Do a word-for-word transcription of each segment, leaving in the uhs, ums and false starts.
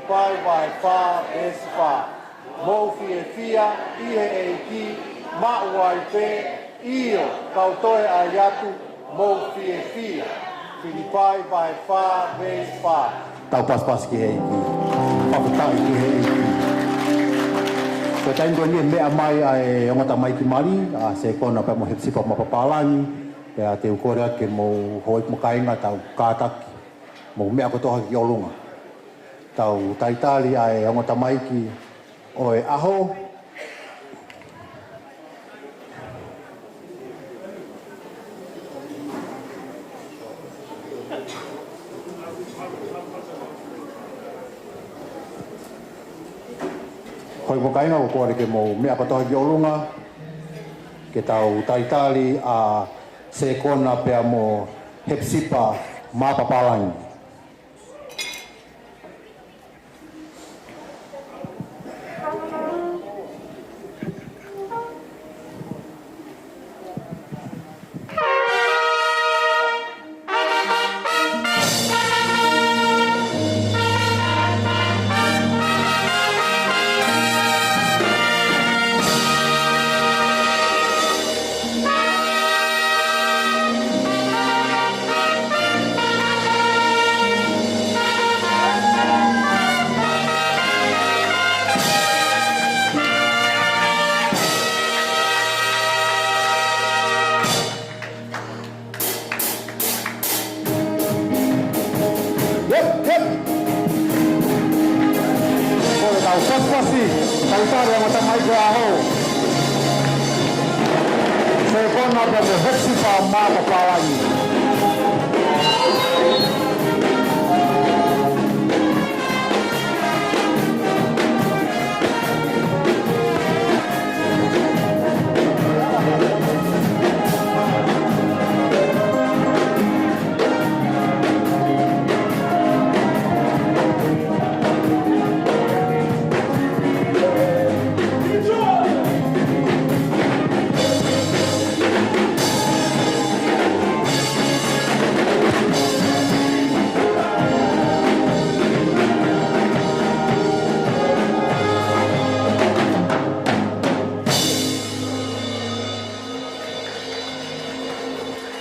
Filipai vahe fā veesi fā. Mou fiefia ʻi he ʻEiki, maʻu ai pē, ʻio, kau toe ʻai atu, mou fiefia. Filipai vahe fā veesi fā. Tau pasipasi ki he ʻEiki. Fakafetaʻi ki he ʻEiki. Ko e taimi ko eni ʻe meʻa mai ʻa e ongo tamaiki mali, ʻa Sekona pea mo Hepisipa Mapapālangi, pea te u kole atu ke mou houʻeiki mo kāinga tau kātaki. Mou meʻa kotoa ki ʻolunga. Tau talitali ʻa e ongo tamaiki ʻo e ʻaho. Houʻeiki mo kāinga, ʻoku ou kole ke mou meʻa kotoa ki ʻolunga, ke tau talitali ʻa Sekona pea mo Hepisipa Mapapālangi. Yep, yep. Ko e tau pasipasi, tau talitali ʻa e ongo tamaiki ʻo e ʻaho. Sekona pea mo Hepisipa Mapapālangi.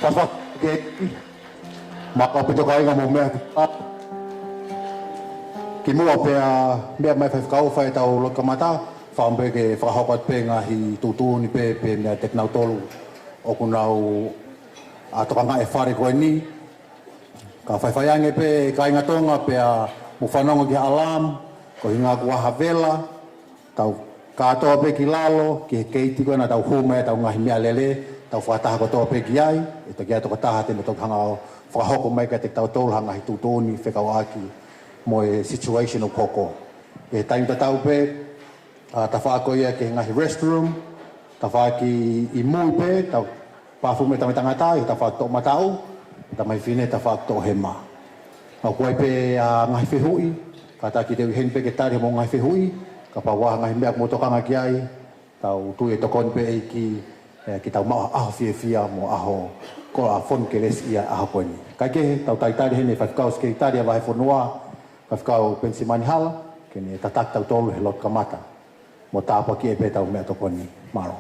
Pasipasi ki Mālō ʻaupito kāinga mou meʻa. Kimuʻa pea meʻa mai faifekau fai ʻetau lotu kamata, fakaʻamu pē ke fakahoko atu pē ngaahi tuʻutuʻuni pē, pē meia kinautolu ʻoku nau ʻa tokangaʻi e fale ko eni. Ka faifai ange pē kāinga Tonga pea mou fanongo ki he alarm, ko e ʻuhinga kuo ʻaha vela, tau kātoa pē ki lalo, ki he keiti ko ē naʻa tau hū mai ai ʻetau ngaahi meʻalele, tau fakataha kotoa pē ki ai, ʻe toki ʻi ai e tokotaha te ne toki hanga ʻo fakahoko mai kiate kitautolu ha ngaahi tuʻutuʻuni fekauʻaki mo e situation ʻoku hoko. ʻI he taimi tatau pē, ʻa, tafaʻaki ko ia ki he ngaahi restroom, tafaʻaki ʻi mui pē, tau pāfumu e tamaiki tangata, ʻi he tafaʻaki toʻomataʻu, tamaiki fefine tafaʻaki toʻohema. Ka ʻoku ʻi ai pē ʻa e ngaahi fehuʻi, kātaki te u ʻi heni pē ke tali hoʻomou ngaahi fehuʻi, kapau ʻoku ʻi ai ha ngaahi meʻa ʻoku mou tokanga ki ai, tau tui ʻe tokoni pē ʻEiki, ē, ke tau maʻu ha ʻaho fiefia mo e ʻaho ko e ʻaho fonu kelesi ʻi he ʻaho ko eni. Kae kehe, tau talitali heni e faifekau sekelitali ʻa e vahefonua, faifekau Penisimani Hala, ke ne tataki kitautolu he lotu kamata. Mo tāpuakiʻi pē ʻetau meʻatokoni. Mālō.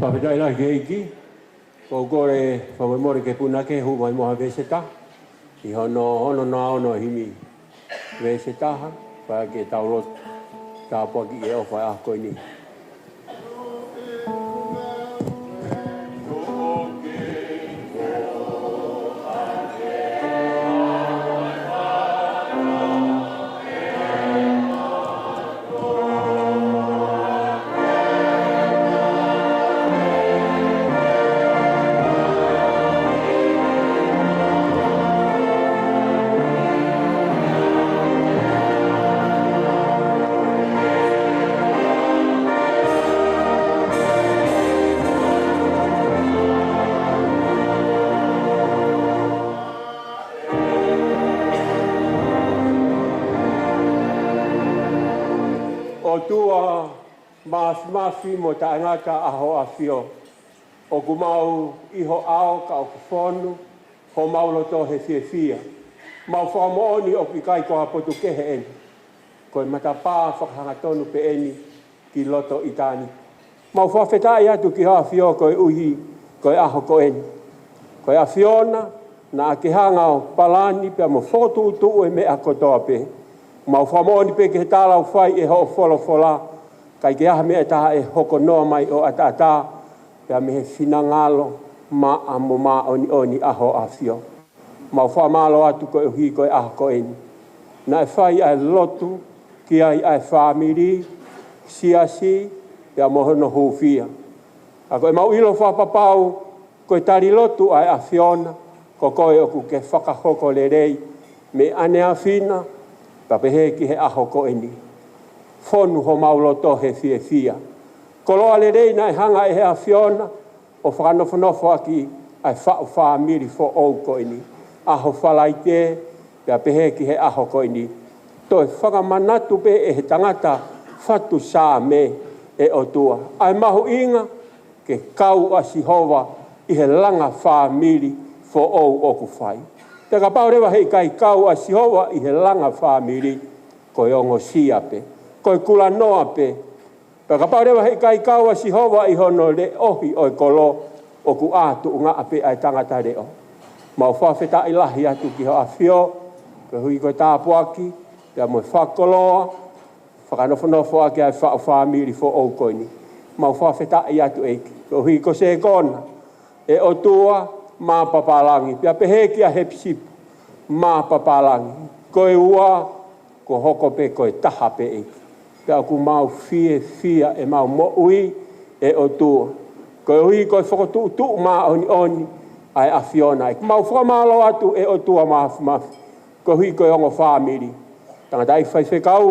Fakafetaʻi lahi ki he ʻEiki, ʻoku ou kole fakamolemole ki he punake, hū mai mo ha veesi ʻe taha. ʻI hono, hono noa ono himi veesi ʻe taha, pea ke tau lotu tāpuakiʻi e ʻofa ʻo e ʻaho ko eni. ʻOtua māfimafi mo taʻengata ʻa hoʻo ʻafio, ʻoku mau ʻi ho ʻao ka ʻoku fonu homau loto he fiefia. Mau fakamoʻoni ʻoku ʻikai ko ha potu kehe eni. Ko e matapā fakahangatonu pē eni ki loto ʻitāniti. Mau fakafetaʻi atu ki hoʻo ʻAfio koeʻuhi ko e ʻaho ko eni. Ko e ʻAfiona naʻa ke hanga ʻo palani pea mo fokotuʻutuʻu e meʻa kotoa pē. Mau fakamoʻoni pē ki he tala ʻoku fai ʻe hoʻo folofola, ʻikai ke ʻi ai ha meʻa ʻe taha ʻe hoko noa mai ʻo ʻataʻatā pea mei he finangalo maʻa mo māʻoniʻoni ʻa hoʻo ʻAfio. Mau fakamālō atu koeʻuhi ko e ʻaho ko eni. Naʻe fai ʻa e lotu ki ai ʻa e fāmili, siasi, pea mo hono hūfia. Ka ko ʻemau ʻilo fakapapau, ko e tali lotu ʻa e ʻAfiona, ko koe ʻoku ke fakahoko lelei, mei ʻaneafi na, pea pehē ki he ʻaho ko eni. Fonu homau loto he fiefia. Koloa lelei naʻe hanga ʻe he ʻAfiona ʻo fakanofonofo ʻaki ʻa e faʻu fāmili foʻou ko eni, ʻaho Falaite, pea pehē ki he ʻaho ko eni. Toe fakamanatu pē ʻe he tangata fatu Saame, ʻe ʻOtua, ʻa e mahuʻinga ke kau ʻa Sihova ʻi he langa fāmili foʻou ʻoku fai. Pea kapau leva he ʻikai kau ʻa Sihova ʻi he langa fāmili, ko e ongosia pē, ko e kulanoa pē. Pea kapau leva he ʻikai kau ʻa Sihova ʻi hono leʻohi ʻo e kolo, ʻoku ʻā tuʻungaʻa pē ʻa e tangata leʻo. Mau fakafetaʻi lahi atu ki hoʻo ʻAfio, koeʻuhi ko e tāpuaki, pea mo e fakakoloa, fakanofonofo ʻaki ʻa e faʻu fāmili foʻou ko eni. Mau fakafetaʻi atu ʻEiki, koeʻuhi ko Sekona, ʻe ʻOtua, mā Papalangi, pea pehē kia Hepisipa, mā Papalangi, ko e ua, kuo hoko pē ko e taha pē ʻEiki. Pea ʻoku mau fiefia ʻemau moʻui ʻe ʻOtua, koeʻuhi ko e fokotuʻutuʻu māʻoniʻoni ʻa e ʻAfiona ʻEiki. Mau fakamālō atu ʻe ʻOtua Māfimafi, koeʻuhi ko e ongo fāmili. Tangataʻeiki faifekau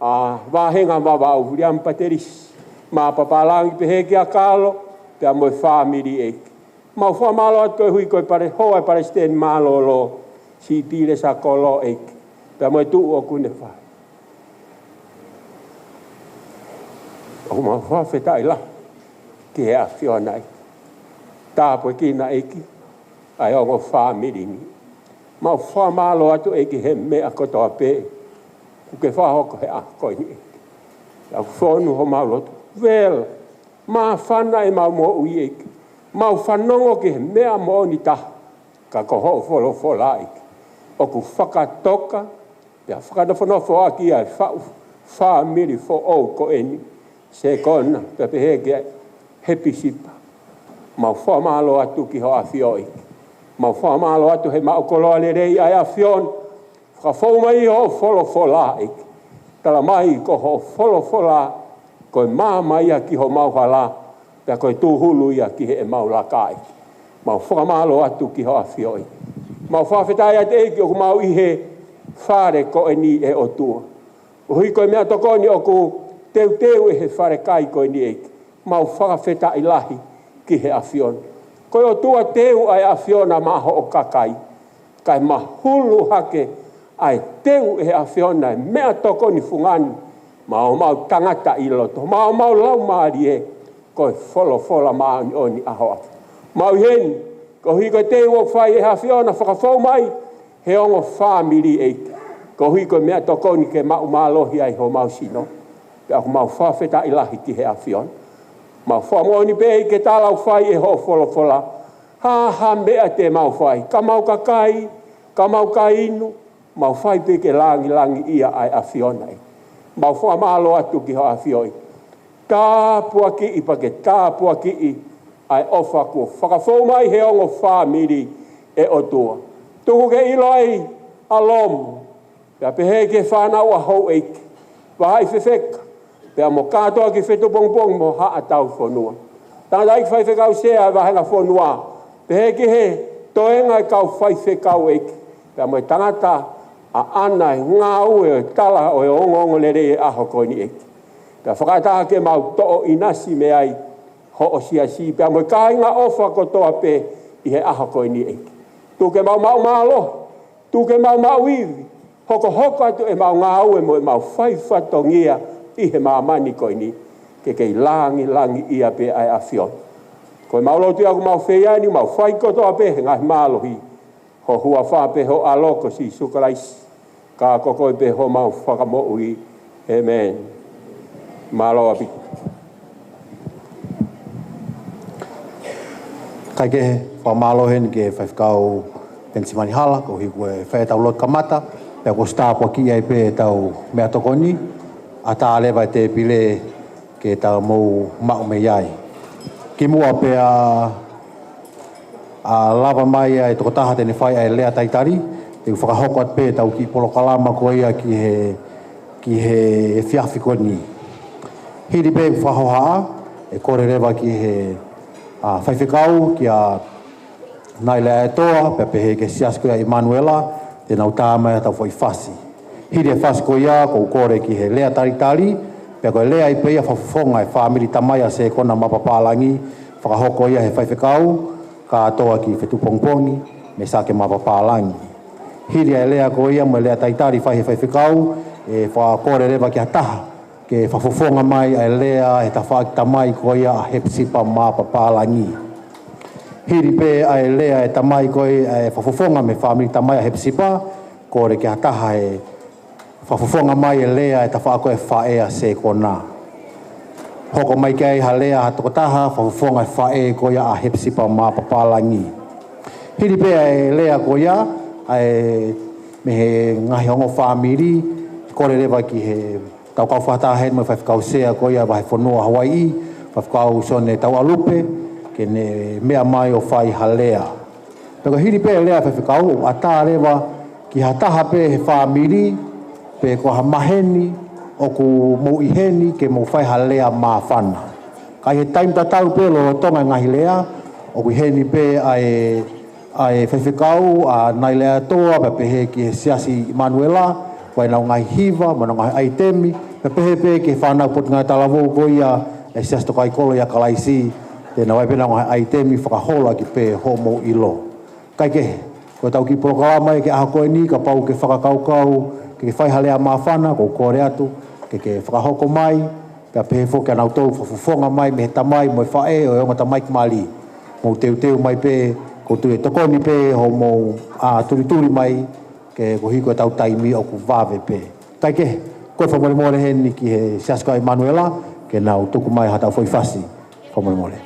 ʻa e vāhenga Vavaʻu, Viliami Patelisi, mā Papalangi, pehē kia Kalo, pea mo e fāmili ʻEiki. Mau fakamālō atu koeʻuhi ko e pale hoa e palesiteni mālōlō, Sipile Sakolo ʻEiki, pea mo e tuʻu ʻoku ne fai. ʻOku mau fakafetaʻi lahi ki he ʻAfiona ʻEiki. Tāpuekina ʻEiki ʻa e ongo fāmili ni. Mau fakamālō atu ʻEiki he meʻa kotoa pē kuo ke fakahoko he ʻaho ko eni ʻEiki. Pea ʻoku fonu homau loto. Vela, māfana ʻemau moʻui ʻEiki. Mau fanongo ki he meʻa moʻoni taha, ka ko hoʻo folofola ʻEiki ʻoku fakatoka, pea fakanofonofo ʻaki ʻa e faʻu fāmili foʻou ko eni, Sekona, pea pehē kia Hepisipa. Mau fakamālō atu ki hoʻo ʻAfio ʻEiki. Mau fakamālō atu he maʻu koloa lelei ʻa e ʻAfiona, fakafou mai hoʻo folofola ʻEiki. Tala mai ko hoʻo folofola ko e maama ia ki homau hala, pea ko e tūhulu ia ki heʻemau laka ʻEiki. Mau fakamālō atu ki hoʻo ʻAfio ʻEiki. Mau fakafetaʻi atu ʻEiki ʻoku mau ʻi he fale ko eni ʻe ʻOtua. Koeʻuhi ko e meʻatokoni ʻoku teuteu ʻe he falekai ko eni ʻEiki. Mau fakafetaʻi lahi ki he ʻAfiona. Ko e ʻOtua teu ʻa e ʻAfiona maʻa hoʻo kakai, kae mahulu hake ʻa e teu ʻe he ʻAfiona e meʻatokoni fungani maʻa homau tangata ʻi loto, maʻa homau laumālie, ko e folofola māʻoniʻoni ʻa hoʻo ʻAfio. Mau ʻi heni, koeʻuhi ko e teu ʻoku fai ʻe he ʻAfiona, fakafou mai he ongo fāmili ʻEiki. Koeʻuhi ko e meʻatokoni ke maʻu mālohi ai homau sino. Pea ʻoku mau fakafetaʻi lahi ki he ʻAfiona. Mau fakamoʻoni pē ʻEiki he tala ʻoku fai ʻe hoʻo folofola, ha ha meʻa te mau fai, ka mau ka kai, ka mau ka inu, mau fai pē ke langilangiʻia ʻa e ʻAfiona ʻEiki. Mau fakamālō atu ki hoʻo ʻAfio ʻEiki. Tāpuakiʻi pea ke tāpuakiʻi ʻa e ʻofa kuo fakafou mai he ongo fāmili ʻe ʻOtua. Tuku ke ʻilo ai ʻa Lomo, pea pehē ki he fānau ʻa houʻeiki, vahaʻa fefeka, pea mo kātoa ki he fetupongipongi mo Haʻa Taufonua. Tangataʻeiki faifekau sea e vāhenga fonua, pehē ki he toenga e kau faifekau ʻEiki, pea mo e tangata ʻaʻana e ngāue ʻo e tala ʻo e ongoongolelei e ʻaho ko eni ʻEiki. Pea fakaʻatā ke mau toʻo ʻinasi mei ai hoʻo siasi, pea mo e kāinga ʻofa kotoa pē ʻi he ʻaho ko eni ʻEiki. Tuku ke mau maʻu mālohi, tuku ke mau maʻu ivi, hokohoko atu ʻemau ngāue mo ʻemau fai fatongia ʻi he māmani ko eni, ke kei langilangiʻia pē ʻa e ʻAfiona. Ko ʻemau lotu ia ʻoku mau fai ʻeni, mau fai kotoa pē he ngaahi mālohi Ko e huafa pē ho ʻAlo ko Sīsū Kalaisi, ka ko koe pē homau Fakamoʻui. ʻĒmeni. Mālō ʻaupito. Kae kehe, fakamālō heni ki he Faifekau Penisimani Hala, koeʻuhi ko e fai ʻetau lotu kamata, pea kuo ʻosi tāpuakiʻi ai pē ʻetau meʻatokoni, ʻatā leva e tēpile ke tau mou maʻu mei ai. Kimuʻa pea ʻe lava mai ʻa e tokotaha te ne fai ʻa e lea talitali, te u fakahoko atu pē ʻetau kiʻi polokalama ko ia ki he, ki he efiafi ko eni. Hili pē ʻeku fakahohaʻa, ʻe kole leva ki he, ʻa, Faifekau, kia Nailea ʻEtoa, pea pehē ki he Siasi ko ia ʻImanuela, te nau tā mai ʻetau foʻi fasi. Hili e fasi ko ia, ʻoku ou kole ki he lea talitali, pea ko e lea ai pē ia fakafofonga e fāmili tamai ʻa Sekona mā Papālangi, fakahoko ia he Faifekau, Kātoa ki Fetuʻupongipongi, Mēsake mā Papālangi. Hili ʻa e lea ko ia mo e lea talitali fai he Faifekau, ʻe fakakole leva ki ha taha ke fakafofonga mai ʻa e lea he tafaʻaki tamai ko ia ʻa Hepisipa mā Papālangi. Hili pē ʻa e lea e tamai ko ia ʻe fakafofonga mei he fāmili tamai ʻa Hepisipa, kole ki ha taha ʻe fakafofonga mai e lea e tafaʻaki ko ia e faʻē ʻa Sekona. Hoko mai ki ai ha lea ha tokotaha fakafofonga e faʻē ko ia ʻa Hepisipa mā Papālangi. Hili pē ʻa e lea ko ia, ʻa e mei he ngaahi ongo fāmili, kole leva ki he tau kau fakataha heni mo e Faifekau Sea ko ia Vahefonua Hawaiʻi, Faifekau Sione Tauʻalupe, ke ne meʻa mai ʻo fai ha lea. Pea ko e hili pē e lea Faifekau, ʻoku ʻatā leva ki ha taha pē he fāmili, pe ko ha maheni ʻoku mou ʻi heni ke mou fai ha lea māfana. Ka ʻi he taimi tatau pē lolotonga e ngaahi lea, ʻoku ʻi heni pē ʻa e, ʻa e Faifekau, ʻa Nailea ʻEtoa, pea pehē ki he Siasi ʻImanuela, ko ʻenau ngaahi hiva, mo ʻenau ngaahi ʻaitemi, pea pehē pē ki he fānau Potungāue Talavou ko ia e Siasi Tokaikoloi ʻa Kalaisi, te nau ʻai pē ʻenau ngaahi ʻaitemi fakaholo ʻaki pē hoʻomou ʻilo. Kae kehe, ko ʻetau kiʻi polokalama ia ki he ʻaho ko eni, kapau ʻoku ke fakakaukau ke ke fai ha lea māfana, ʻoku ou kole atu ke ke fakahoko mai, pea pehē foki kia nautolu fakafofonga mai mei he tamai mo e faʻē ʻo e ongo tamaiki mali. Mou teuteu mai pē, ʻoku ou tui ʻe tokoni pē hoʻomou, ʻa, tulituli mai, ke koeʻuhi ko ʻetau taimi ʻoku vave pē. Kae kehe, ko e fakamolemole heni ki he Siasi ko ia ʻImanuela, ke nau tuku mai haʻatau foʻi fasi. Fakamolemole.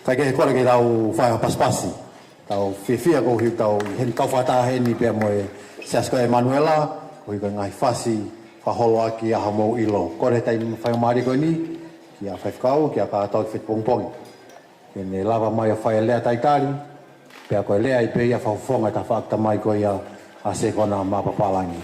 Kae kehe, kole ke tau fai ha pasipasi. Tau fiefia koeʻuhi ko ʻetau ʻi heni kau fakataha heni pea mo e Siasi ko ia ʻImanuela, koeʻuhi ko e ngaahi fasi fakaholo ʻaki ʻa hoʻomou ʻilo. Kole he taimi faingamālie ko eni, kia Faifekau, kia Kātoa ki Fetuʻupongipongi, ke ne lava mai ʻo fai e lea talitali, pea ko e lea ai pē ia fakafofonga e tafaʻaki tamai ko ia ʻa Sekona Mapapalagi.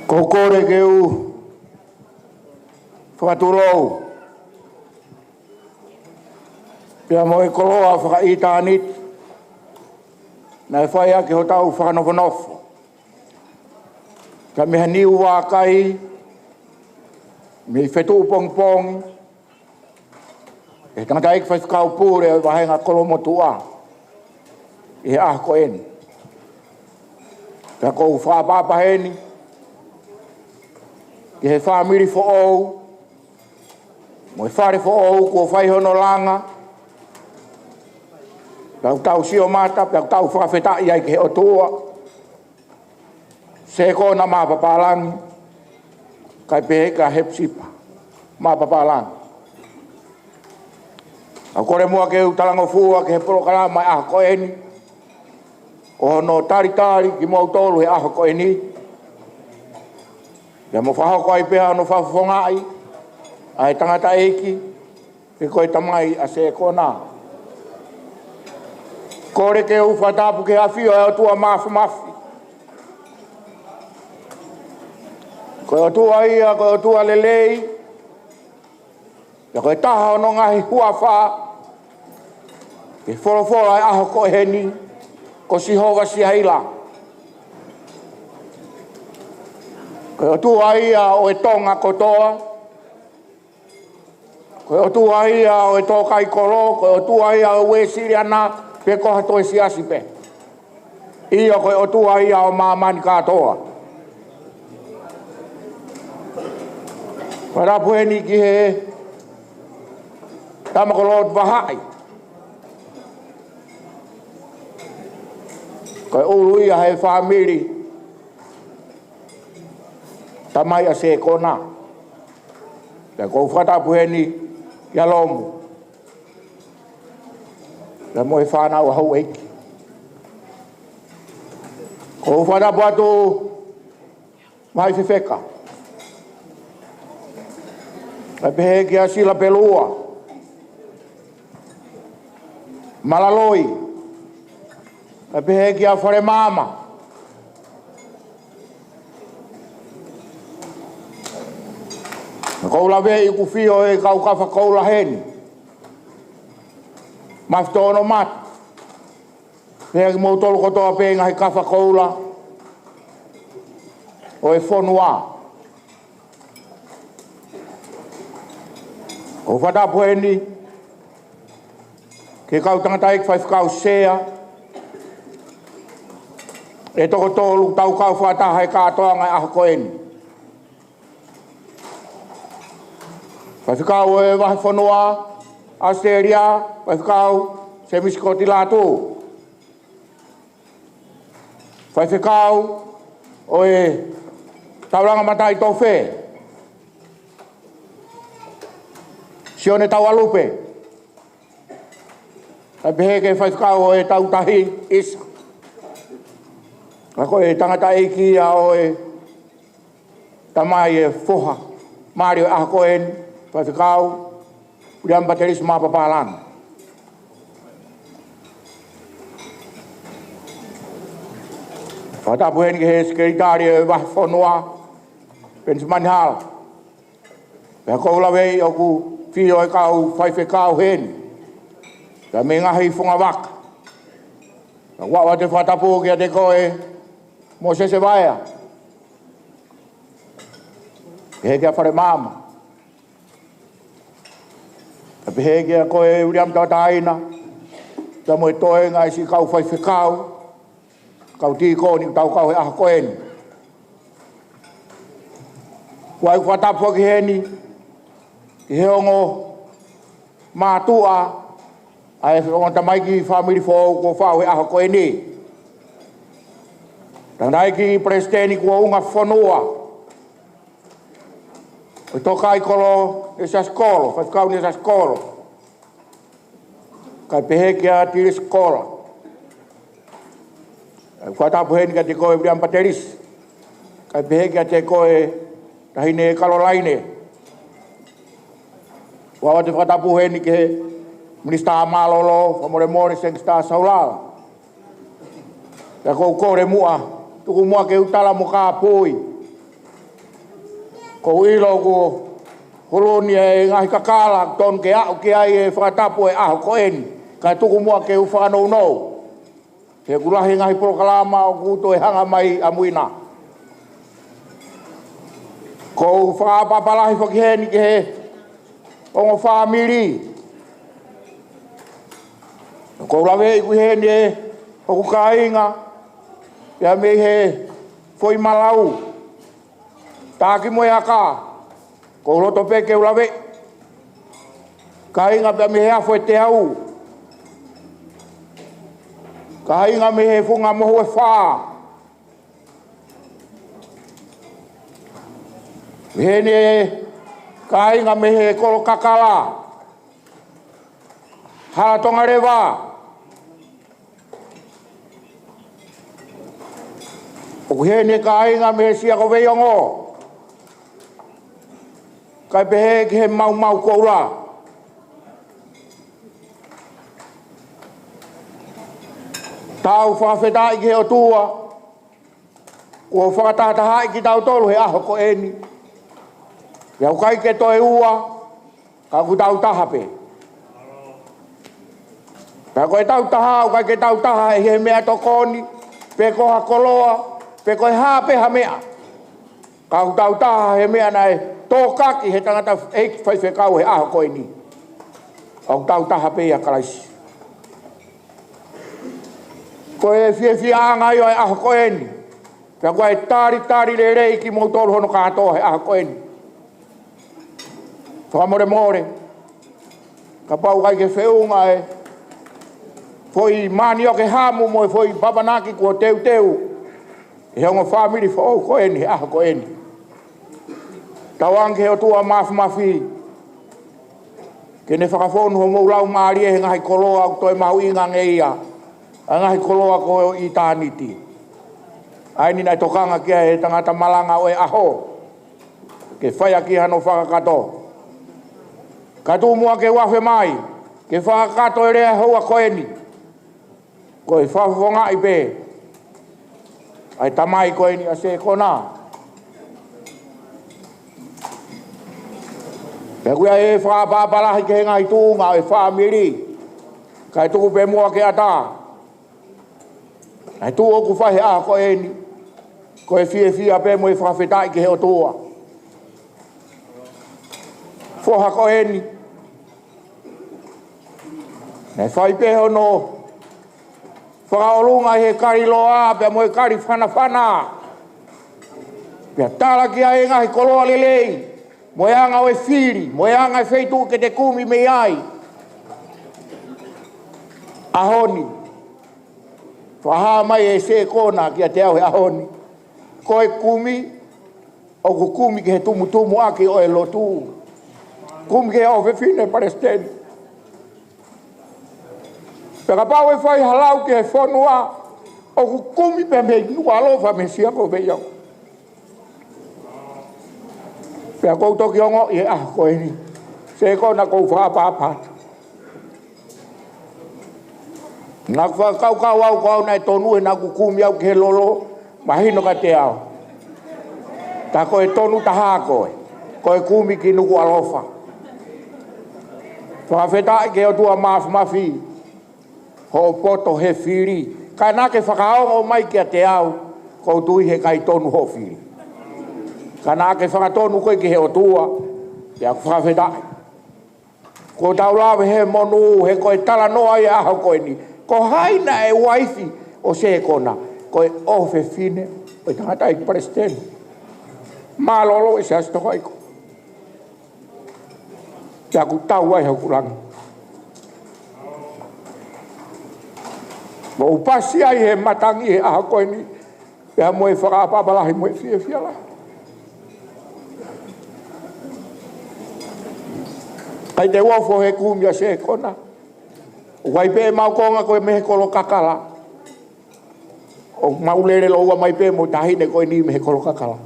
Ko e kole ke u fakatulou pea mo e koloa fakaʻitāniti naʻe fai ʻaki hotau fakanofonofo, ka mei ha niu vākai mei he fetuʻu pongipongi ʻe he tangataʻeiki faifekau pule ʻo e vahenga Kolomotuʻa ʻi he ʻaho ko eni. Pea ʻoku ou fakaʻapaʻapa heni ki he fāmili foʻou mo e fale foʻou kuo fai hono langa, pea ʻoku tau sio mata, pea ʻoku tau fakafetaʻi ai ki he ʻOtua. Sekona Mapapalagi, kae pehē kia Hepsipa Mapapalagi. ʻOku ou kole muʻa ke u talangofua ki he polokalama ʻo e ʻaho ko eni, ko hono talitali kimoutolu he ʻaho ko eni, pea mo fakahoko ai pē hono fakafofongaʻi ʻa e tangataʻeiki, he ko e tamai ʻa Sekona. Kole ke u fakatapu ki he ʻafio ʻa e ʻOtua Māfimafi. Ko e ʻOtua ia, ko e ʻOtua lelei, pea ko e taha hono ngaahi huafa ki he folofola ʻo e ʻaho ko eni, ko Sihova Siaila. Ko e ʻOtua ia ʻo e Tonga kotoa, ko e ʻOtua ia ʻo e Tōkaikolo, ko e ʻOtua ia ʻo e Uēsiliana, pe ko ha toe siasi pē. ʻIo, ko e ʻOtua ia ʻo māmani kātoa. Fakatapu heni ki he tama ko Lord Vahaʻi, ko e ʻulu ia he fāmili tamai ʻa Sekona. Pea ʻoku ou fakatapu heni kia Lomu pea mo e fānau ʻa houʻeiki. ʻOku ou fakatapu atu mai fefeka, kae pehē kia Sila Pelua, Malaloi, kae pehē kia Falemaama. Ko u laveʻi ʻoku fio e kau kafa koula heni, Mafitono Matu, pea kimoutolu kotoa pē ngaahi kafa koula ʻo e fonua. ʻOku ou fakatapu heni ki he kau tangataʻeiki faifekau sea ʻe toko tolu ʻoku tau kau fakataha he kātoanga ʻo e ʻaho ko eni. Faifekau ʻo e Vahefonua ʻAositelēlia, Faifekau Semisi Kotilatu. Faifekau ʻo e Taulanga Mataʻitofe, Sione Taualupe, kae pehē ki he faifekau ʻo e Tautahi, ʻIsa. Ka ko e tangataʻeiki ia ʻo e tamai ʻa e foha mali ʻo e ʻaho ko eni, Faifekau Viliami Patelisi Mapapalagi. Fakatapu heni ki he sekelitali ʻo e Vahefonua, Penisimani Hala. Pea ʻoku ou laveʻi ʻoku fio e kau faifekau heni, pea mei he ngaahi fungavaka. Pea ʻoku ou ʻoatu e fakatapu kiate koe Mōsese Vaea, pehē kia Falemaama, pea pehē kia koe Viliami Tauʻatāina, pea mo e toenga e siʻi kau faifekau, kau tīkoni ʻoku tau kau he ʻaho ko eni. ʻOku ou fakatapu foki heni ki he ongo mātuʻa ʻa e ongo tamaiki fāmili foʻou kuo faʻu he ʻaho ko eni. Tangataʻeiki Palesiteni Kuo Unga Fonua, ʻo Tōkaikolo, Nesiasi Kolo, Faifekau Nesiasi Kolo, kae pehē kia Tilisi Kola. Fakatapu heni kiate koe Viliami Patelisi, Kae pehē kiate koe, Taʻahine Kalolaine. ʻOatu e fakatapu heni ki he Minisitā Mālōlō, fakamolemole, Sangster Saulala. Pea ʻoku ou kole muʻa, tuku muʻa ke u tala mo kāpui. ʻOku ou ʻilo kuo hulu ni e ngaahi kakala, tonu ke aʻu ki ai e fakatapu e ʻaho ko eni. Kae tuku muʻa ke u fakanounou. He ʻoku lahi e ngaahi polokalama ʻoku toe hanga mai ʻamui na. ʻOku ou fakaʻapaʻapa lahi foki heni ki he ongo fāmili. ʻOku ou laveʻi ʻi heni ʻe hoku kāinga, pea mei he Foʻi Malau. Taki mo e aka, ʻoku ou loto pē ke u lave. Kāinga pea mei he Afo e Teau. Kāinga mei he Funga Mohu e Fā. Heni e kāinga mei he Kolo Kakala. Hala Tonga Leva. ʻOku heni e kāinga mei he Sia ko Veiongo. Kae pehē ki he Maumau Koula. Tau fakafetaʻi ki he ʻOtua. Kuo fakatahatahaʻi kitautolu he ʻaho ko eni. Pea ʻoku ʻikai ke toe ua, ka ʻoku tau taha pē. Pea ko e tau taha, ʻoku ʻikai ke tau taha he meʻatokoni, pe ko ha koloa, pe ko e hā pē ha meʻa. Ka ʻoku tau taha he meʻa naʻe tokaki he tangata ʻeiki faifekau he ʻaho ko eni. ʻOku tau taha pē ʻia Kalaisi. Ko e fiefiaʻanga ia ʻo e ʻaho ko eni. Pea ko e talitali lelei kimoutolu hono kātoa he ʻaho ko eni. Fakamolemole. Kapau ʻoku ʻikai ke feʻunga e foʻi manioke hamu mo e foʻi papanaki kuo teuteu ʻe he ongo fāmili foʻou ko eni he ʻaho ko eni. Tauange ki he ʻOtua Māfimafi. Ke ne fakafonu homou laumālie he ngaahi koloa ʻoku toe mahuʻinga ange ia. ʻA e ngaahi koloa ko ʻitāniti. ʻA eni naʻe tokanga ki ai e tangata malanga ʻo e ʻaho. Ke fai ʻaki hano fakakakato. Ka tuku muʻa ke u afe mai, ke fakakakato e lea houa ko eni. Ko e fakafofongaʻi pē ʻa e tamai ko eni ʻa Sekona. Pea ʻoku ʻi ai e fakaʻapaʻapa lahi ki he ngaahi tuʻunga ʻo e fāmili. Kae tuku pē muʻa ke ʻatā. ʻA e tuʻu ʻoku fai he ʻaho ko eni. Ko e fiefia pē mo e fakafetaʻi ki he ʻOtua. Foha ko eni. Naʻe fai pē hono fakaʻolunga he kali loa, pea mo e kali fanafana. Pea tala ki ai e ngaahi koloa lelei, mo e anga ʻo e fili, mo e anga e feituʻu ke te kumi mei ai. ʻAho ni. Fakahā mai ʻe Sekona kiate au he ʻaho ni. Ko e kumi, ʻoku kumi ki he tumutumu ʻaki ʻo e lotu. Kumi ki he ʻofefine palesiteni. Pea kapau ʻe fai ha lau ki he fonua, ʻoku kumi pē mei Nukuʻalofa mei Sia ko Veiongo. Pea ʻoku ou toki ongoʻi he ʻaho ko eni. Sekona, ʻoku ou fakaʻapaʻapa. Naʻa ku fakakaukau au ko au naʻe tonu he naʻa ku kumi au ki he lolo, mahino kiate au. Ka ko e tonu taha koe, ko e kumi ki Nukuʻalofa. Fakafetaʻi ki he ʻOtua Māfimafi, hoʻo poto he fili. Ka naʻa ke fakaongo mai kiate au, ʻoku ou tui he ʻikai tonu hoʻo fili. Ka naʻa ke fakatonu koe ki he ʻOtua, pea ʻoku fakafetaʻi. Kuo tau lave he monū, he ko e talanoa ʻi he ʻaho ko eni. Ko hai naʻe uaifi ʻo Sekona? Ko e ʻofefine ʻo e tangataʻeiki palesiteni mālōlō ʻi he Siasi Tokaiku. Pea ʻoku tau ai hoku langi. Mo u pasi ai he matangi he ʻaho ko eni. Pea mo e fakaʻapaʻapa lahi mo e fiefia lahi. ʻIkai te u ofo he kumi ʻa Sekona. ʻOku ʻi ai pē ʻemau konga ko e mei he Kolo Kakala. ʻOku mau lele lōua mai pē mo e taʻahine ko eni mei he kolo kakala.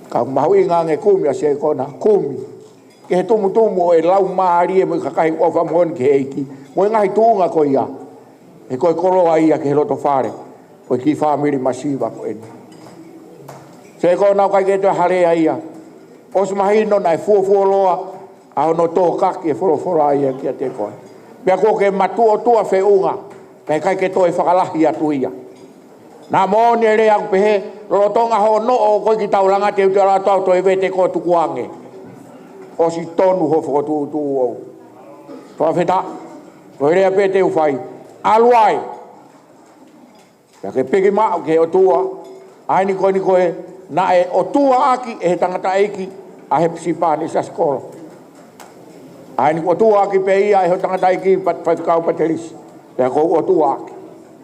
Ka mahuʻinga ange kumi ʻa Sekona, kumi ki he tumutumu ʻo e laumālie mo e kakai ʻofa moʻoni ki he ʻEiki mo e ngaahi tuʻunga ko ia. He ko e koloa ia ki he loto fale ʻo e kiʻi fāmili masiva ko eni. Sekona, ʻoku ʻikai ke toe hā lea ia. ʻOsi mahino naʻe fuofuoloa ʻa hono tōkaki e folofola ia kiate koe. Pea kuo ke matuʻotuʻa feʻunga, pea ʻikai ke toe fakalahi atu ia. Naʻa moʻoni e lea ʻoku pehē, lolotonga hoʻo noʻo ʻo koe ki taulanga te u te ala tau toe vete koe tukuange. ʻOsi tonu hoʻo fokotuʻutuʻu ʻoʻou. Fakafetaʻi, ko e lea pē te u fai. ʻAlu ai. Pea ke piki maʻu ki he ʻOtua, ʻa eni ko eni ko ē naʻe ʻotuaʻaki ʻe he tangataʻeiki ʻa Hepisipa Nisiasi Kolo. ʻA eni kuo ʻotuaʻaki pē ia ʻe he tangataʻeiki pa-, faifekau Patelisi. Pea kuo ʻotuaʻaki.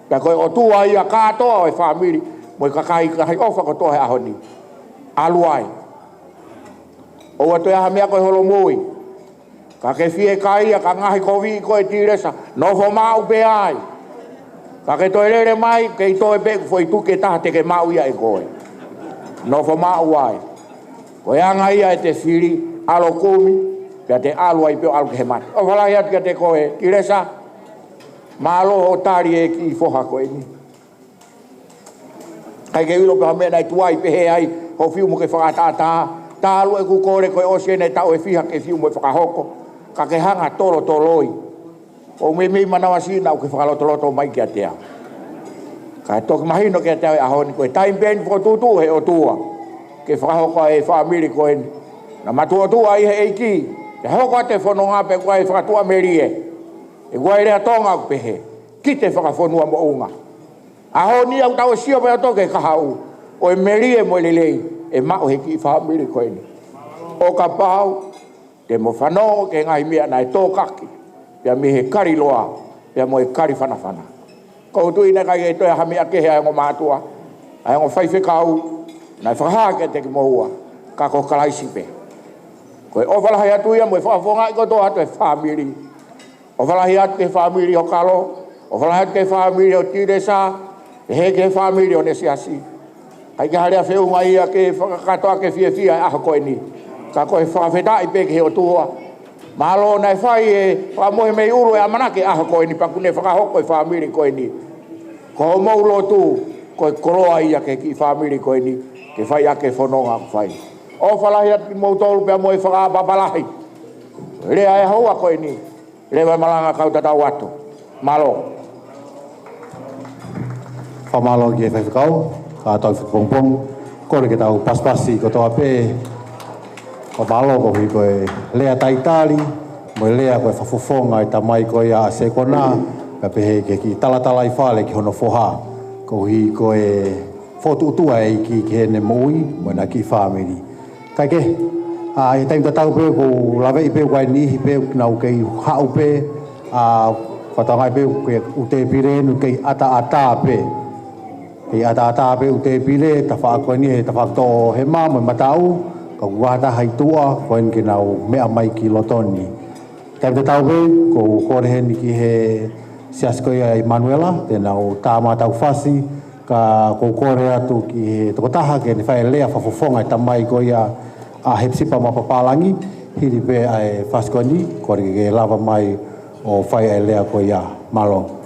Pea ko e ʻOtua ia kātoa ʻo e fāmili mo e kakai, kakai ʻofa kotoa he ʻaho ni. ʻAlu ai. ʻOua toe ʻi ai ha meʻa ko e holomui. Ka ke fiekaia, ka ngaohi kovi ko e Tilesa, nofo maʻu pē ai. Ka ke toe lele mai, kei toe pē ʻoku foʻi tuʻi ʻe taha te ke maʻu ia ʻe koe. Nofo maʻu ai. Ko e anga ia ʻete fili, ʻalu ʻo kumi, pea te ʻalu ai pē ʻo ʻalu ki he mate. ʻOfa lahi atu kiate koe Tilesa, mālō hoʻo tali e kiʻi foha ko eni. ʻIkai ke u ʻilo pe ko e hā e meʻa naʻe tuai pehē ai hoʻo fiu mo ke fakaʻataʻatā. Talu ʻeku kole ko e ʻosi eni e taʻu ʻe fiha ke fiu mo e fakahoko. Ka ke hanga ʻo tolotoloi. ʻOku meimei manavasiʻi naʻa ke fakalotoloto mai kiate au. Ka toki mahino kiate au he ʻaho ni ko e taimi pē eni fokotuʻutuʻu ʻe he ʻOtua ke fakahoko ai e fāmili ko eni. Naʻa matuʻotuʻa ʻi he ʻEiki. Ke hoko atu e fononga pea ʻoku ʻi ai e fakatuʻamelie. ʻOku ʻi ai e lea Tonga ʻoku pehē, kite fakafonua moʻunga. ʻAho ni ʻoku tau sio pē ʻo toki kahaʻu ʻo e melie mo e lelei ʻe maʻu ʻe he kiʻi fāmili ko eni. ʻO kapau te mo fanongo ki he ngaahi meʻa naʻe tōkaki pea mei he kali loa pea mo e kali fanafana. ʻOku ou tui naʻe ʻikai ke toe ʻi ai ha meʻa kehe ʻa e ongo mātuʻa, ʻa e ongo faifekau, naʻe fakahā kiate kimoua, ka ko Kalaisi pē. Ko e ʻofa lahi atu ia mo e fakafofongaʻi kotoa atu e fāmili. ʻOfa lahi atu ki he fāmili ʻo Kalo, ʻofa lahi atu ki he fāmili ʻo Tilesa, pehē ki he fāmili ʻo Nisiasi. ʻIkai ke ʻi ai ha lea feʻunga ia ke fakakātoa ke fiefia e ʻaho ko eni. Ka ko e fakafetaʻi pē ki he ʻOtua. Mālō naʻe fai e fakamohe mei ʻulu e ʻamanaki e ʻaho ko eni pea kuo ne fakahoko e fāmili ko eni. Ko hoʻomou lotu, ko e koloa ia ki he kiʻi fāmili ko eni, ke fai ʻaki e fononga ʻoku fai. ʻOfa lahi atu kimoutolu pea mo e fakaʻapaʻapa lahi. Lea e houa ko eni. Leva e malanga kau tatau atu. Mālō. Fakamālō ki he faifekau, kātoa ʻi he pongipongi. Kole ke tau pasipasi kotoa pē. Fakamālō koeʻuhi ko e lea talitali, mo e lea ko e fakafofonga e tamai ko ia ʻa Sekona, ka pehē ki he kiʻi talatalaifale ki hono foha. Koeʻuhi ko e fokotuʻutuʻu ʻa e ʻEiki ki heʻene moʻui, mo ʻena kiʻi fāmili. Kae kehe, ʻa, ʻi he taimi tatau pē, ʻoku ou laveʻi pē, ʻoku ʻi ai e niʻihi pē, ʻoku nau kei haʻu pē, ʻa, fakatokangaʻi pē, ʻoku kei ʻū tēpile ʻoku kei ʻataʻatā pē. Kei ʻataʻatā pē ʻū tēpile, tafaʻaki ko eni he tafaʻaki toʻohema mo e mataʻu, ka ʻoku ʻi ai ha taha ʻi tuʻa, ko eni ke nau meʻa mai ki loto ni. Taimi tatau pē, ʻoku ou kole heni ki he siasi ko ia ʻImanuela, te nau tā mātau fasi, ka ʻoku ou kole atu ki he tokotaha ke ne fai e lea fakafofonga e tamai ko ia ʻa Hepisipa Mapapālangi, hili pē ʻa e fasi ko eni, kole ke lava mai ʻo fai e lea ko ia. Mālō.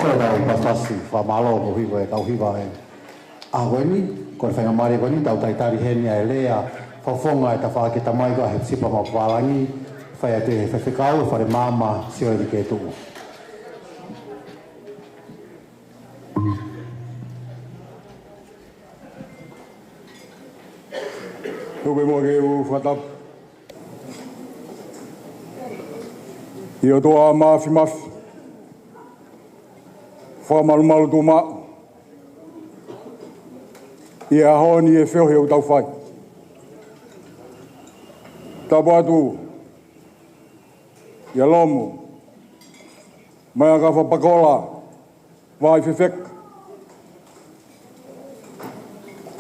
Ko e lau pasipasi fakamālō mo hiva e tau hiva e. ʻA ko eni, ko e faingamālie ko eni, tau talitali heni ʻa e lea fakafofonga e tafaʻaki tamai ko ē ʻa Hepisipa Maʻa Papālangi, fai atu ʻe he faifekau ʻo e Fale Maama, Sioeli Ketuʻu. Tuku muʻa ke u fakatapu. ʻE ʻOtua Māfimafi, fakamalumalu tuʻu maʻu ʻi he ʻaho ni ʻi he feohi ʻoku tau fai. Tapu atu ʻia Lomu Maʻa Kafa Pakola, Vaifefeka.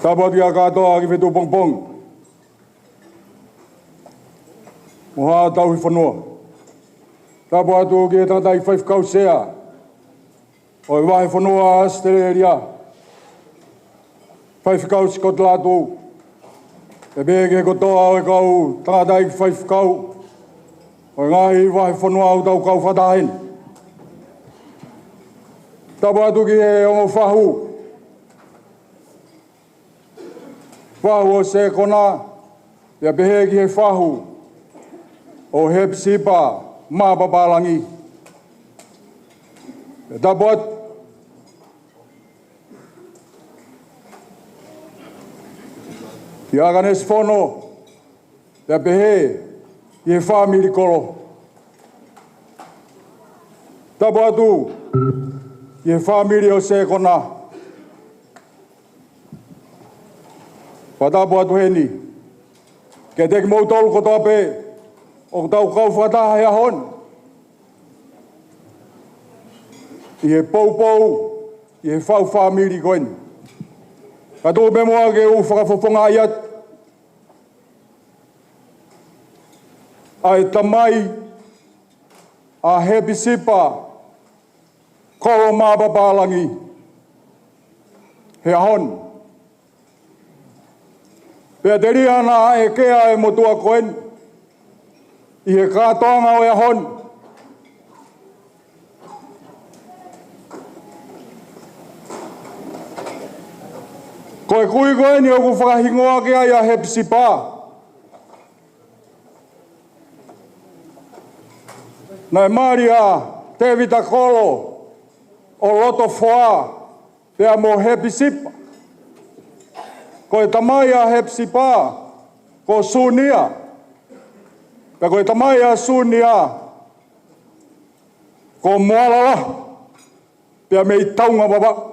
Tapu atu ʻia kātoa ʻa e kiʻi feituʻu pongipongi mo haʻa tauhi fonua. Tapu atu ki he tangataʻeiki faifekau sea ʻo e Vahefonua ʻAositelēlia, Faifekau Sikotilatu, pea pehē ki he kotoa ʻo e kau tangataʻeiki faifekau ʻo e ngaahi vahefonua ʻoku tau kau fakataha heni. Tapu atu ki he ongo fahu, fahu ʻo Sekona, pea pehē ki he fahu ʻo Hepisipa Maʻa Papālangi. Pea tapu atu ʻia ʻAkanesi Fono, pea pehē ki he fāmili kolo. Tapu atu ki he fāmili ʻo Sekona. Fakatapu atu heni kiate kimoutolu kotoa pē ʻoku tau kau fakataha he ʻaho ni ʻi he poupou, ʻi he faʻu fāmili ko eni. Ka tuku pē muʻa ke u fakafofongaʻi atu ʻa e tamai ʻa Hepisipa Kolo Maʻa Papālangi he ʻaho ni. Pea telia naʻa ʻekea e motuʻa ko eni ʻi he kātoanga ʻo e ʻaho ni. Ko e kui ko eni ʻoku fakahingoa ki ai ʻa Hepisipa, naʻe mali ʻa Tēvita Kolo ʻo Lotofoa pea mo Hepisipa. Ko e tamai ʻa Hepisipa ko Sunia. Pea ko e tamai ʻa Sunia ko Moalala, pea mei Taungavava.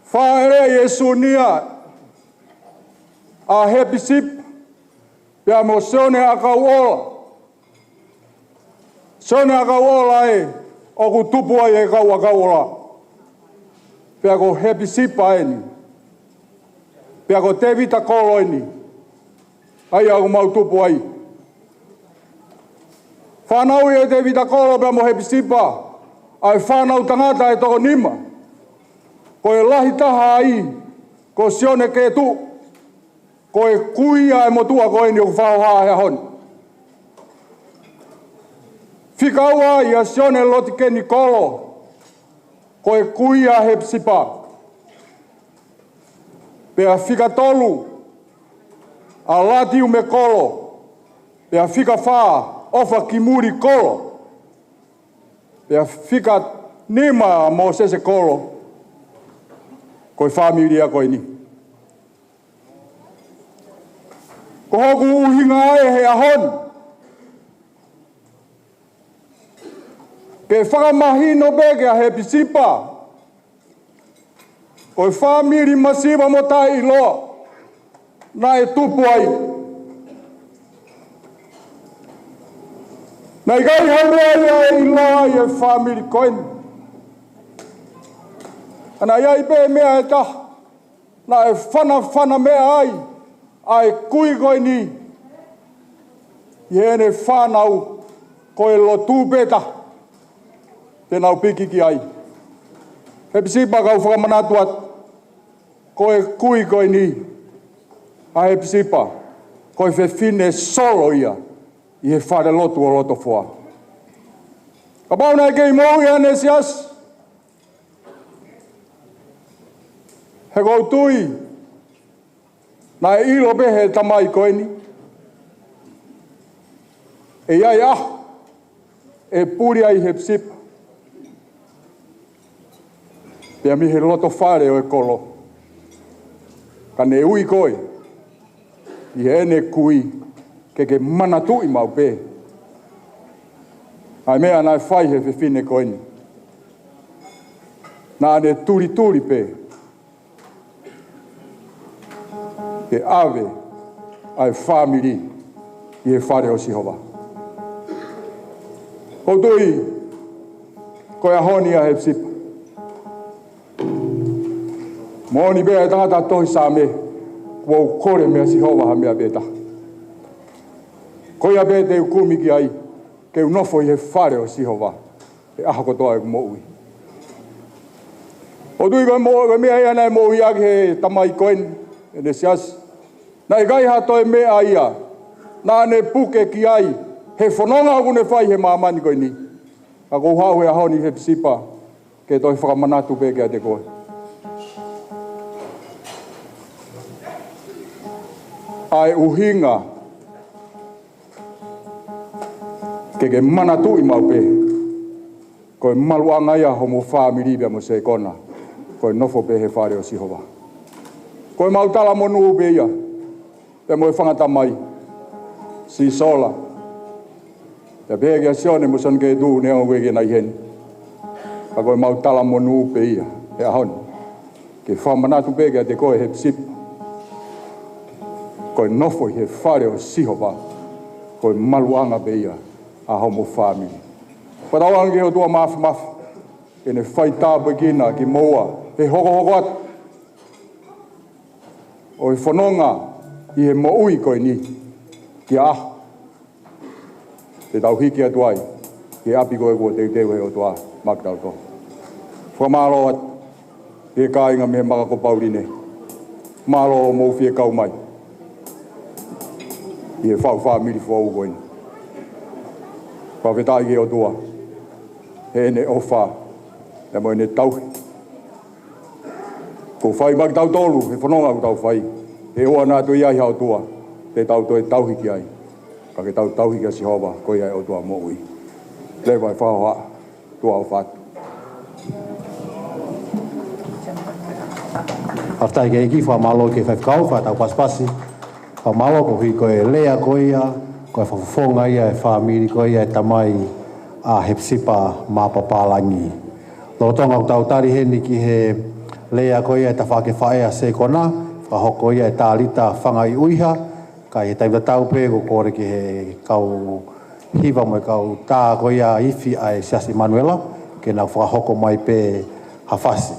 Fāʻeleʻi ʻe Sunia ʻa Hepisipa pea mo Sione ʻAkauʻola. Sione ʻAkauʻola ē, ʻoku tupu ai e kau ʻAkauʻola. Pea ko Hepisipa eni, pea ko Tēvita Kolo eni, ʻa ia ʻoku mau tupu ai. Fānau ʻe Tēvita Kolo pea mo Hepisipa ʻa e fānau tangata ʻe toko nima. Ko e lahi taha ai ko Sione Ketuʻu, ko e kui ʻa e motuʻa ko eni ʻoku fakahohaʻa he ʻaho ni. Fika ua ʻia Sione Lotikeni Kolo, ko e kui ʻa Hepisipa. Pea fika tolu ʻa Lātiume Kolo. Pea fika fā ʻOfakimuli Kolo. Pea fika Nima, Mōsese Kolo, ko e fāmili ia ko eni. Ko hoku ʻuhinga ʻa e he ʻaho ni ke fakamahino pē kia Hepisipa, ko e fāmili masiva mo taʻeʻiloa naʻe tupu ai. Naʻe ʻikai ha meʻa ia ʻe ʻiloa ai e fāmili ko eni. Ka naʻe ʻi ai pē meʻa ʻe taha naʻe fanafana meʻa ai ʻa e kui ko eni ʻi heʻene fānau, ko e lotu pē taha te nau piki ki ai. Hepisipa, kau fakamanatu atu, ko e kui ko eni ʻa Hepisipa, ko e fefine solo ia ʻi he falelotu ʻo Lotofoa. Kapau naʻe kei moʻui ʻa ʻene siasi, he ʻoku ou tui naʻe ʻilo pē he tamai ko eni ʻe ʻi ai ʻaho ʻe puli ai Hepisipa pea mei he loto fale ʻo e kolo, ka ne ui koe ʻi heʻene kui ke ke manatuʻi maʻu pē ʻa e meʻa naʻe fai he fefine ko eni. Naʻa ne tulituli pē ke ʻave ʻa e fāmili ʻi he fale ʻo Sihova. ʻOku ou tui ko e ʻaho ni ʻa Hepisipa, moʻoni pē ʻa e tangata tohi Saame, kuo u kole meia Sihova ha meʻa pē taha. Ko ia pē te u kumi ki ai, ke u nofo ʻi he fale ʻo Sihova he ʻaho kotoa ʻeku moʻui. ʻOku ou tui ko e mo-, ko e meʻa ia naʻe moʻui ʻaki he tamai ko eni ʻene siasi, naʻe ʻikai ha toe meʻa ia naʻa ne puke ki ai he fononga ʻoku ne fai he māmani ko eni. Ka ʻoku ou haʻu he ʻaho ni Hepisipa ke toe fakamanatu pē kiate koe ʻa e ʻuhinga ke ke manatuʻi maʻu pē ko e maluʻanga ia homo fāmili pea mo Sekona, ko e nofo pē he fale ʻo Sihova. Ko e mau talamonū pē ia pea mo e fanga tamai, Sisola, pea pehē kia Sione mo Sione Ketu, neongo ʻoku ʻikai ke nau ʻi heni. Ka ko e mau talamonū pē ia he ʻaho ni ke fakamanatu pē kiate koe Hepisipa, ko e nofo ʻi he fale ʻo Sihova ko e maluʻanga pē ia ʻa homo fāmili. Fakatauange ki he ʻOtua Māfimafi ke ne faitāpuekina kimoua he hokohoko atu ʻo e fononga ʻi he moʻui ko eni ki he ʻaho te tau hiki atu ai ki he ʻapi ko ē kuo teuteu ʻe he ʻOtua maʻa kitautolu. Fakamālō atu ki he kāinga mei he Maka ko Pauline. Mālō hoʻomou fie kau mai ʻi he faʻu fāmili foʻou ko eni. Fakafetaʻi ki he ʻOtua heʻene ʻofa pea mo ʻene tauhi kuo fai maʻa kitautolu he fononga ʻoku tau fai. He ʻoua naʻa toe ʻi ai ha ʻOtua te tau toe tauhi ki ai, ka ke tau tauhi kia Sihova, ko ia ʻa e ʻOtua moʻui. Leva e fakahohaʻa, tuʻa ʻofa atu. Fakafetaʻi ki he ʻEiki. Fakamālō ki he faifekau, fakatau pasipasi. Fakamālō koeʻuhi ko e lea ko ia, ko e fakafofonga ia ʻa e fāmili ko ia ʻa e tamai ʻa Hepisipa Mapapālangi. Lolotonga ʻoku tau tali heni ki he lea ko ia ʻa e tafaʻaki faʻē ʻa Sekona, fakahoko ia ʻe Talita Fangaʻiʻuiha, ka ʻi he taimi tatau pē ʻoku kole ki he kau hiva mo e kau tā ko ia ifi ʻa e Siasi ʻImanuela, ke nau fakahoko mai pē ha fasi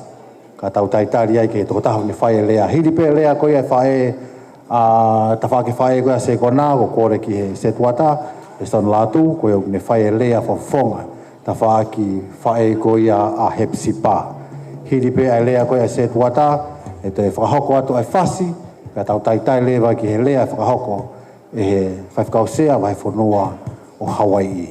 ka tau talitali ai ki he tokotaha ʻoku ne fai e lea. Hili pē lea ko ia ʻa e faʻē, ʻa e tafaʻaki faʻē ko ia ʻa Sekona, ʻoku kole ki he setuata, ʻe Sione Lātū, ko ia ʻoku ne fai e lea fakafofonga tafaʻaki faʻē ko ia ʻa Hepisipa. Hili pē ʻa e lea ko ia ʻa e setuata, ʻe toe fakahoko atu ʻa e fasi, ka tau talitali leva ki he lea fakahoko ʻe he faifekau sea Vahefonua ʻo Hauaiʻi.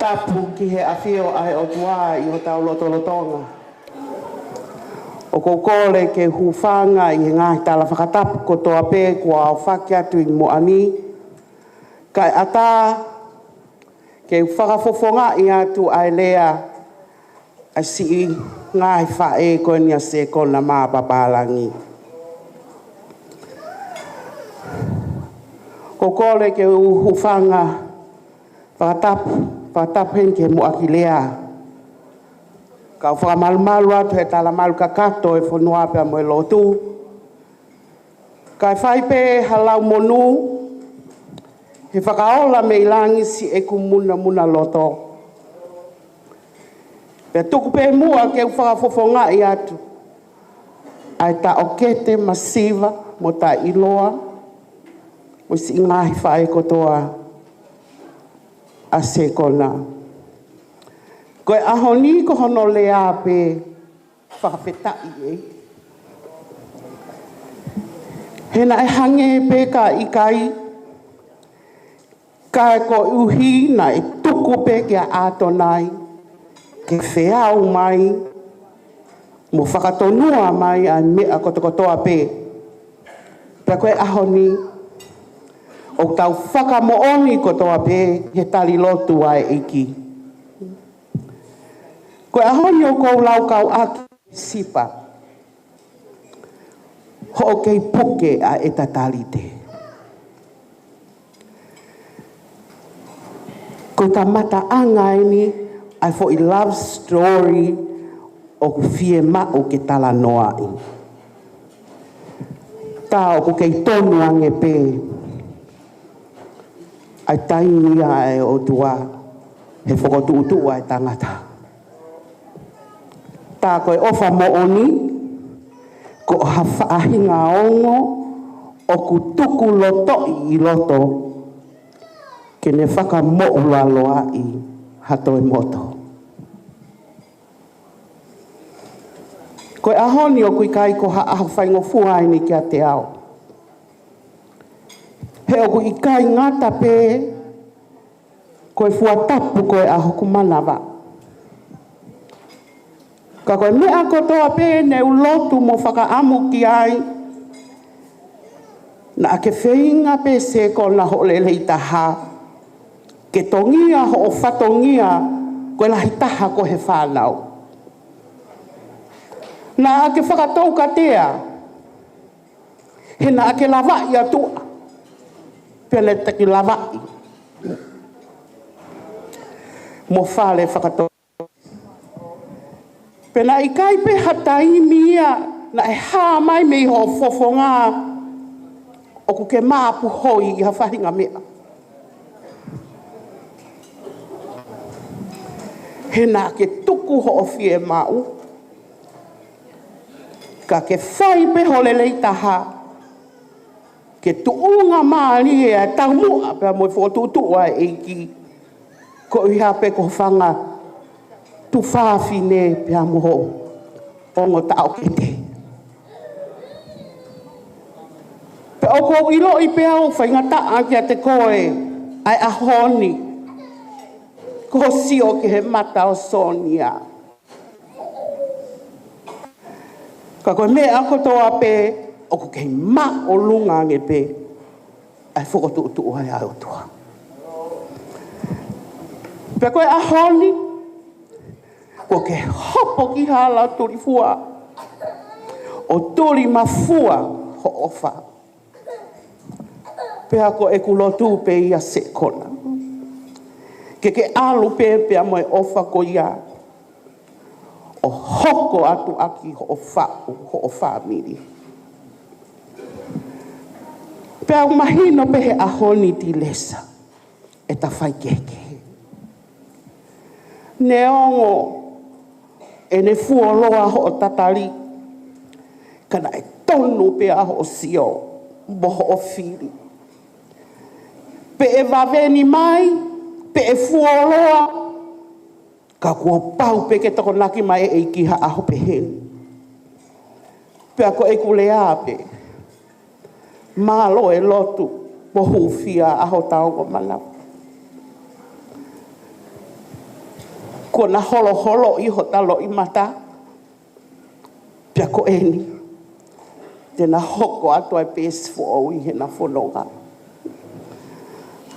Tapu ki he ʻafio ʻa e ʻOtua ʻi hotau lotolotonga. ʻOku ou kole ke u hūfanga ʻi he ngaahi tala fakatapu kotoa pē kuo aofaki atu ʻi muʻa ni, kae ʻatā ke u fakafofongaʻi atu ʻa e lea ʻa e siʻi ngaahi faʻē ko eni ʻa Sekona mā Papālangi. ʻOku ou kole ke u hūfanga fakatapu, fakatapu heni ki he muʻaki lea. Kau fakamalumalu atu he talamalu kakato ʻo e fonua pea mo e lotu. Kae fai pē ha lau monū, he fakaola mei langi siʻeku munamuna loto. Pea tuku pē muʻa ke u fakafofongaʻi atu ʻa e taʻokete masiva mo taʻeʻiloa mo e siʻi ngaahi faʻē kotoa ʻa Sekona. Ko e ʻaho ni ko hono lea pē fakafetaʻi ē. He naʻe hangē pē ka ʻikai, kae koeʻuhi naʻe tuku pē kia ʻAtonai ke feau mai mo fakatonua mai ʻa e meʻa kotokotoa pē. Pea ko e ʻaho ni, ʻoku tau fakamoʻoni kotoa pē he tali lotu ʻa e ʻEiki. Ko e ʻaho ni ʻoku ou laukau ʻaki sipa hoʻo kei puke ʻa e tatalite. Ko e kamataʻanga eni ʻa e foʻi love story ʻoku fiemaʻu ke talanoaʻi. Tā ʻoku kei tonu ange pē ʻa e taimi ʻa e ʻOtua he fokotuʻutuʻu ʻa e tangata. Tā ko e ʻofa moʻoni, ko ha faʻahinga ongo ʻoku tuku lotoʻi ʻi loto ke ne fakamoʻulaloaʻi ha toe moto. Ko e ʻaho ni ʻoku ʻikai ko ha ʻaho faingofua eni kiate au. He ʻoku ʻikai ngata pē ko e fua tapu ko ē ʻa hoku manava. Ka ko e meʻa kotoa pē ne u lotu mo fakaʻamu ki ai, naʻa ke feinga pē Sekona hoʻo lelei taha ke tongia hoʻo fatongia ko e lahi taha ko ē he fānau. Naʻa ke fakatoukatea, he naʻa ke lavaʻi ʻa tuʻa, pea naʻe taki lavaʻi mo fale fakato. Pea naʻe ʻikai pē ha taimi ia naʻe hā mai mei hoʻo fofonga ʻoku ke mapuhoi ʻi ha faʻahinga meʻa. He naʻa ke tuku hoʻo fiemaʻu, ka ke fai pē ho lelei taha ke tuʻunga mālie ʻa e taumuʻa pea mo e fokotuʻutuʻu ʻa e ʻEiki, koeʻuhi pē ko ho fanga tuofāfine pea mo ho ongo taʻokete. Pea ʻoku ou ʻiloʻi pē ʻoku faingataʻa kiate koe ʻa e ʻaho ni, ko hoʻo sio ki he mata ʻo Sonia. Ka ko e meʻa kotoa pē ʻoku kei māʻolunga ange pē ʻa e fokotuʻutuʻu ʻa e ʻOtua. Pea ko e ʻaho ni, kuo ke hopo ki hala tulifua ʻo tulimafua hoʻo ʻofa. Pea ko ʻeku lotu pē ia Sekona, ke ke ʻalu pē pea mo e ʻofa ko ia ʻo hoko atu ʻaki hoʻo faʻu, hoʻo fāmili. Pea ʻoku mahino pē he ʻaho ni Tilesa, ʻe ta faikehekehe. Neongo ʻene fuoloa hoʻo tatali, ka naʻe tonu pē ʻa hoʻo sio mo hoʻo fili. Pe ʻe vave ni mai, pe ʻe fuoloa, ka kuo pau pē ke tokonaki mai e ʻEiki ha ʻaho pehē ni. Pea ko ʻeku lea pē, mālō e lotu mo hūfia ʻa hota ongo manava. Kuo na holoholoʻi hota loʻimata, pea ko eni te na hoko atu ai pē siʻi foʻou ʻi heʻena fononga.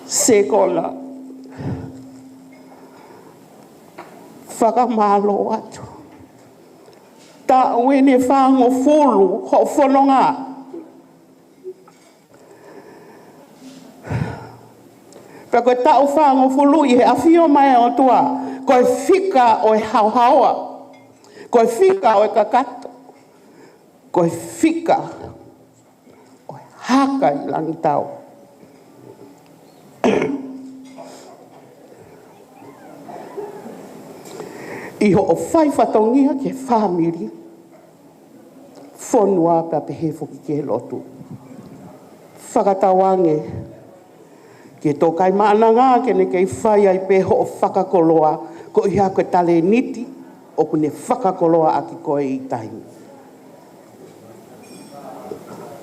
Sekona, fakamālō atu. Taʻu eni ʻe fāngofulu hoʻo fononga. Pea ko e taʻu fāngofulu ʻi he ʻafio mai ʻa e ʻOtua, ko e fika ʻo e haohaoa, ko e fika ʻo e kakato, ko e fika ʻo e haka ʻi langi tau. ʻI hoʻo fai fatongia ki he fāmili, fonua pea pehē foki ki he lotu. Fakatauange ke tō kai maʻananga ke ne kei fai ai pē hoʻo fakakoloa, ko ia ko e talēniti ʻoku ne fakakoloa ʻaki koe ʻi taimi.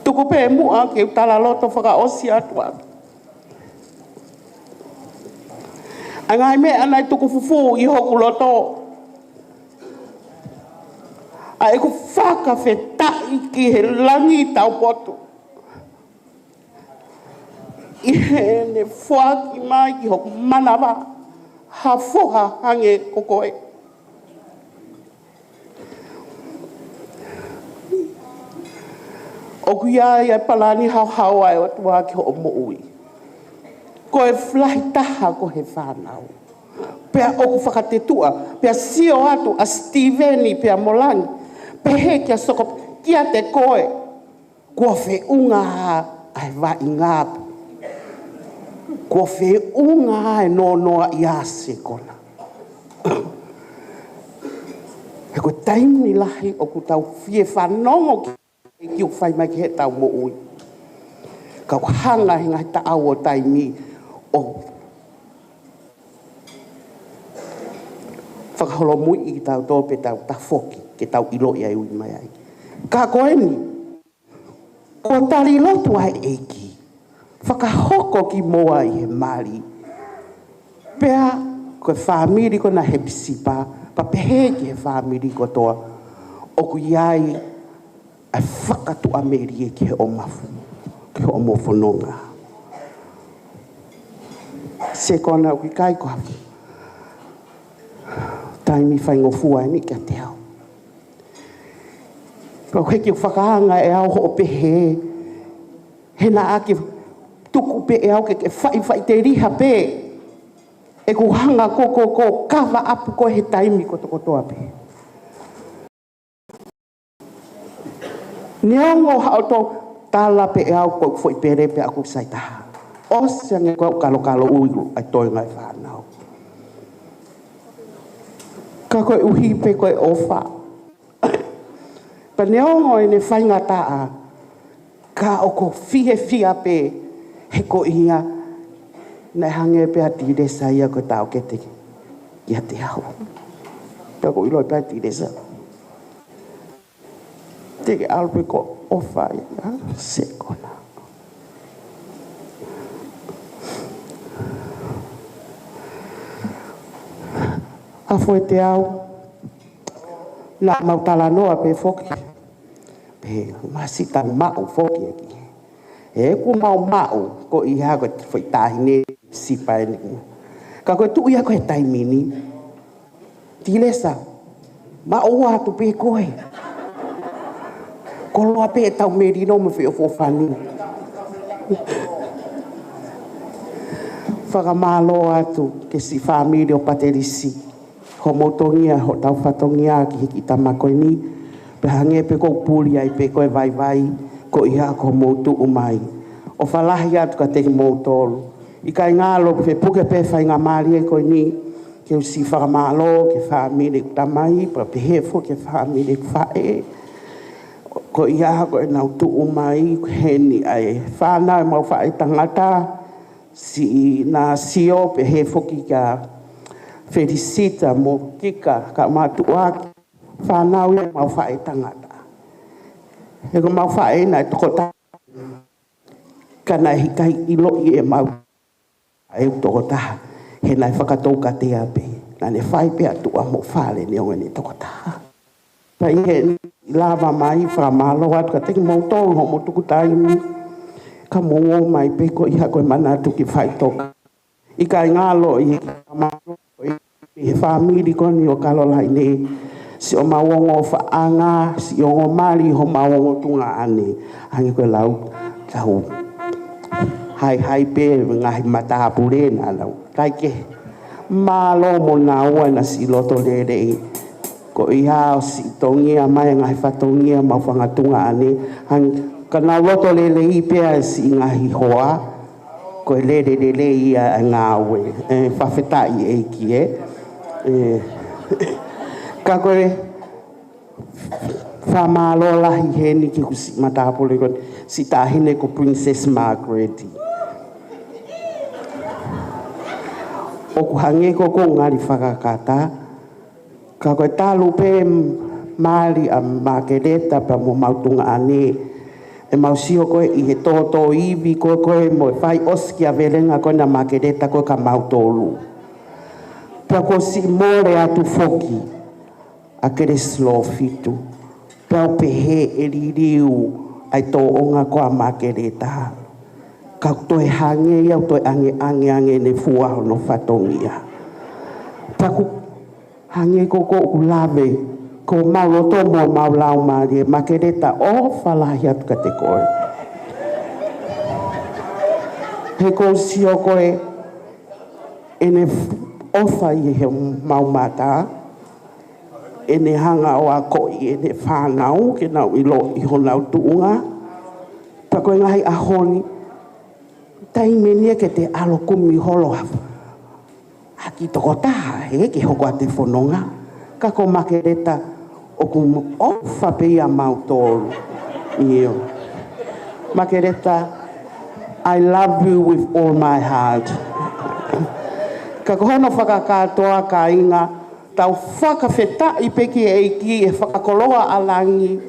Tuku pē muʻa ke u talaloto fakaʻosi atu atu. ʻA e ngaahi meʻa naʻe tuku fufū ʻi hoku loto, ʻa ʻeku fakafetaʻi ki he langi taupotu ʻi heʻene foaki mai ki hoku manava ha foha hangē ko koe. ʻOku ʻi ai ʻa e palani haohaoa ʻa e ʻOtua ki hoʻo moʻui. Ko e lahi taha ko e fānau. Pea ʻoku fakatetuʻa, pea sio atu ʻa Sitīveni pea mo Langi, pehē kia Soko, kiate koe, kuo feʻunga ʻa e vaʻinga. Kuo feʻunga ʻa e nonoa ia Sekona. He ko e taimi lahi ʻoku tau fie fanongo ki he ʻEiki ʻoku fai mai ki heʻetau moʻui. Ka ʻoku hanga he ngaahi taʻau ʻo taimi ʻo fakaholomui kitautolu pea tau tafoki ke tau ʻiloʻi ʻa e ui mai ai. Ka ko eni, kuo tali lotu ʻa e ʻEiki, fakahoko kimoua ʻi he mali. Pea ko e fāmili ko ena he pisipa, pea pehē ki he fāmili kotoa, ʻoku ʻi ai ʻa e fakatuʻamelie ki hoʻo mafu, ki hoʻomo fononga. Sekona, ʻoku ʻikai ko ha taimi faingofua eni kiate au. Pea ʻoku ʻikai ke fakaanga ʻe au hoʻo pehē, he naʻa ke tuku pē ʻe au ke, ke faʻifaʻiteliha pē ʻeku hanga ko, ko, ko kava ʻapu ko ē he taimi kotokotoa pē. Neongo haʻo toe tala pē ʻe au ko e foʻi pele pē ʻaku sai taha. ʻOsi ange ko e kalokalo ui ʻa e toenga e fānau. Ka koeʻuhi pē ko e ʻofa. Pea neongo ʻene faingataʻa, ka ʻoku ou fiefia pē he ko ia naʻe hangē pē ʻa Tilesa ia ko e taʻokete kiate au. Pea ʻoku ou ʻilo pē ʻa Tilesa te ke ʻalu pē ko e ʻofa ia Sekona. ʻA Foete au, naʻa mau talanoa pē foki. Pea masi tau maʻu foki ʻEiki. He ʻoku mau maʻu ko ia ko e foʻi taʻahine sipa eni. Ka ko e tuʻu ia ko e taimi ni, Tilesa, maʻu atu pē koe. Koloa pē ʻetau melino mo e feʻofoʻofani. Fakamālō atu ki he siʻi fāmili ʻo Patelisi. Hoʻomou tongia, hotau fatongia ki he kiʻi tama ko eni. Pea hangē pē ʻoku ou puli ai pē ko e vaivai, ko ia ko hoʻomou tuʻu mai. ʻOfa lahi atu kiate kimoutolu. ʻIkai ngalo, fepuke pē faingamālie ko eni ke u siʻi fakamālō ki he fāmili ʻeku tamai, pea pehē foki ki he fāmili ʻeku faʻē. Ko ia ko ʻenau tuʻu mai, ko eni ʻa e fānau ʻemau faʻētangata, siʻi Nāsio, pehē foki kia Felisita mo Kika, ka matuʻaki fānau ia ʻemau faʻētangata. He ko ʻemau faʻē naʻe tokotaha, ka naʻe ʻikai ʻiloʻi ʻe mau ʻe tokotaha, he naʻe fakatoukatea pē. Naʻa ne fai pē ʻa tuʻa mo fale neongo ʻene tokotaha. Pea ʻi heʻene lava mai, fakamālō atu kiate kimoutolu hoʻomou tuku taimi ka mou ō mai pē ko ia ko e manatu ki faʻitoka. ʻIkai ngalo ʻi he fakamālō ʻi he fāmili ko eni ʻo Kalolaine, siʻomau ongo ʻofaʻanga, siʻi ongo mali homau ongo tuongaʻane. Hangē ko e lau, tau haihai pē ngaahi matāpule naʻa nau kai ke. Mālō mo naua ʻena siʻi loto lelei. Ko ia ʻo siʻi tongia mai ngaahi fatongia mau fanga tuongaʻane. Hangē ka nau loto lelei pea siʻi ngaahi hoa. Ko e lele lelei ia e ngāue. ʻE, fakafetaʻi ʻEiki ē. ʻE, ka ko e fakamālō lahi heni ki hoku siʻi matāpule ko e siʻi taʻahine ko Princess Margaret. ʻOku hangē ko ʻeku ngali fakakata. Ka ko e talu pē mali ʻa Makeleta pea mo homau tuongaʻane, ʻemau sio ko ē ʻi he tōtōivi ko ē ko ē mo e fai ʻosikiavelenga ko ena ʻa Makeleta ko ē kia mautolu. Pea kuo siʻi mole atu foki ʻa Kelesi Lōfitu. Pea u pehē ʻe liliu ʻa e tōʻonga ko ē ʻa Makeleta. Ka ʻoku toe hangē ia ʻoku toe ʻangeʻange ange ʻene fua hono fatongia. Pea ʻoku hangē ko ʻeku lave, ko homau loto mo homau laumālie, Makeleta, ʻofa lahi atu kiate koe. He ʻoku ou sio ko ē ʻene ʻofa ʻi homau mata, ʻene hanga ʻo akoʻi ʻene fānau ke nau ʻiloʻi honau tuʻunga. Pea ko e ngaahi ʻaho ni, taimi eni ia ke te ʻalu ʻo kumi holo ha kiʻi tokotaha ē ke hoko atu e fononga. Ka ko Makeleta ʻoku ʻofa pē ia mautolu. ʻIo. Makeleta, I love you with all my heart. Ka ko hono fakakātoa, kāinga, tau fakafetaʻi pē ki he ʻEiki ʻi he fakakoloa ʻa langi,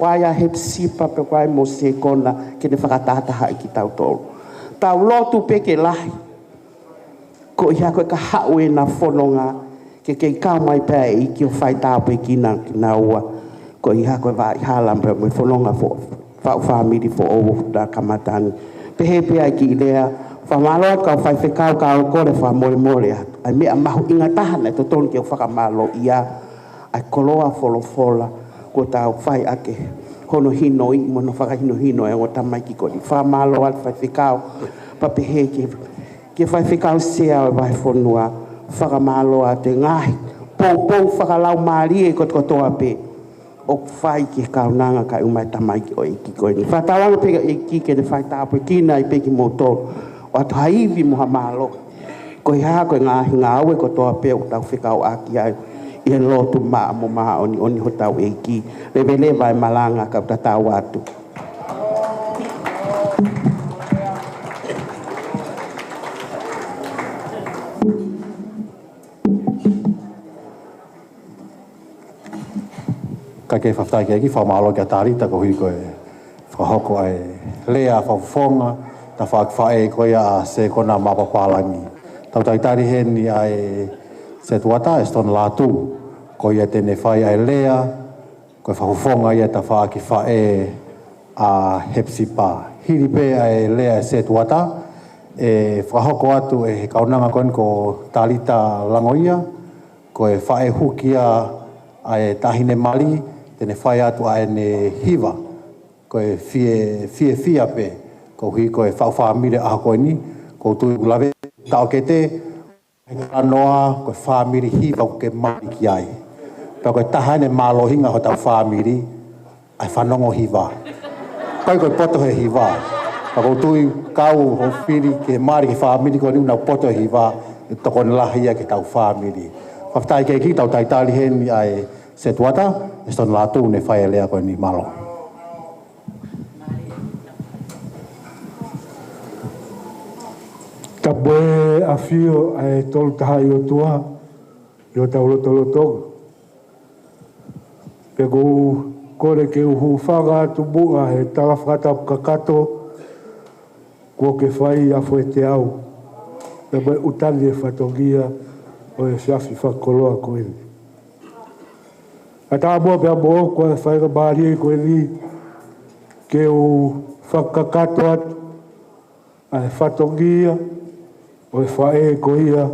ʻa ia ʻa Hepisipa pea mo Sekona ke ne fakatahatahaʻi kitautolu. Tau lotu pē ke lahi. Ko ia ko e ka haʻu ʻena fononga ke kei kau mai pē ʻa e ʻEiki ʻo fai tāpuekina kinaua. Ko ia ko e vaʻa hala pea mo e fononga fo-, faʻu fāmili foʻou ʻoku ta kamata ni. Pehē pē ʻa e kiʻi lea, fakamālō atu kau faifekau, kau kole fakamolemole atu. ʻA e meʻa mahuʻinga taha naʻe totonu ke u fakamālōʻia, ʻa e koloa folofola kuo tau fai ʻaki hono hinoʻi mo hono fakahinohino e ongo tamaiki ko eni. Fakamālō atu faifekau, pea pehē ki he, ki he faifekau sea ʻo e vahefonua, fakamālō atu e ngaahi poupou fakalaumālie kotokotoa pē ʻoku fai ki he kaunanga kae ʻuma e tamaiki ʻo e ʻEiki ko eni. Fakatauange pē ki he ʻEiki ke ne fai tāpuekina ai pē kimoutolu ʻo ʻoatu ha ivi mo ha mālohi. Ko e hā, ko e ngaahi ngāue kotoa pē ʻoku tau fekauʻaki ai ʻi he lotu maʻa mo māʻoniʻoni hotau ʻEiki. Leveleva e malanga kau tatau atu. Ka ke fakafetaʻi ki he ʻEiki, fakamālō kia Talita koeʻuhi ko e fakahoko ʻa e lea fakafofonga, tafaʻaki faʻē ko ia ʻa Sekona Mapapālangi. Tau talitali heni ʻa e setuata, ʻa Stone Lātū, ko ia te ne fai ʻa e lea, ko e fakafofonga ia tafaʻaki faʻē ʻa Hepisipa. Hili pē ʻa e lea ʻa e setuata, ʻe fakahoko atu ʻe he kaunanga ko eni ko Talita Langoia, ko e faʻē huki ia ʻa e taʻahine mali, te ne fai atu ʻa ʻene hiva. Ko e fie, fiefia pē, koeʻuhi ko e faʻu fāmili ʻaho ko eni, ʻoku ou tui ʻoku lave taʻokete, ʻa e talanoa, ko e fāmili hiva ʻoku ke mali ki ai. Pea ko e taha eni e mālohinga hotau fāmili, ʻa e fanongo hiva. ʻIkai ko e poto he hiva. Ka ʻoku ou tui kau ho fili ke mali ki he fāmili ko eni ʻoku nau poto he hiva, ʻe tokoni lahi ia ki hotau fāmili. Fakafetaʻi ki he ʻEiki, tau talitali heni ʻa e setuata, ʻa Stone Lātū ne fai e lea ko eni, mālō. Tapu ʻa e ʻafio ʻa e Tolu Tahaʻi ʻOtua ʻi hotau lotolotonga. Pea ʻoku ou kole ke u hūfanga atu muʻa he tala fakatapu kakato kuo ke fai ʻa Foeteau, pea mo e ʻuta ni e fatongia, ʻo e efiafi fakakoloa ko eni. Kae ʻatā muʻa pea mo au ko e faingamālie ko eni ke u fakakakato atu ʻa e fatongia ʻo e faʻē ko ia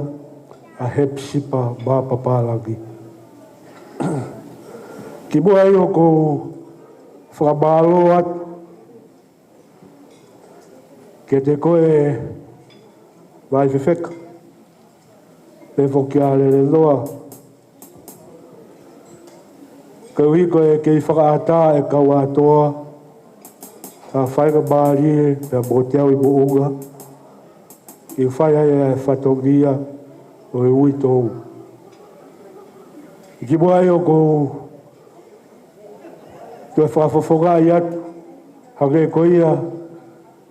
ʻa Hepisipa Mā Papālangi. Kimuʻa ai ʻoku ou fakamālō atu kiate koe Vaifefeka, pea foki ʻa Lelenoa, koeʻuhi ko e kei fakaʻatā ʻe Kauatoa ʻa e faingamālie pea mo Teau ʻi Moʻunga ke fai ai ʻa e fatongia ʻo e uitou. Kimuʻa ai ʻoku ou toe fakafofongaʻi atu, hangē ko ia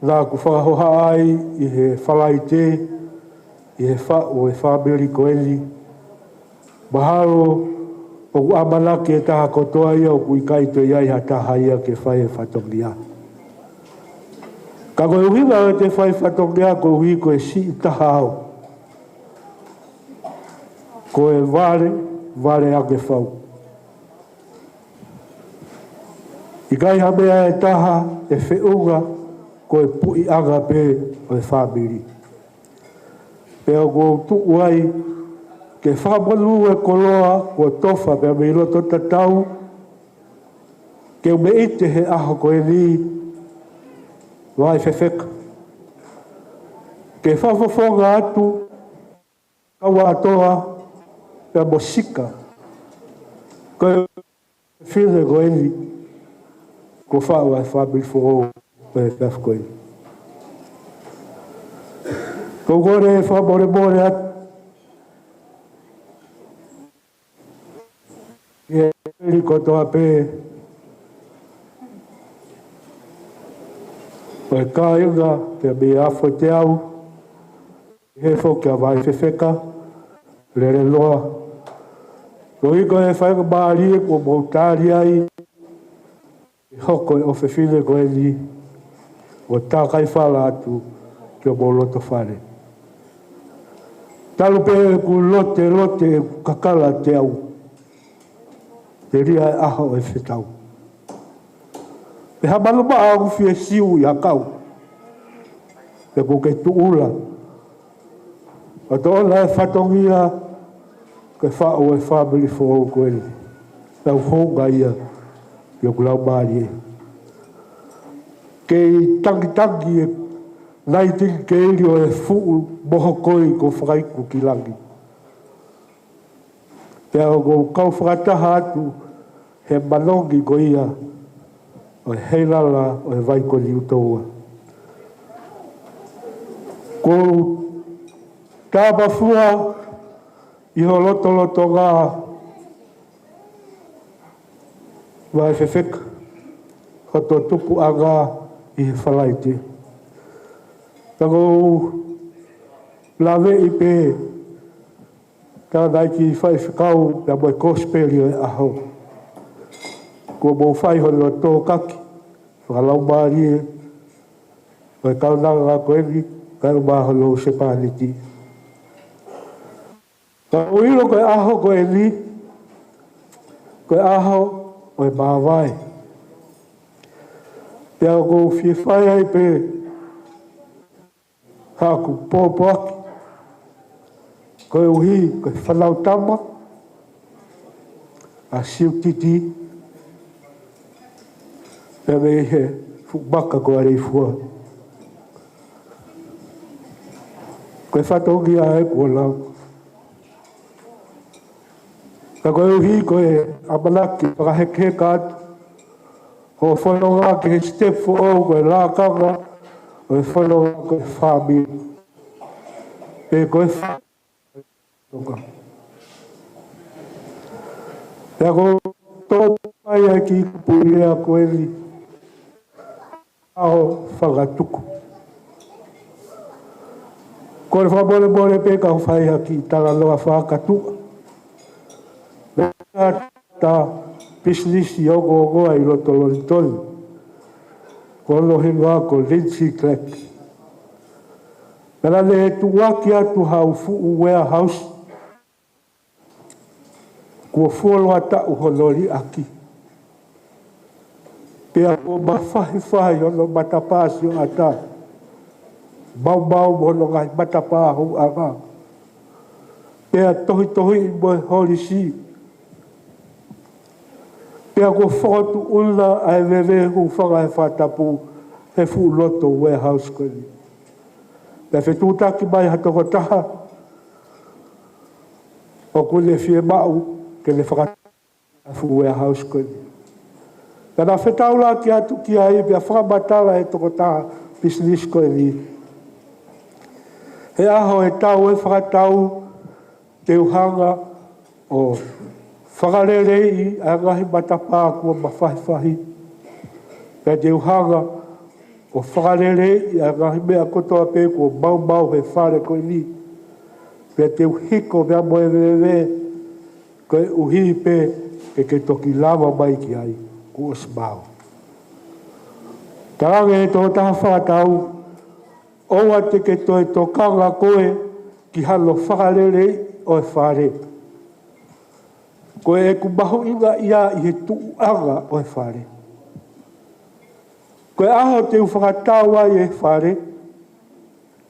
naʻa ku fakahohaʻa ai ʻi he Falaite, ʻi he faʻu ʻo e fāmili ko eni. Mahalo ʻoku ʻamanaki e taha kotoa ia ʻoku ʻikai toe ʻi ai ha taha ia ke fai e fatongia. Ka ko e ʻuhinga ʻo ʻete fai fatongia koeʻuhi ko e siʻi taha au, ko e vale, vale ange fau. ʻIkai ha meʻa ʻe taha ʻe feʻunga, ko e puʻiʻanga pē ʻo e fāmili. Pea ʻoku ou tuʻu ai ke fakamonū e koloa kuo tofa pea mei loto tatau ke u meʻite he ʻaho ko eni, Vaifefeka, ke fakafofonga atu Kauatoa pea mo Sika, ko e fefine ko eni kuo faʻu ʻa e fāmili foʻou ʻo e efiafi ko eni. ʻOku ou kole fakamolemole atu ki he fāmili kotoa pē ʻo e kāinga pea mei Afoteau, ʻi he foki ʻa Vaifefeka, Lelenoa. Koeʻuhi ko e faingamālie kuo mou tali ai ke hoko e ʻofefine ko eni ʻo tākai fala atu ki homou loto fale. Talu pē ʻeku lote, lote ʻeku kakala Teau, telia e ʻaho ʻo e fetau. Pea ha malumaʻa ʻoku fie siu ʻi ha kau, pea kuo ke tuʻula ʻo toʻo ʻa e fatongia ke faʻu e fāmili foʻou ko eni. Tau hounga ia ki hoku laumālie. Kei tangitangi e naitingikeili ʻo e fuʻu mohokoi kuo fakaiku ki langi. Pea ʻoku ou kau fakataha atu he manongi ko ia ʻo e heilala ʻo e vai ko Liutoua. ʻOku ou tāmafua ʻi ho lotolotonga Vaifefeka, hoto tupuʻanga ʻi he Falaite. Ka ʻoku ou laveʻi pē ka naʻe ʻi ai e kiʻi faifekau pea mo e kosipeli ʻo e ʻaho. Kuo mou fai hono tōkaki fakalaumālie ʻo e kaunanga ko eni, kae ʻumaʻā hono husepāniti. Ka ʻoku ou ʻilo ko e ʻaho ko eni, ko e ʻaho ʻo e māvae. Pea ʻoku ou fie fai ai pē haʻaku pōpoaki, koeʻuhi ko e fānau tama ʻa Siutiti, pea mei he fuʻu maka ko Aleifua. Ko e fatongia ē kuo lau. Ka koeʻuhi ko e ʻamanaki fakahekeheka atu hoʻo fononga ki he sitepu foʻou ko e lakanga ʻo e fononga ko e fāmili. Pe ko e fa-, toka. Pea ʻoku ou tō mai ai ki he kupuʻi lea ko eni, ʻaho fakatuku. Kole fakamolemole pē ka u fai ha kiʻi talanoa fakatuʻa. Meʻa ʻa e pisinisi ongoongoa ʻi loto Lonitoni, ko hono hingoa ko Lindsay Clark. Pea naʻa ne tuʻuaki atu haʻaku fuʻu warehouse Kuo fuoloa taʻu hono liʻaki. Pea kuo mafahifahi hono matapā sioʻata. Maumau mo hono ngaahi matapā houʻanga. Pea tohitohi mo e holisi. Pea kuo fokotuʻuna ʻa e veve hūfanga he fakatapu he fuʻu loto warehouse ko eni. Pea fetuʻutaki mai ha tokotaha ʻoku ne fiemaʻu ke ne fakatapu ʻa e fuʻu warehouse ko eni. Pea naʻe fetaulaki atu ki ai pea fakamatala ʻe he tokotaha pisinisi ko eni. He ʻaho ʻe tau ʻe fakatau te u hanga ʻo fakaleleiʻi ʻa e ngaahi matapā kuo mafahifahi. Pea te u hanga ʻo fakaleleiʻi ʻa e ngaahi meʻa kotoa pē kuo maumau he fale ko eni. Pea te u hiko pea mo e veve koeʻuhi pē ke ke toki lava mai ki ai kuo ʻosi maau. Talaange ʻe he tokotaha fakatau, ʻoua te ke toe tokanga koe ki hano fakaleleiʻi ʻo e fale. Ko ʻeku mahuʻinga ia ʻi he tuʻuʻanga ʻo e fale. Ko e ʻaho te u fakatau ai e fale,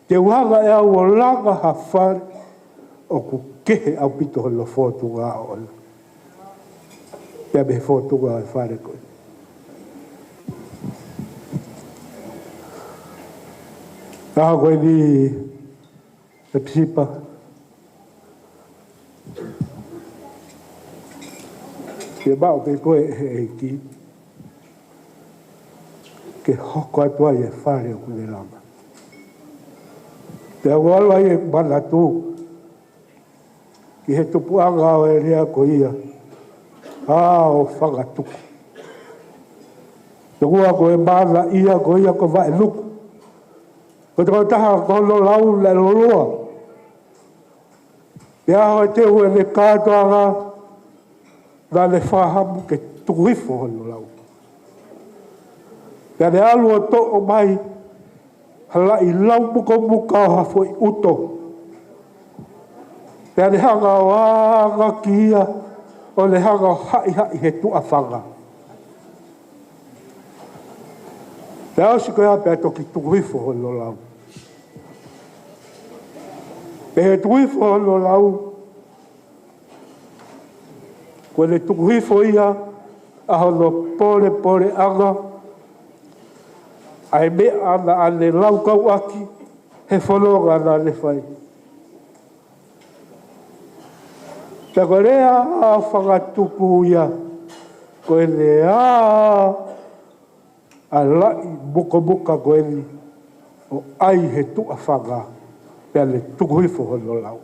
te u hanga ʻe au ʻo langa ha fale ʻoku kehe ʻaupito hono fōtunga ʻoʻona. Pea mei he fōtunga ʻo e fale ko ē. ʻAho ko eni ʻe Pisipa. Ke maʻu pē koe ʻe he ʻEiki ke hoko atu ai e fale ʻoku ne langa. Pea ʻoku ʻalu ai e manatu ki he tupuʻanga ʻo e lea ko ia, ʻa ʻo fanga tuku. Tokua ko e mana ia ko ia ko Vaʻenuku. Ko e tokotaha ko hono lau naʻe loloa. Pea ʻaho ʻe teu ʻene kātoanga, naʻa ne fakahamu ke tuku hifo hono lau. Pea ne ʻalu ʻo toʻo mai ha laʻi lau mukomuka ʻo ha foʻi ʻuto. Pea ne hanga ʻo anga ki ia, ʻo ne hanga ʻo haʻihaʻi he tuʻa fanga. Pea ʻosi ko ia pea toki tuku hifo hono lau. Pea tuku hifo hono lau, ko ʻene tuku hifo ia ʻa hono polepoleʻanga ʻa e meʻa naʻa ne laukau ʻaki he fononga naʻa ne fai. Pea ko e lea ʻa fanga tuku ia, ko ʻene ʻā ʻa e laʻi mukomuka ko eni ʻo ʻai he tuʻa fanga, pea ne tuku hifo hono lau.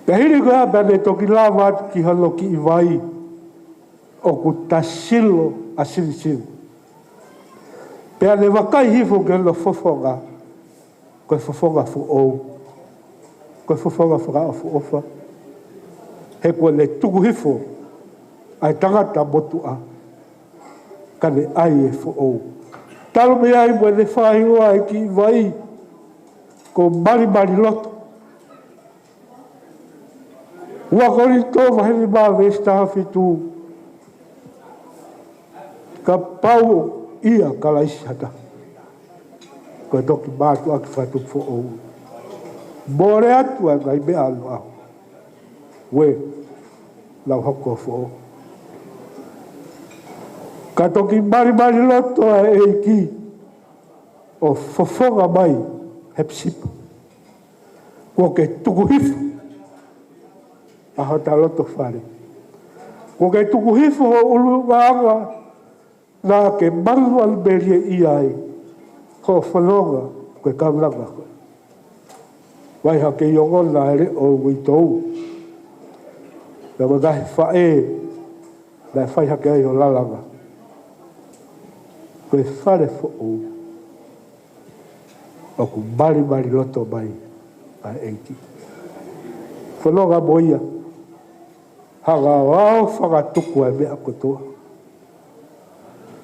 Pea hili ko ia pea ne toki lava atu ki hono kiʻi vai ʻoku tasilo ʻa silisili. Pea ne vakai hifo ki hono fofonga, ko e fofonga foʻou, ko e fofonga fakaʻofoʻofa. He kuo ne tuku hifo ʻa e tangata motuʻa, ka ne ʻai e foʻou. Talu mei ai mo ʻene fai ʻo ʻai e kiʻi vai, ko malimali loto. Ua Kolinitō vahe nima veesi taha fitu. Kapau ʻoku ʻia Kalaisi ha taha, ko e toki mātuʻaki fakatupu foʻou. Mole atu ʻa e ngaahi meʻa ʻo ʻaho. Ue, nau hoko foʻou. Ka toki malimali loto ʻa e ʻEiki ʻo fofonga mai he Pisipa. Kuo ke tuku hifo ʻa hota loto fale. Kuo ke tuku hifo ho ʻulungaanga naʻa ke malumalu melie ʻi ai ho fononga ko e kaunanga ko ē. Vai ha kei ongona e leʻo ʻo uitou. Pea mo e ngaahi faʻē naʻe fai hake ai ho lalanga. Ko e fale foʻou ʻoku malimali loto mai ʻa e ʻEiki. Fononga mo ia, hanga ʻo fakatuku ʻa e meʻa kotoa.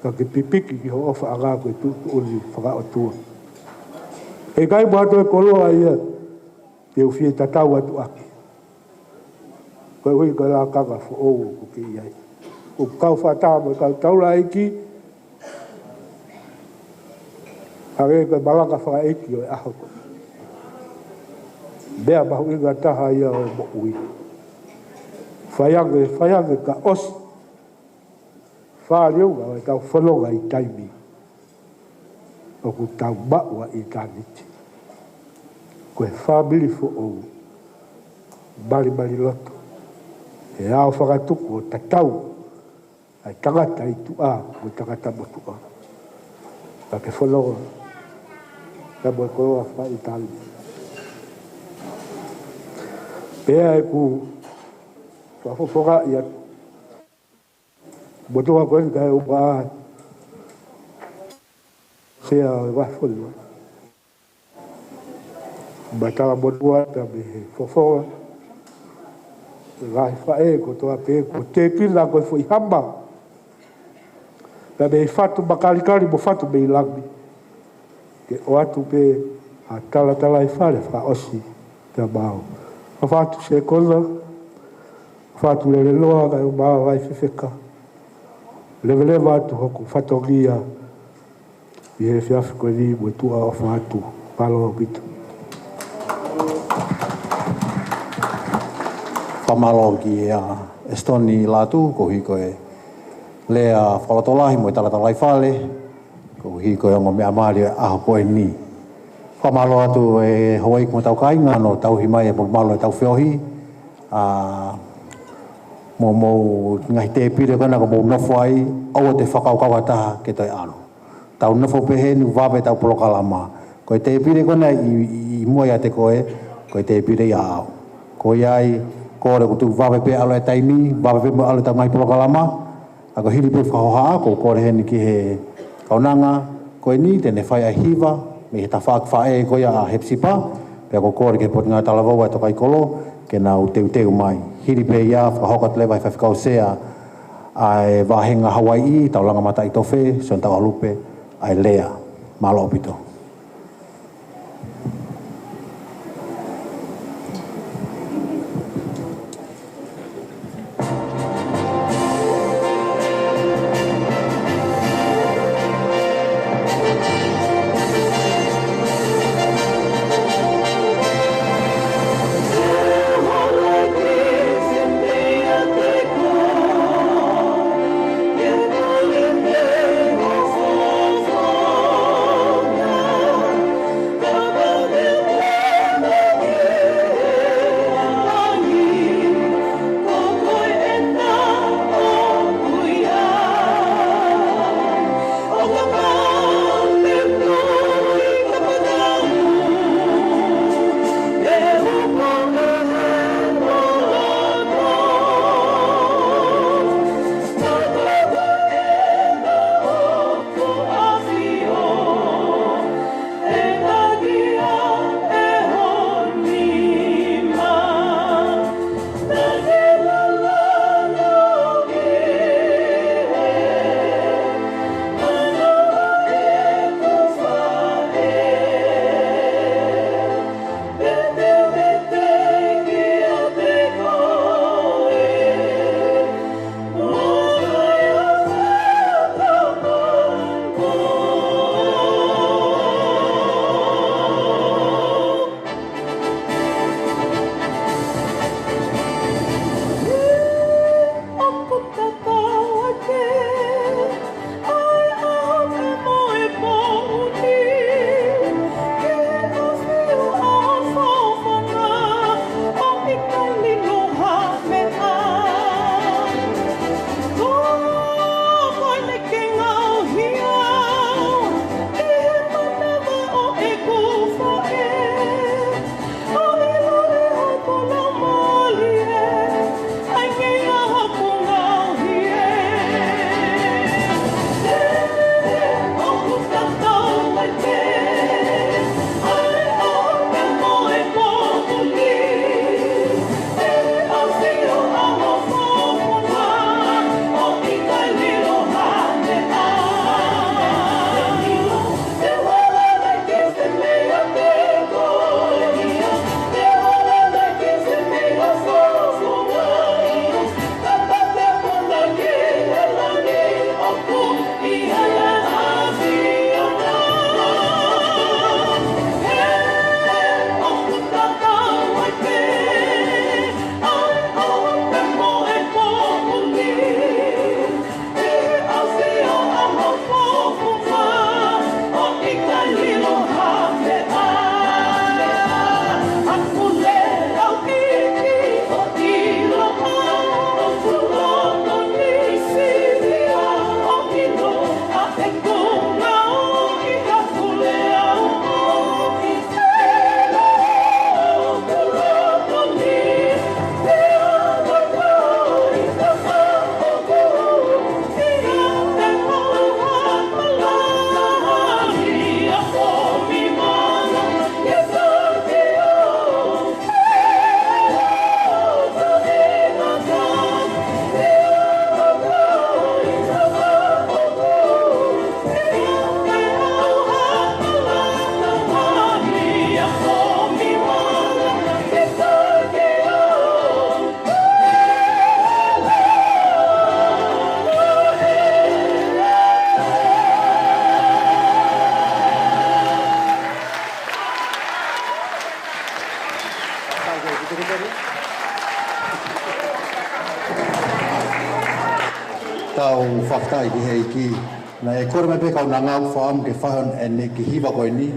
Ka ke pipiki ki ho ʻofaʻanga ko e tuʻutuʻuni fakaʻotua. He ʻikai mo ha toe koloa ia te u fie tatau atu ʻaki. Koeʻuhi ko e lakanga foʻou ʻoku ke ʻi ai. ʻOku kau fakataha mo e kau taulaʻeiki, hangē ko e malanga fakaʻeiki ʻo e ʻaho ko eni. Meʻa mahuʻinga taha ia ʻo e moʻui. Fai ange, fai ange ka ʻosi. Fāliunga ʻo e tau fononga ʻi taimi ʻoku tau maʻu ʻa ʻitāniti. Ko e fāmili foʻou, malimali loto, ʻe ao fakatuku ʻo tatau ʻa e tangata ʻi tuʻa mo e tangata motuʻa. Ka ke fononga, ka mo e koloa fakaʻitāniti. Pea ʻeku fakafofongaʻi atu. Motuʻa ko eni kae ʻuma ai. Sea ʻo e vahefonua. Matala motuʻa pea mei he fofonga. Ngaahi faʻē kotoa pē kuo tēpina ko e foʻi hama. Pea mei fatu makalikali mo fatu mei langi. Ke ʻoatu pē ha talatalaifale fakaʻosi pea maau. ʻOfa atu Sekona, ʻofa atu Lelenoa kae ʻuma ai Vaifefeka. Leveleva atu hoku fatongia ʻi he efiafi ko eni mo e tuʻa ʻofa atu. Mālō ʻaupito. Fakamālō ki he, ʻa, Esitoni Lātū, koeʻuhi ko e lea fakalotolahi mo e talatalaifale, koeʻuhi ko e ongo meʻa mali ʻo e ʻaho ko eni. Fakamālō atu ʻe Houʻeiki mo hotau kāinga hono tauhi mai e molumalu ʻetau feohi, ʻa, mo homou ngaahi tēpile ko ena ʻoku mou nofo ai, ʻoua te fakakaukau ha taha ke toe ʻalu. Tau nofo pē heni vave ʻetau polokalama. Ko e tēpile ko ena ʻi, ʻi, ʻi muʻa ʻiate koe, ko e tēpile ia ʻaʻau. Ko ia ai, kole ʻoku tuku vave pē ʻalu e taimi, vave pē mo ʻalu ʻetau ngaahi polokalama, ʻa ko e hili pē fakahohaʻa, ʻoku ou kole heni ki he kaunanga ko eni, te ne fai ʻa e hiva mei he tafaʻaki faʻē ko ia ʻa Hepisipa, pea ʻoku ou kole ki he Potungāue Talavou ʻa e Tokaikoló, ke nau teuteu mai. Hili pē ia, fakahoko atu leva ʻe he Faifekau Sea ʻa e vāhenga Hauaiʻi, Taulanga Mataʻitofe, Sione Tauʻalupe, ʻa e lea. Mālō ʻaupito. Tau fakafetaʻi ki he ʻEiki. Naʻe kole mai pē kaunanga ʻoku fakaʻamu ke fai ʻene kiʻi hiva ko eni,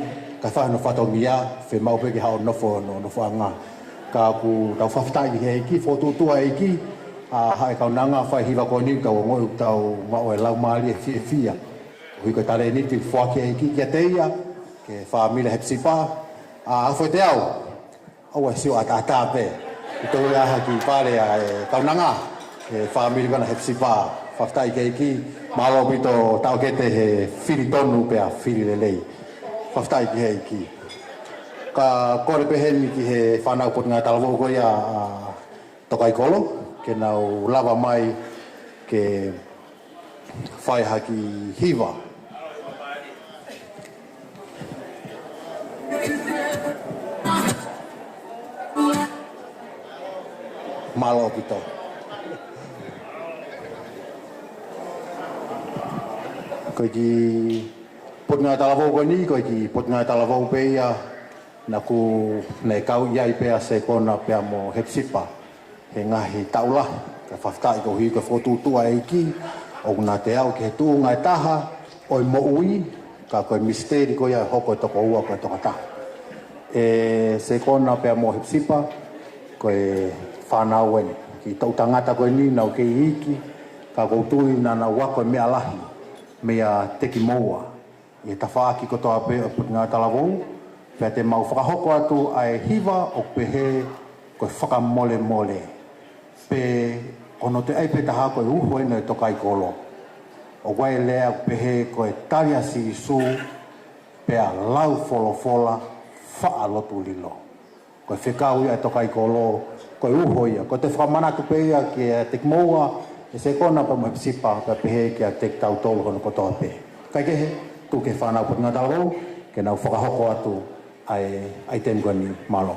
kae fai hono fatongia, fiemaʻu pē ke haʻu ʻo nofo, no, nofoʻanga. Ka ʻoku tau fakafetaʻi ki he ʻEiki, fokotuʻutuʻu ʻa e ʻEiki, ʻa haʻane kaunanga fai hiva ko eni, tau ongoʻi, tau maʻu e laumālie fiefia. ʻUhi ko e talēniti foaki ʻe he ʻEiki kiate ia, ki he fāmili Hepisipa, ʻa Foʻi Teau. ʻOua ʻe sio ʻataʻatā pē. ʻI he toe ʻaho ki he pale ʻa e kaunanga, ki he fāmili ko ena Hepisipa. Fakafetaʻi ki he ʻEiki, mālō ʻaupito taʻokete he fili tonu pea fili lelei. Fakafetaʻi ki he ʻEiki. Ka kole pē heni ki he fānau Potungāue Talavou ko ia ʻa Tokaikolo, ke nau lava mai ke fai ha kiʻi hiva. Mālō ʻaupito. Ko e kiʻi Potungāue Talavou ko eni, ko e kiʻi Potungāue Talavou pē ia naʻa ku, naʻe kau ai pē ʻa Sekona pea mo Hepisipa he ngaahi taʻu lahi. Ka fakafetaʻi koeʻuhi ko e fokotuʻutuʻu ʻa e ʻEiki, ʻoku na te aʻu ki he tuʻunga ʻe taha ʻo e moʻui, ka ko e misiteli ko ia ʻe hoko e toko ua ko e toko taha. ʻE Sekona pea mo Hepisipa, ko e fānau eni. Kiʻi toʻu tangata ko eni naʻa nau kei iiki, ka ʻoku ou tui naʻa nau ako e meʻa lahi meia Teki Moua. ʻI he tafaʻaki kotoa pē ʻo e Potungāue Talavou, pea te mau fakahoko atu ʻa e hiva ʻoku pehē ko e Fakamolemole. Pea ko hono toe ʻai pē taha ko e uho eni ʻo e Tokaikolo. ʻOku ʻi ai e lea ʻoku pehē ko e tali ʻa Sīsū, pea lau folofola faʻa lotu lilo. Ko e fekau ia ʻa e Tokaikolo, ko e uho ia. Ko e toe fakamanatu pē ia kia Teki Moua, ʻe Sekona pea mo Hepisipa, pea pehē kiate kitautolu hono kotoa pē. Kae kehe, tuku ki he fānau Potungāue Talavou, ke nau fakahoko atu ʻa e ʻaiteni ko eni, mālō.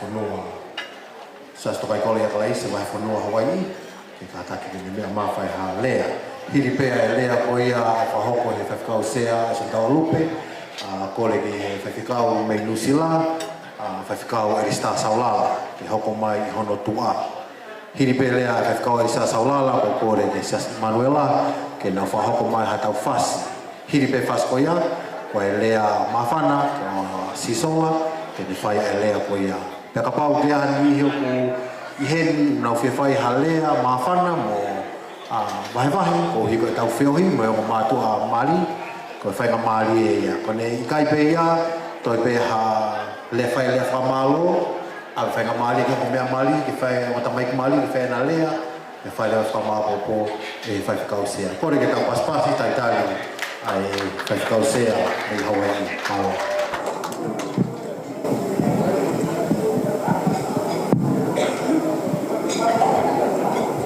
Fonua Siasi Tokaikolea ʻa Kalaisi, Vahefonua Hawaiʻi, ke kātaki ke ne meʻa mai ʻo fai ha lea. Hili pē ʻa e lea ko ia ʻe fakahoko ʻe he Faifekau Sea ʻa Santau Lupe, ʻa, kole ki he Faifekau mei Nuʻusila, ʻa, Faifekau ʻElisitā Saulala, ke hoko mai ʻi hono tuʻa. Hili pē lea ʻa e Faifekau ʻElisitā Saulala, ko e kole ki he Siasi ʻImanuela, ke nau fakahoko mai ha tau fasi. Hili pē fasi ko ia, ko e lea māfana, ko Sisola, ke ne fai ʻa e lea ko ia. Pea kapau ʻoku ʻi ai ha niʻihi ʻoku ʻi heni ʻoku nau fie fai ha lea māfana mo, ʻa, vahevahe, koeʻuhi ko e tau feohi mo e ongo mātuʻa mali, ko e faingamālie ia. Ko ʻene ʻikai pē ia, toe pē ha lea fai lea fakamālō, ʻa e faingamālie ki he ongo meʻa mali, ke fai ongo tamaiki mali, ke fai ʻena lea, ke fai lea fakamāopoopo ʻe he Faifekau Sea. Kole ke tau pasipasi, talitali ʻa e Faifekau Sea mei Hawaiʻi. Mālō.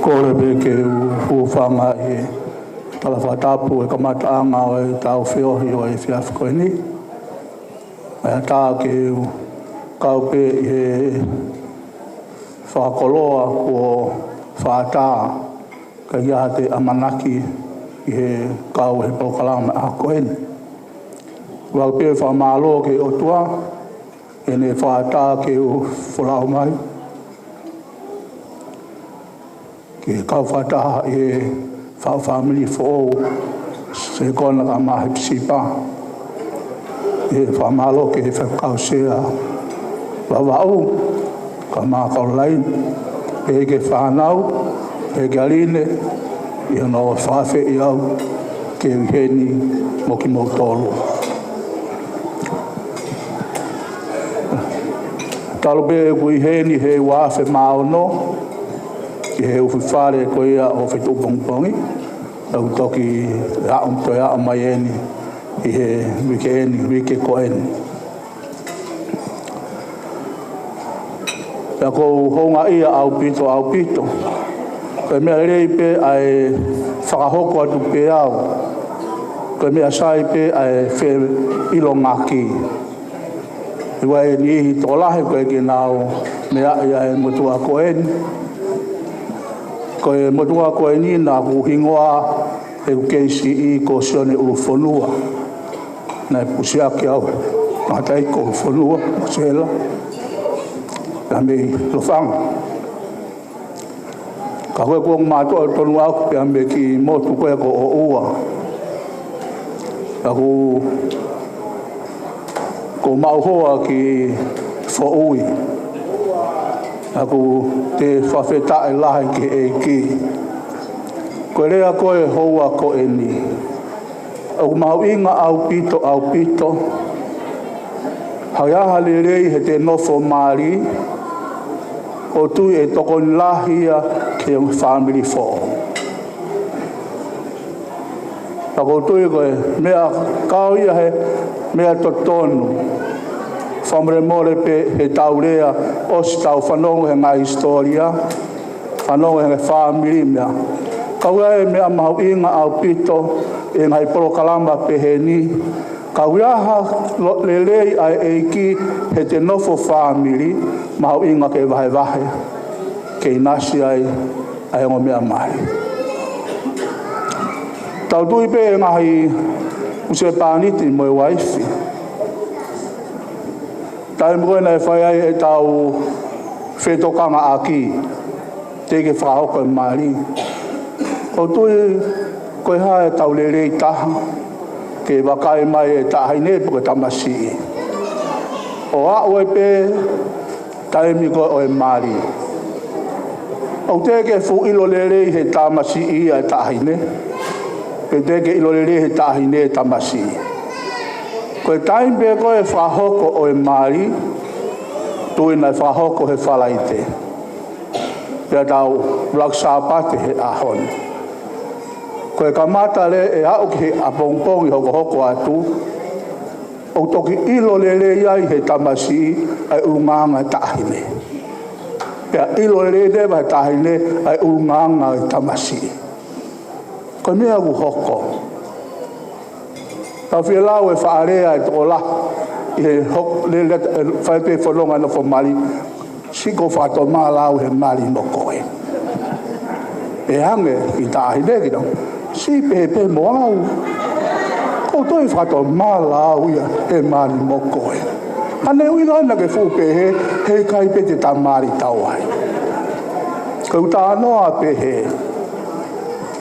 Kole pē ke u hūfanga ʻi he tala fakatapu ʻi he kamataʻanga ʻo e tau feohi ʻo e efiafi ko eni. ʻE ʻatā ke u kau pē ʻi he fakakoloa kuo fakaʻatā, ka ʻi ai ha toe ʻamanaki ʻi he kau he polokalama ko eni. Kole pē fakamālō ki he ʻOtua, ʻene fakaʻatā ke u folau mai ke kau fakataha ʻi he faʻu fāmili foʻou, Sekona kae ʻumaʻā e hepisipa. ʻE fakamālō ki he Faifekau Sea Vavaʻu, kae ʻumaʻā Caroline, pehē ki he fānau, pehē kia Line, ʻi hono fakaafeʻi au ke u ʻi heni mo kimoutolu. Talu pē ʻeku ʻi heni he ua afe mā ono, ʻi he ʻufi fale ko ia ʻo Fetuʻu Pongipongi, ʻeku toki aʻu, toe aʻu mai eni ʻi he uike eni, uike ko eni. Pea ʻoku ou houngaʻia ʻaupito, ʻaupito. Ko e meʻa lelei pē ʻa e fakahoko atu pē au. Ko e meʻa sai pē ʻa e feʻilongaki. ʻI ai e niʻihi tokolahi ʻoku ʻikai ke nau meaʻi ʻa e motuʻa ko eni. Ko e motuʻa ko eni naʻá ku hingoa ʻeku kei siʻi ko Sione ʻUlufonua. Naʻe pusiaki au, Mataʻi ko ʻUlufonua, Sela, naʻe mei Lofanga. Ka ko e kuo mātuʻa tonu au pea mei he kiʻi motu ko ē ko ʻOʻua. Ka ʻoku, ʻoku ou maʻu hoa ki Foʻui. Ka ʻoku ou fakafetaʻi lahi ki he ʻEiki. Ko e lea ko ē houa ko eni, ʻoku mahuʻinga ʻaupito, ʻaupito. Hake ha lelei he te nofo mali, ʻoku ou tui ʻe tokoni lahi ia ki he fāmili foʻou. Ka ʻoku ou tui ko e meʻa kau ia he meʻa totonu. Fakamolemole pē he tau lea, ʻosi tau fanongo he ngaahi hisitōlia, fanongo he fāmili meʻa. Ka ʻoku ʻi ai e meʻa mahuʻinga ʻaupito ʻi he ngaahi polokalama pehē ni. Ka ʻoku ʻi ai ha lo-, lelei ʻa e ʻEiki he te nofo fāmili, mahuʻinga ke vahevahe, ke ʻinasi ai ʻa e ongo meʻa mali. Tau tui pē he ngaahi husepāniti mo e uaifi. Taimi ko ē naʻe fai ai ʻetau fetokangaʻaki, teʻeki ke fakahoko e mali. ʻOku ou tui ko e hā ʻetau lelei taha ke vakai mai e taʻahine pe ko e tamasiʻi. ʻO aʻu ai pē taimi ko ē ʻo e mali. ʻOku teʻeki ke fuʻu ʻilo lelei he tamasiʻi ʻa e taʻahine, pe teʻeki ke ʻilo lelei he taʻahine e tamasiʻi. Ko e taimi pē ko ē fakahoko ʻo e mali, tui naʻe fakahoko he Falaite. Pea tau ʻuluaki Sāpate he ʻaho ni. Ko e kamata leva ʻe aʻu ki he ʻapongipongi hokohoko atu, ʻoku toki ʻilo lelei ai he tamasiʻi ʻa e ʻulungaanga e taʻahine. Pea ʻilo lelei leva he taʻahine ʻa e ʻulungaanga e tamasiʻi. Ko e meʻa ʻoku hoko. Tau fie lau e faʻa lea e tokolahi ʻi he hok-, le-, le-, fai pē fononga nofo mali. Siʻi ʻoku fakatomala au he mali mo koe. ʻE hangē ʻe taʻahine ki tau, siʻi pehē pē mo au. ʻOku ou toe fakatomala au ia he mali mo koe. Hangē ʻoku ʻikai ke fuʻu pehē, heʻikai pē te ta mali tau ai. Ko ʻeku talanoa pehē,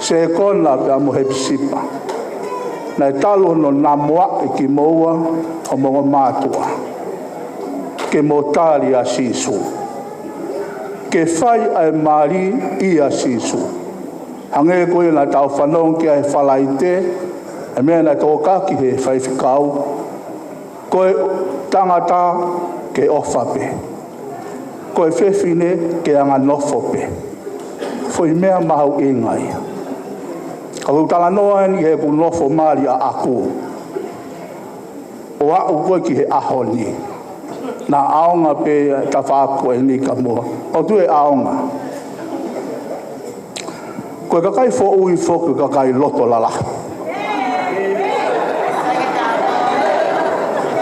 Sekona pea mo Hepisipa, naʻe talu hono namoaʻi kimoua ʻe homo ongo mātuʻa ke mo tali ʻa Sīsū, ke fai ʻa e mali ʻia Sīsū. Hangē ko ia naʻa tau fanongo ki ai he Falaite, ʻa e meʻa naʻe tokaki he faifekau, ko e tangata ke ʻofa pē, ko e fefine ke anganofo pē. Foʻi meʻa mahuʻinga ia. Ka ʻoku ou talanoa eni heʻeku nofo mali ʻaʻaku ʻo aʻu ko ē ki he ʻaho ni. Naʻa ʻaonga pē tafaʻaki ko eni ka muʻa. ʻOku ou tui ʻe ʻaonga. Ko e kakai foʻui foki ko e kakai loto lalahi.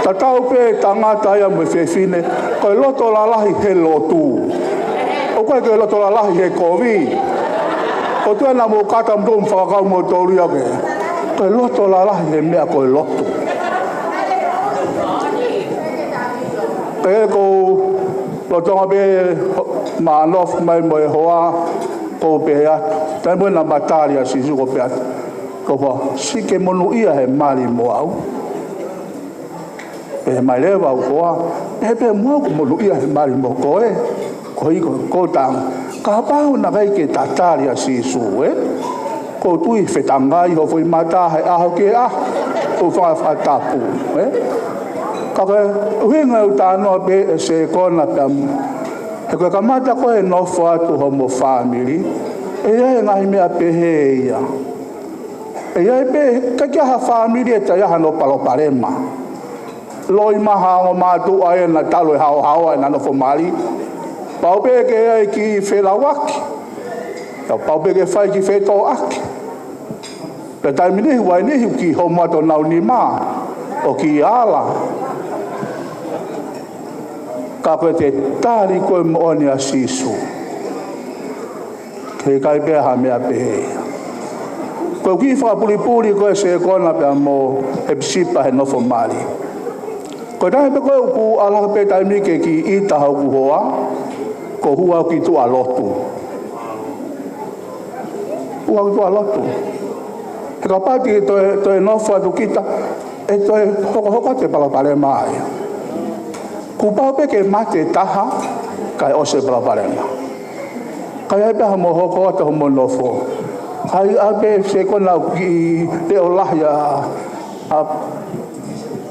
Tatau pē tangata ia mo e fefine, ko e loto lalahi he lotu. ʻOku ʻikai ko e loto lalahi he kovi. ʻOku ou tui naʻa mou kata mo tō mo fakakau mo tō lia ke. Ko e loto lalahi he meʻa ko e lotu. Pea ʻoku ou lolotonga pē ʻo nofo mai mo e hoa, ʻoku ou pehē atu. Taimi naʻa ma tali ʻa Sīsū ʻoku ou pehē atu, ʻOtua, siʻi ke monūʻia he mali mo au. Pehē mai leva ʻa e hoa, pehē pē mo au ʻoku ou monūʻia he mali mo koe. Ko ia ko e tanga. Kapau naʻe ʻikai ke ta tali ʻa Sīsū, ē? ʻOku ou tui fetangai hoʻo foʻi mata he ʻaho ki he ʻaho. ʻOku ou fakafatapu, ē? Ka ko e ʻuhinga ʻeku talanoa pē ʻa Sekona pea mo, he ko e kamata ko ē nofo atu homo fāmili, ʻe ʻi ai e ngaahi meʻa pehē ia. ʻE ʻi ai pē, ʻikai ke ʻi ai ha fāmili ʻe ʻikai ha palopalema. Loi mai ha ongo mātuʻa ʻe na talu e haohaoa ʻena nofo mali. Pau pē ke ʻi ai e kiʻi felauʻaki. Pea pau pē ke fai e kiʻi fetōʻaki. Pea taimi niʻihi, ʻi ai e niʻihi ʻoku kiʻi homo atu honau nima ʻo kiʻi ala. Ka ko e tali ko ē moʻoni ʻa Sīsū, heʻikai pē ha meʻa pehē. Ko e kiʻi fakapulipuli ko ē ʻa Sekona pea mo Hepisipa he nofo mali. Ko e taimi pē ko ē ʻoku ala pē taimi ke kiʻi ʻita hoku hoa, ʻoku ou hū au ki tuʻa lotu. Hū au ki tuʻa lotu. He kapau te ke toe, toe nofo atu kita, ʻe toe hokohoko atu e palopalema ia. Kuo pau pē ke mate taha, kae ʻosi e palopalema. Ka ʻi ai pē haʻamo hoko atu homo nofo. Ka ʻi ai pē Sekona ʻoku kiʻi leʻo lahi ʻa, ʻa,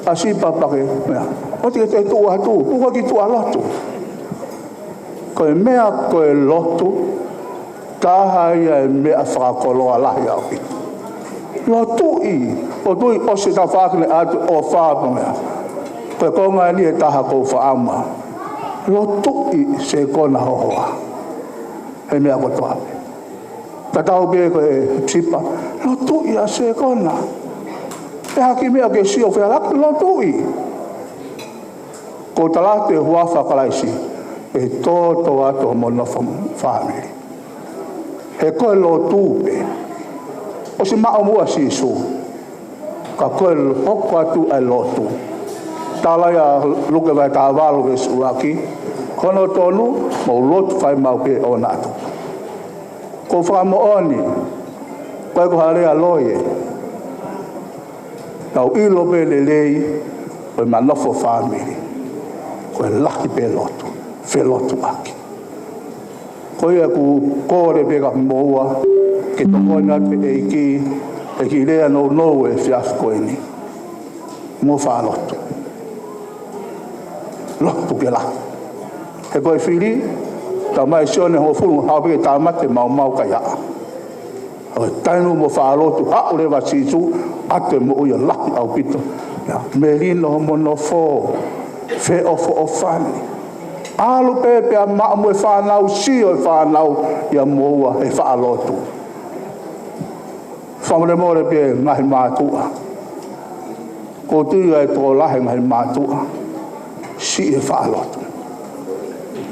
ʻa Sipa pea ke, meʻa. ʻOua te ke toe tuʻu atu, hū koe ki tuʻa lotu. Ko e meʻa ko e lotu, taha ia e meʻa fakakoloa lahi ʻaupito. Lotuʻi, ʻoku ou tui ʻosi e tafaʻaki naʻe ʻoatu ʻofa pea meʻa. Ko e konga eni ʻe taha ʻoku ou fakaʻamu. Lotuʻi Sekona ho hoa he meʻa kotoa pē. Tatau pē ko e Sipa, lotuʻi ʻa Sekona. Pea ha kiʻi meʻa ke sio fealaki, lotuʻi. Ko e tala atu e huafa ʻo Kalaisi, ʻe tōtōatu homo nofo fāmili. He ko e lotu pē. ʻOsi maʻu muʻa ʻa Sīsū, ka ko e hoko atu ʻa e lotu. Tala ia ʻa Luke vahe taha valu veesi ʻuluaki, ko hono tolu, mou lotu fai maʻu pē ʻo ʻoatu. ʻOku ou fakamoʻoni, ʻoku ʻikai ko ha lea loi ē. Tau ʻilo pē lelei, ko ʻema nofo fāmili, ko e lahi pē lotu, felotuʻaki. Ko ia ʻoku ou kole pē kia moua, ke tokoni atu e ʻEiki, he kiʻi lea nounou he efiafi ko eni. Mou faʻa lotu. Lotu ke lahi. He ko e fili, talamai ʻe Sione hongofulu, haʻu pē ke tāmate, maumau, kaihaʻa. ʻO taimi ʻoku mou faʻa lotu, haʻu leva ʻa Sīsū, ʻoatu e moʻui ʻo lahi ʻaupito. ʻIo, melino homo nofo, feʻofoʻofani. ʻAlu pē pea maʻu mo e fānau, sio e fānau kia moua he faʻa lotu. Fakamolemole pē ngaahi mātuʻa. ʻOku ou tui ʻoku tokolahi e ngaahi mātuʻa siʻi he faʻa lotu.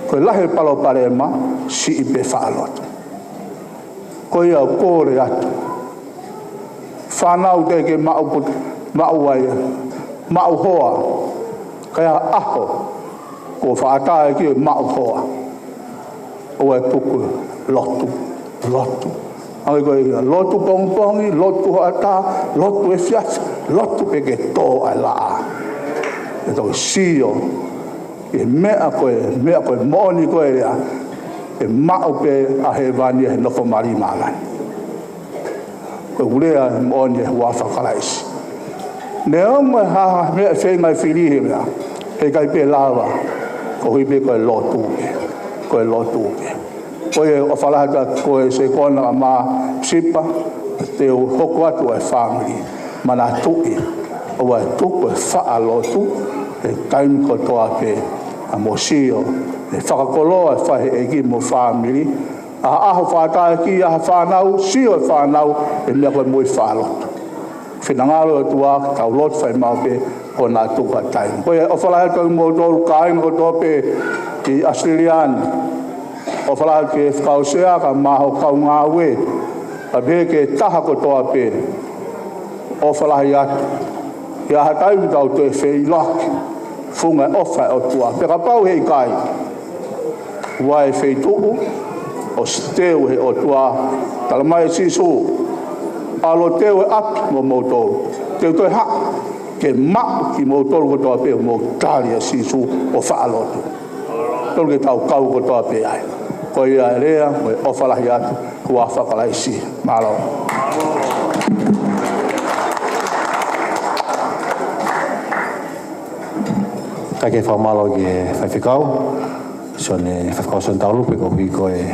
Ko e lahi e palopalema, siʻi pē faʻa lotu. Ko ia ʻoku ou kole atu. Fānau teʻeki maʻu put-, maʻu ai, maʻu hoa. Ka ʻi ha ʻaho, kuo faʻa ʻatā e ki maʻu hoa. ʻOua ʻe tuku e lotu, lotu. ʻA ia ko e lotu pongipongi, lotu hoʻatā, lotu efiafi, lotu pē ke tō ʻa e laʻā. ʻE toki sio ki he meʻa ko e, meʻa ko e moʻoni ko e lea, ʻe maʻu pē ʻa hēvani he nofo mali māmani. Ko e lea moʻoni e huafa Kalaisi. Neongo e hā ha meʻa ʻe feinga e fili he meʻa, heʻikai pē lava, koeʻuhi pē ko e lotu pē, ko e lotu pē. Ko ia ʻofa lahi atu ko e sekona ʻa Masipa, te u hoko atu e fāmili. Manatuʻi, ʻoua ʻe tuku e faʻa lotu, he taimi kotoa pē, ʻa mo sio, ʻe fakakoloa e fai ʻe he ʻEiki mo e fāmili, ʻa ha ʻaho faʻa ʻatā e ki ʻa ha fānau, sio e fānau, he meʻa ko e moʻui faʻa lotu. Finangalo e ʻOtua, tau lotu fai maʻu pē, ʻo na tuku ha taimi. Ko ia ʻofa lahi atu kimoutolu kāinga kotoa pē ʻi ʻAositelēlia ni. ʻOfa lahi atu ki he Fakaʻosi ʻa ka maho kau ngāue. Ka pehē ki he taha kotoa pē. ʻOfa lahi atu. ʻI ha taimi tau toe feʻiloaki. Funga e ʻofa e ʻOtua. Pea kapau heʻikai. Ua e feituʻu, ʻosi teu he ʻOtua, tala mai ʻe Sīsū, ʻalu ʻo teu e ʻapi mo moutolu. Te u toe haʻu, ke maʻu kimoutolu kotoa pē ʻo mou tali ʻa Sīsū ʻo faʻa lotu. Tolu ke tau kau kotoa pē ai. Ko ia e lea, mo e ʻofa lahi atu, huafa Kalaisi. Mālō. Kae ke fakamālō ki he faifekau. Sione, faifekau Sione Taulupe, koeʻuhi ko e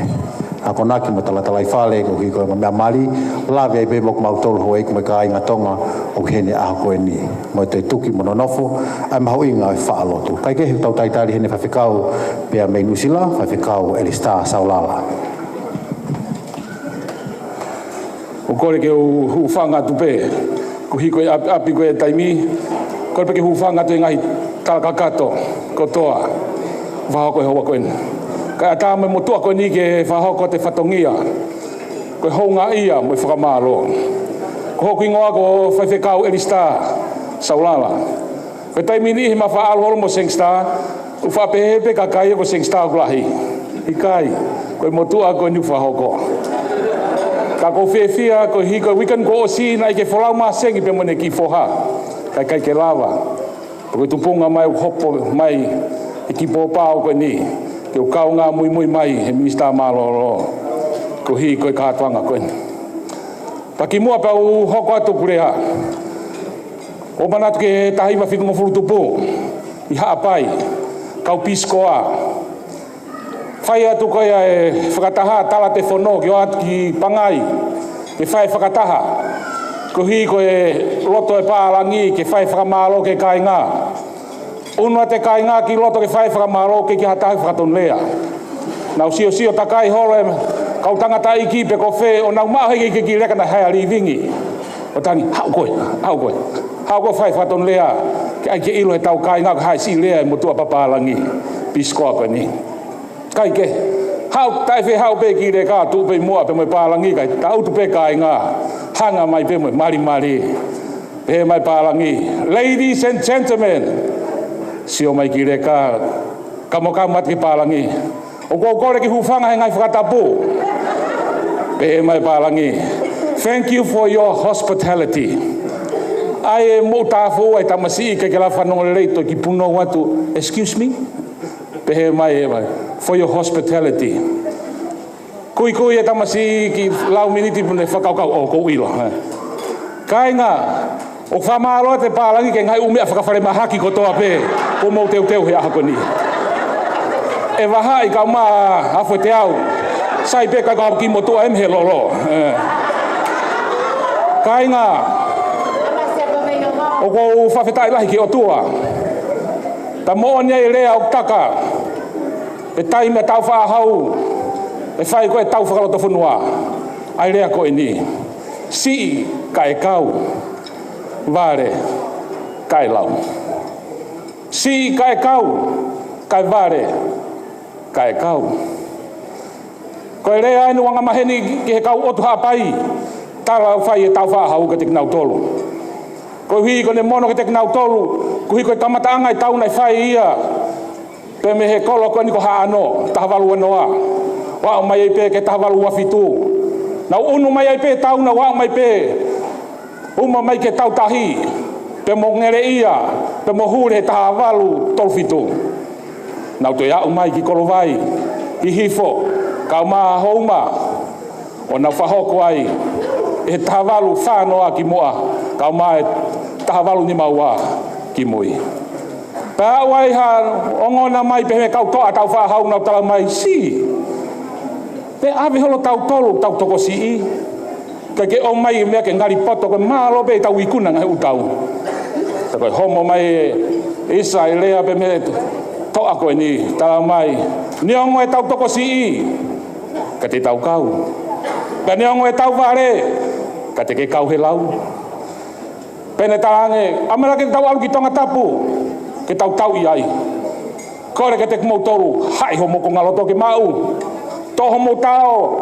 akonaki mo talatalaifale, koeʻuhi ko e meʻa mali, lave ai pē mo kimautolu houʻeiki mo e kāinga Tonga, ʻoku ʻi heni he ʻaho ko eni. Mo e toe tuki mo nonofo, ʻa e mahuʻinga ʻo e faʻa lotu. Kae kehe, tau talitali heni faifekau, pea mei Nuʻusila, faifekau ʻElisitā Saulala. ʻOku ou kole ke u hūfanga atu pē, koeʻuhi ko e ʻapi, ʻapi ko e taimi, kole pē ke u hūfanga atu he ngaahi tala kakato kotoa, fakahoko he houa ko eni. Kae ʻatā mo e motuʻa ko eni ke fakahoko atu e fatongia, ko e houngaʻia mo e fakamālō. Ko hoku hingoa ko Faifekau ʻElisitā Saulala. Ko e taimi ni ʻi he ma faʻa ʻalu holo mo Sangster, ʻoku faʻa pehē pē kakai ko Sangster ʻoku lahi. ʻIkai, ko e motuʻa ko eni ʻoku fakahoko. Ka ʻoku ou fiefia koeʻuhi ko e weekend kuo ʻosi naʻe ʻi ai e folau masengi pea mo ʻene kiʻi foha. Kae ʻikai ke lava. Ko e tupunga mai ʻoku hopo mai e kiʻi pōpao ko eni. Ke u kaungā muimui mai he minisitā mālōlō. Koeʻuhi ko e kātoanga ko eni. Pea kimuʻa pea u hoko atu hoku lea. ʻOku ou manatu ki he taha hiva fitungofulu tupu ʻi Haʻapai, kau Peace Corps. Fai atu ko ia e fakataha tala te fono ke ō atu ki Pangai, ke fai fakataha. Koeʻuhi ko e loto e pālangi ke fai fakamālō ki he kāinga. ʻUnu atu e kāinga ki loto ke fai fakamālō ke ʻikai ha taha fakatonulea. Nau siosio takai holo e kau tangataʻeiki pe ko fē ʻo nau maʻu hake ki he kiʻi leka naʻe hae ʻa Livingi. ʻO tangi, haʻu koe, haʻu koe. Haʻu koe fai fakatonulea. Ke ʻai ke ʻilo he tau kāinga ko e hā e siʻi lea e motuʻa pālangi. Peace Corps ko eni. Kae kehe. Haʻu taʻe fē haʻu pē kiʻi leka tuʻu pē muʻa pē mo e pālangi kae tangutu pē kāinga. Hanga mai pē mo e malimali. Pehē mai pālangi, ladies and gentlemen. Sio mai kiʻi leka, kamokamoʻi atu ki he pālangi. ʻOku ou kole ke u hūfanga he ngaahi fakatapu. Pehē mai pālangi, thank you for your hospitality. ʻAi e moʻu tāfua e tamasiʻi ke ke lava fanongo lelei toki punou atu. Excuse me? Pehē mai ʻe mai, for your hospitality. Kuikui e tamasiʻi kiʻi lau miniti pea ne fakakaukau, ʻo, ʻoku ou ʻilo, ē. Kāinga, ʻoku fakamālō atu e pālangi ki he ngaahi ʻū meʻa fakafalemahaki kotoa pē, kuo mou teuteu he ʻaho ko eni. ʻE vahaʻi kau mā afu e teau. Sai pē ka kau ki motuʻa ʻe mei he lolo, ē. Kāinga, ʻoku ou fakafetaʻi lahi ki he ʻOtua. Pea moʻoni ai e lea ʻoku taka. ʻE taimi ʻa e tau faʻahau, ʻe fai ko e tau fakalotofonua. ʻAi lea ko eni. Siʻi kae kau, vale kae lau. Siʻi kae kau, kae vale kae kau. Ko e lea eni ʻoku angamaheni ki he kau ʻotu Haʻapai, tala ʻoku fai ʻe Tāufaʻāhau kiate kinautolu. Koeʻuhi ko ʻene mono kiate kinautolu, koeʻuhi ko e kamataʻanga e tau naʻe fai ia pē mei he kolo ko eni ko Haʻano, taha valu ua noa, ʻo aʻu mai ai pē ki he taha valu ua fitu. Naʻa nau ʻunu mai ai pē tau, naʻa nau aʻu mai pē, uma mai ki he tau tahi, pea mo Ngeleʻia, pea mo Hule he taha valu tolu fitu. Naʻa nau toe aʻu mai ki Kolovai, ki Hihifo, kae ʻumaʻā Houma, ʻo nau fakahoko ai ʻi he taha valu fā noa kimuʻa, kae ʻumaʻā e taha valu nima ua kimui. Pea aʻu ai ha ongona mai pē mei he kau toʻa Tāufaʻāhau, nau tala mai, "Sī, pea ʻave holo tautolu, tau tokosiʻi. Kae ke ʻomai meʻa ke ngali poto, ko e mālō pē ʻetau ikuna ngaahi ʻū tau." Pea ko e homo mai ʻe ʻIsa e lea pē mei he toʻa ko eni, tala mai, "Neongo ʻetau tokosiʻi, ka te tau kau. Pea neongo ʻetau vale, ka te ke kau he lau." Pea ne talaange, "ʻAmanaki ke tau ʻalu ki Tongatapu, ke tau tauʻi ai. Kole kiate kimoutolu, haʻi homou kongaloto ke maʻu. Toʻo homou tao,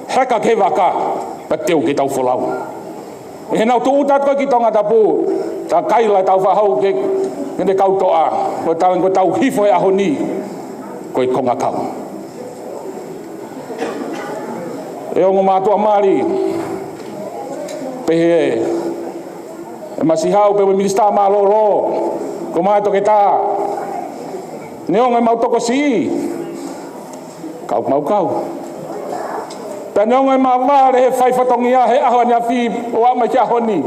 heka ki he vaka, pea teu ke tau folau." ʻI heʻenau tūʻuta atu ko ē ki Tongatapu, tā kaila Tāufaʻāhau ki he, ki heʻene kau toʻa, ko e talaange, "Ko ʻetau hifo he ʻaho ni, ko e kongakau." ʻE ongo mātuʻa mali, pehē ʻe Masiʻi Hau pea mo e Minisitā Mālōlō, ko ʻemau toketā, neongo ʻemau tokosiʻi, ka ʻoku mau kau. Pea neongo ʻemau vale he fai fatongia he ʻaho ʻaneafi ʻo aʻu mai ki he ʻaho ni,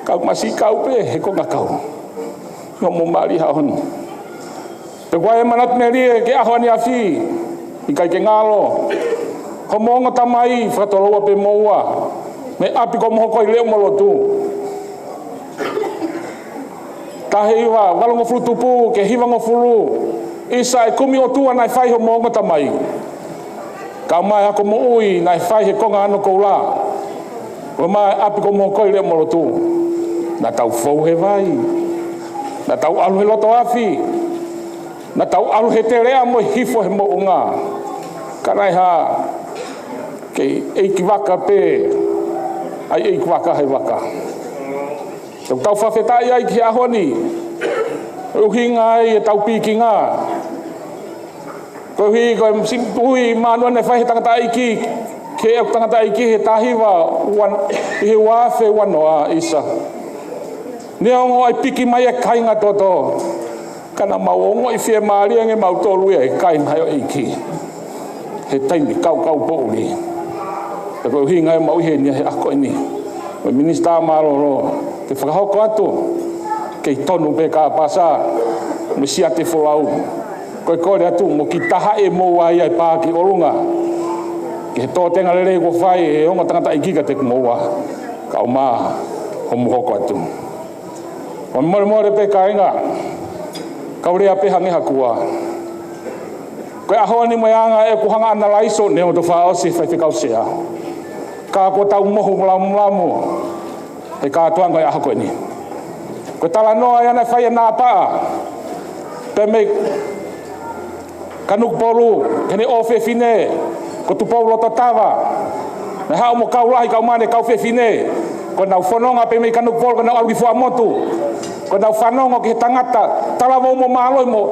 ka ʻoku mau siʻi kau pē he kongakau. Neongo mo mali he ʻaho ni. Pea ko e manatu melie ki he ʻaho ʻaneafi, ʻikai ke ngalo. Hoʻomo ongo tamai, fakatoloua pē moua mei ʻapi ko Mohokoi Leʻo mo Lotu. Taha hiva valungofulu tupu ki he hivangofulu, ʻisa e kumi ʻotua naʻe fai hoʻomo ongo tamai, kae ʻumaʻā e ako moʻui naʻe fai he konga ano koula, ʻo aʻu mai ʻapi ko Mohokoi Leʻo mo Lotu. Naʻa tau fou he vai, naʻa tau ʻalu he loto afi, naʻa tau ʻalu he teleʻa mo hifo he moʻunga. Ka naʻe hā, kei ʻeikivaka pē ʻa e ʻeikivaka he vaka. Tau tau fakafetaʻi ai ki he ʻaho ni, ʻuhinga ai ʻetau pikinga. Koeʻuhi ko e siʻi ui māʻoniʻoni naʻe fai he tangataʻeiki, ki he tangataʻeiki he taha hiva ua, ʻi he ua afe ua noa, ʻisa. Neongo ʻa e piki mai e kāinga toto, ka naʻa mau ongoʻi fiemālie ange mautolu ia he kāinga ʻo e ʻEiki he taimi kaukau poʻuli. Pea ko e ʻuhinga ia ʻemau ʻi heni he ʻaho ko eni, mo e Minisitā Mālōlō, ke fakahoko atu, kei tonu pē kāpasa mo e siate folau. Ko e kole atu mo kitahaʻi mo ʻai ʻa e pā ki ʻolunga ki he tōtenga lelei kuo fai ʻe he ongo tangataʻeiki kiate kimoua, kae ʻumaʻā hoʻomo hoko atu. Mo e molemole pē kāinga, kau lea pē hangē ha kua. Ko e ʻaho ni mo e anga ʻeku hanga ʻanalaiso, neongo ʻetau fakaʻosi e faifekau sea, ka kuo tau mohu lamulamu he kātoanga ʻo e ʻaho ko eni. Ko e talanoa ia naʻe fai ʻe Napaʻa pea mei Kanokupolu ki heʻene ʻofefine ko Tupou Lototava. Naʻe haʻu mo Kaulahi kae ʻumaʻā ʻene kau fefine, ko ʻenau fononga pē mei Kanokupolu ko ʻenau ʻalu ki Fuaʻamotu, ko ʻenau fanongo ki he tangata talavou mo mālohi mo,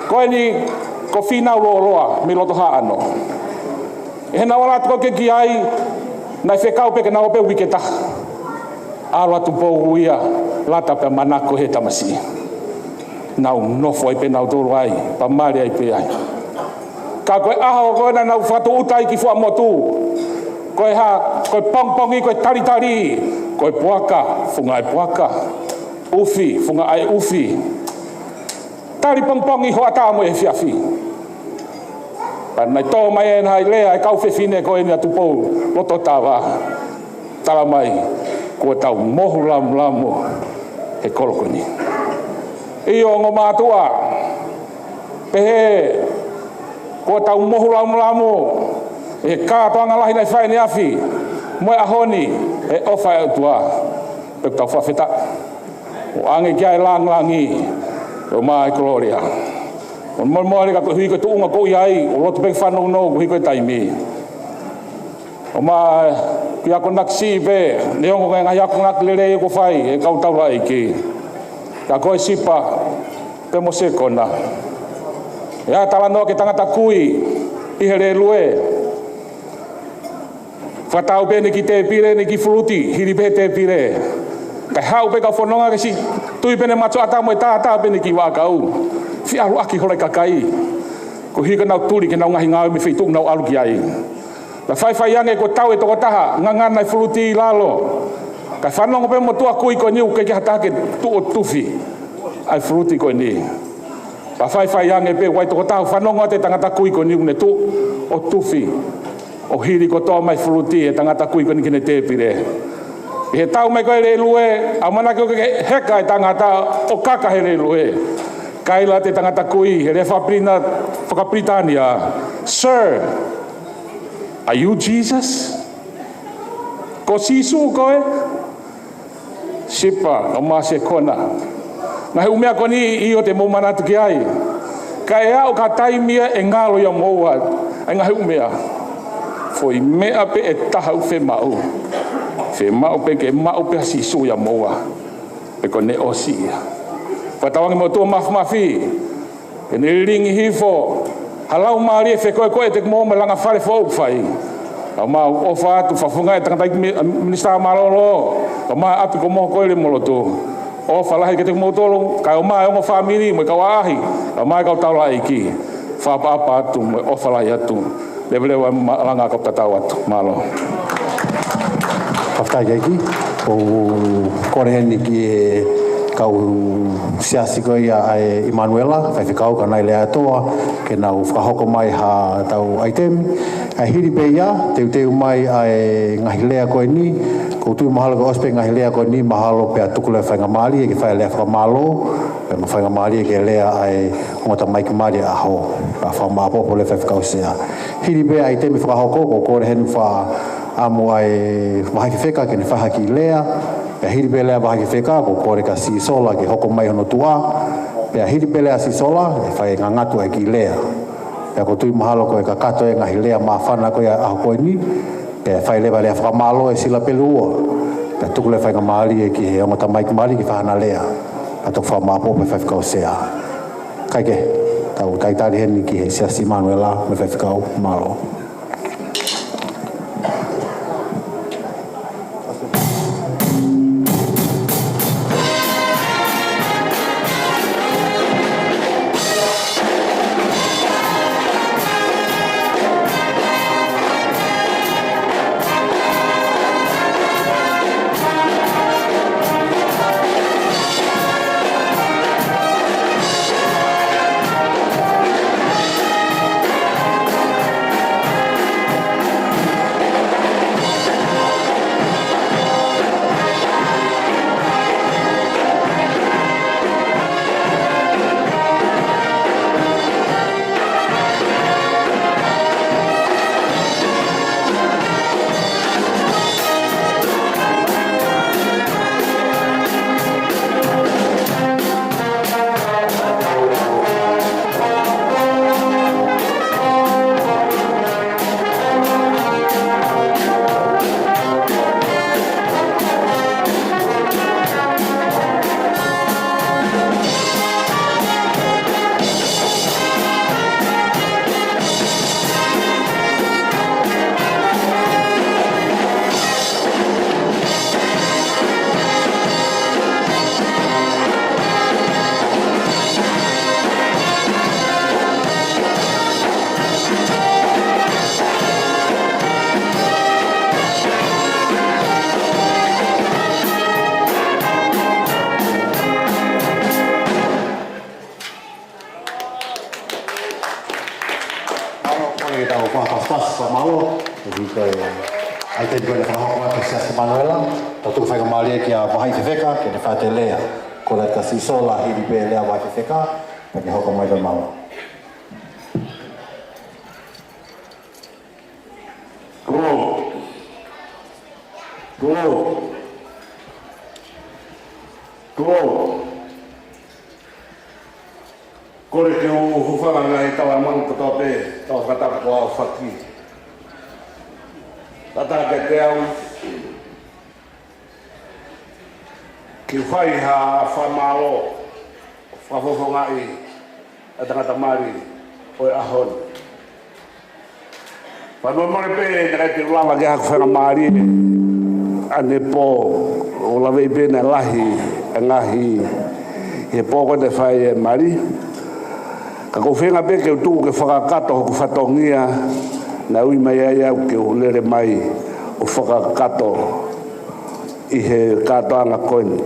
ko eni ko Fīnau Lōloa mei loto Haʻano. ʻI heʻenau ʻalu atu ko ē ki ai, naʻe fekau pē ke nau ō pē uike ʻe taha. ʻAlu atu Tupou ia, lata pea manako he tamasiʻi. Nau nofo ai pē nautolu ai, pea mali ai pē ai. Ka ko e ʻaho ko ē naʻa nau fakatūʻuta ai ki Fuaʻamotu, ko e hā, ko e pongipongi, ko e talitali, ko e puaka, funga e puaka, ʻufi, funga e ʻufi. Tali pongipongi, hoʻatā mo e efiafi. Pea naʻe tō mai ʻena ʻi he lea ʻa e kau fefine ko eni ʻa Tupou Lototava. Tala mai, kuo tau mohu lamulamu he kolo ko eni. ʻIo ongo mātuʻa, pehē kuo tau mohu lamulamu he kātoanga lahi naʻe fai ʻaneafi mo e ʻaho ni, he ʻofa ʻa e ʻOtua. Pea ʻoku tau fakafetaʻi, ʻoange ki ai e lāngilangi, ʻo mai e kolōlia. ʻOku ou molemole ka ko e ʻuhi ko e tuʻunga ʻoku ou ʻi ai, ʻoku ou loto pē ke fanongonongo ko e ʻuhi ko e taimi. ʻOmai, ki he akonaki siʻi pē, neongo e ngaahi akonaki lelei ʻoku fai ʻe he kau taulaʻeiki. Ka ko e Sipa pea mo Sekona. ʻE ʻi ai e talanoa ki he tangata kui ʻi he lēlue. Fakatau pē ʻene kiʻi tēpile, ʻene kiʻi fuluti, hili pē he tēpile. Kae haʻu pē kau fononga ke siʻi tui pē ʻene mato ʻatā mo e tātā pē ʻene kiʻi vaʻakau. Siʻi ʻalu ʻaki holo e kakai. Ko e ʻuhi ko ʻenau tuli ki heʻenau ngaahi ngāue mei he feituʻu ʻoku nau ʻalu ki ai. Pea faifai ange kuo tau e tokotaha, ngangana e fuluti ʻi lalo. Kae fanongo pē mo e tokotaha kui ko eni ʻoku ʻikai ke ʻi ai ha taha ke tuʻu ʻo tufi ʻa e fuluti ko eni. Pea faifai ange pē ʻoku ʻi ai e tokotaha ʻoku fanongo atu e tangata kui ko eni ʻoku ne tuʻu ʻo tufi. ʻO hili kotoa mai e fuluti ʻe he tangata kui ko eni ki heʻene tēpile. ʻI he tau mai ko ē e lēlue, ʻamanaki ʻoku ʻikai ke heka e tangata ʻo kaka he lēlue. Kaila atu e tangata kui, he lea fakapilina-, fakapilitānia. Sir, are you Jesus? Ko Sīsū koe? Sipa, ʻomai Sekona. Ngaahi ʻū meʻa ko eni ʻio te mou manatu ki ai. Ka ʻe aʻu ki ha taimi ia ʻe ngalo ʻia moua ʻa e ngaahi ʻū meʻa. Foʻi meʻa pē ʻe taha ʻoku fiemaʻu. Fiemaʻu pē ke maʻu pē ʻa Sīsū ʻia moua. Pea ko ʻene ʻosi ia. Fakatauange mo e ʻOtua Māfimafi. Ke ne lilingi hifo ha laumālie fekoekoe ʻiate kimoua mo e langa fale foʻou ʻoku fai. ʻOmai ʻofa atu fakafofonga e tangataʻeiki mi-, minisitā mālōlō. ʻOmai ʻapi ko Mohokoile mo lotu. ʻOfa lahi kiate kimoutolu, kae ʻomai e ongo fāmili mo e kau ʻaʻahi. ʻOmai e kau taulaʻeiki. Fakaʻapaʻapa atu mo e ʻofa lahi atu. Leveleva e malanga kau tatau atu. Mālō. Fakafetaʻi ʻEiki, ʻoku ou kole heni ki he kau siasi ko ia ʻa e ʻImanuela, faifekau ka nai lea atoa, ke nau fakahoko mai ha tau ʻaitemi. ʻA e hili pē ia, teuteu mai ʻa e ngaahi lea ko eni, ʻoku ou tui mahalo ko e ʻosi pē ngaahi lea ko eni, mahalo pea tuku leva e faingamālie, ke fai e lea fakamālō, pea mo e faingamālie ke lea ʻa e ongo tamaiki mali ʻo e ʻaho, ʻa e fakamāʻopoʻopo leva e faifekau sea. Hili pē ʻaitemi fakahoko, ʻoku ou kole heni fakaʻamu ʻa e vahaʻi fefeka ke ne fai ha kiʻi lea. Pea hili pē lea vahaʻi fefeka, ʻoku ou kole kia Sisola ke hoko mai hono tuʻa. Pea hili pē lea Sisola, ʻe fai e ngangatu ʻa e kiʻi lea. Pea ʻoku ou tui mahalo ko e kakato e ngaahi lea māfana ko ia ʻo e ʻaho ko eni. Pea fai leva e lea fakamālō ʻe Sila Peluua. Pea tuku leva e faingamālie ki he ongo tamaiki mali ke fai hana lea. Pea toki fakamāʻopoʻopo e faifekau sea. Kae kehe, tau talitali heni ki he siasi ʻImanuela mo e faifekau, mālō. Mālō, kole ke tau fakapasipasi, fakamālō. Ko e ʻaitemi ko ē naʻe fakahoko mai ʻe he siasi ʻImanuela. Tau tuku e faingamālie kia Vahaʻi Fefeka ke ne fai atu e lea. Kole atu kia Sisola, hili pē lea Vahaʻi Fefeka, pea ke hoko mai pē, mālō. Kuo. Kuo. Kuo. Ko Kole ke u hūfanga he ngaahi talavou kotoa pē, tau fakatapu ko au faki. Tata ke te au ke fai ha fakamālō, fakafofongaʻi ʻa e tangata mali ʻo e ʻaho ni. Fakamolemole pē, naʻe ʻikai te u lava ke ʻai haku faingamālie ʻanepō, ʻo laveʻi pē naʻe lahi e ngaahi, he pō ko ē naʻe fai e mali. Ka ʻoku ou feinga pē ke u tuʻu ke fakakakato hoku fatongia, naʻe ui mai ai au ke u lele mai ʻo fakakakato ʻi he kātoanga ko eni.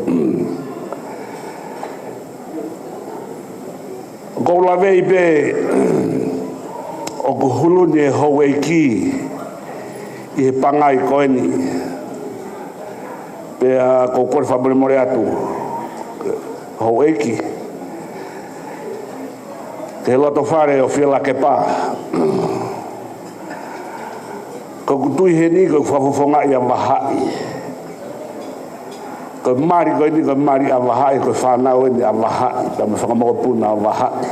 ʻOku ou laveʻi pē ʻoku hulu ni e houʻeiki ʻi he pangai ko eni. Pea ʻoku ou kole fakamolemole atu, houʻeiki, ki he loto fale ʻo Fielakepa. Ko ʻeku tui heni ko e fakafofongaʻi ʻa Vahaʻi. Ko e mali ko eni, ko e mali ʻa Vahaʻi, ko e fānau eni ʻa Vahaʻi, pea mo e fanga mokopuna ʻa Vahaʻi.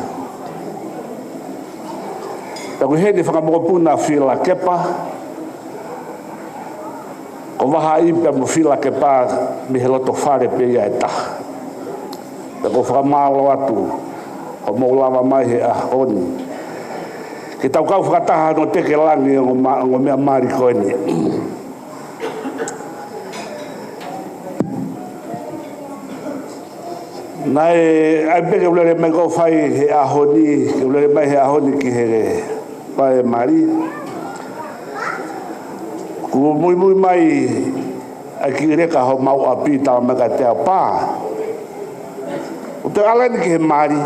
Pea ko eni fanga mokopuna ʻa Fielakepa, ko Vahaʻi pea mo Fielakepa mei he loto fale pē ia ʻe taha. Pea ʻoku ou fakamālō atu hoʻomou lava mai he ʻaho ni ke tau kau fakataha hono teke langi e ongo ma-, ongo meʻa mali ko eni. Naʻe ʻai pē ke u lele mai ko ē ʻo fai he ʻaho ni, ke u lele mai he ʻaho ni ki he fai e mali. Kuo muimui mai ʻa e kiʻi leka homau ʻapi, talamai kiate au, pā, ʻoua te ke ʻalu eni ki he mali.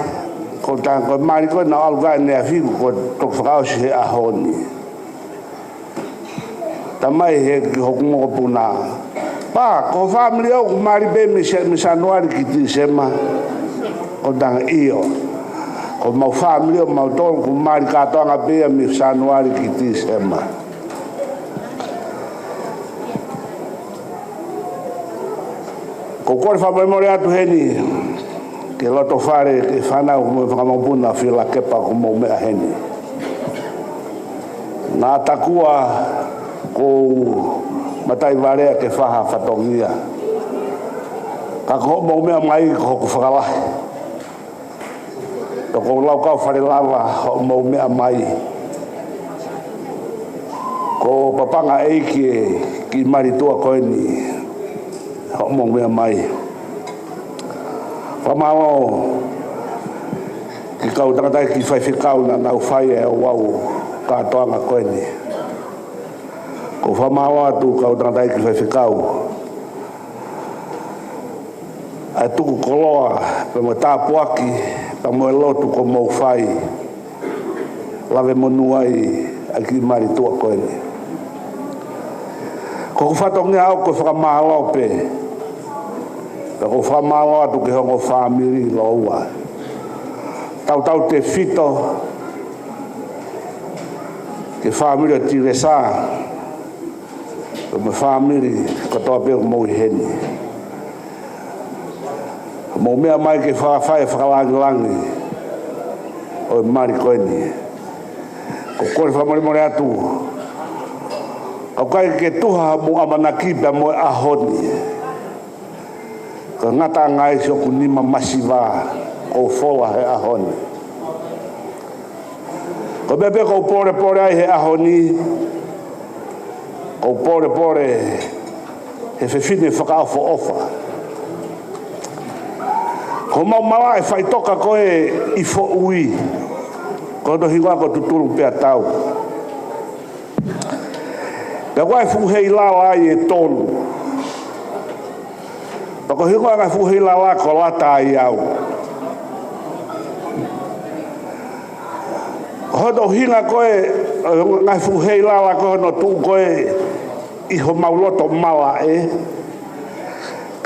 Ko e taha ko e mali ko ē naʻa ku ʻalu ki ai ʻaneafi, kuo toki fakaʻosi he ʻaho ni. Talamai ʻe he kiʻi hoku mokopuna, pā, ko ho fāmili ʻoku mali pē mei Sē-, mei Sānuali ki Tīsema. Ko e taha, ʻio. Ko homau fāmili ʻomautolu ʻoku mali kātoanga pē ia mei Sānuali ki Tīsema. ʻOku ou kole fakamolemole atu heni ki he loto fale, ki he fānau mo e fanga mokopuna ʻa Fielakepa, ko hoʻomou meʻa heni. Naʻa ta kuo, kuo u mataʻi valea ke fai ha fatongia. Ka ko hoʻomou meʻa mai ko hoku fakalahi. Pea ʻoku ou laukau fale lava hoʻomou meʻa mai. Ko e papangaʻeiki e kiʻi mali tuʻa ko eni hoʻomou meʻa mai. Fakamālō ki he kau tangataʻeiki faifekau naʻa nau fai e ouau kātoanga ko eni. ʻOku ou fakamālō atu kau tangataʻeiki faifekau ʻa e tuku koloa, pea mo e tāpuaki, pea mo e lotu kuo mou fai, lave monū ai ʻa e kiʻi mali tuʻa ko eni. Ko hoku fatongia ʻaʻaku ko e fakamālō pē. Pea ʻoku ou fakamālō atu ki he ongo fāmili lōua. Tautautefito ki he fāmili ʻo Tiresa, pea mo e fāmili kotoa pē ʻoku mou ʻi heni. Mou meʻa mai ke fakafai e fakalāngilangi ʻo e mali ko eni. ʻOku ou kole fakamolemole atu, ʻoku ʻikai ke tuha hoʻomou ʻamanaki pea mo e ʻaho ni. Ko e ngataʻanga ia ʻoku nima masiva ʻoku fola he ʻaho ni. Ko e meʻa pē ʻoku ou pōlepole ai he ʻaho ni, ʻoku ou pōlepole he fefine fakaʻofoʻofa. Ko homau malaʻe faʻitoka ko ē ʻi Foʻui, ko hono hingoa ko Tutulupēatau. Pea ʻoku ʻi ai e fuʻu heilala ai ʻe tolu. Pea ko e hingoa e ngaahi fuʻu heilala ko Lata ai au. Ko hono ʻuhinga ko ē, ʻo e ngaahi fuʻu heilala ko ē hono tuʻu ko ē ʻi homau loto malaʻe.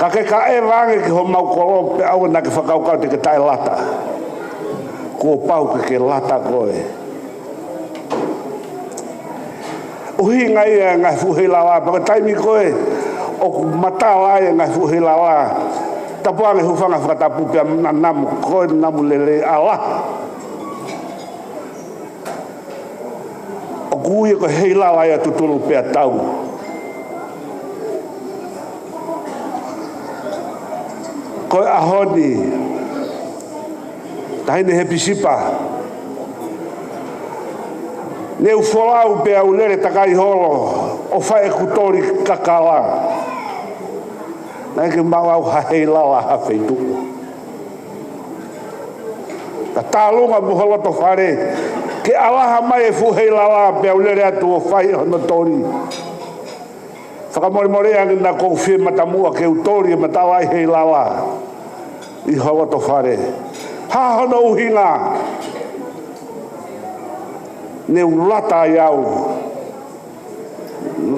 Ka ke kaʻeva ange ki homau kolo pea ʻoua naʻa ke fakakaukau te ke taʻelata. Kuo pau ke ke lata koe. ʻUhinga ia e ngaahi fuʻu heilala, pea ko e taimi ko ē ʻoku matala ai e ngaahi fuʻu heilala, tapu ange e hūfanga fakatapu pea namu koe, namu lelei ʻa Lata. Ui ko e heilala ia tutulu pea tau. Ko e ʻaho ni, Taʻahine Hepisipa, ne u folau pea u lele takai holo ʻo fai ʻeku toli kakala. Naʻe ʻikai ke maʻu au ha heilala ha feituʻu. Ka tālunga mo ho loto fale, ke ʻalaha mai e fuʻu heilala pea u lele atu ʻo fai hono toli. Fakamolemole ange naʻa ku fie matamuʻa ke u toli e matalaʻi heilala ʻi ho loto fale. Hā hono ʻuhinga? Ne u lata ai au.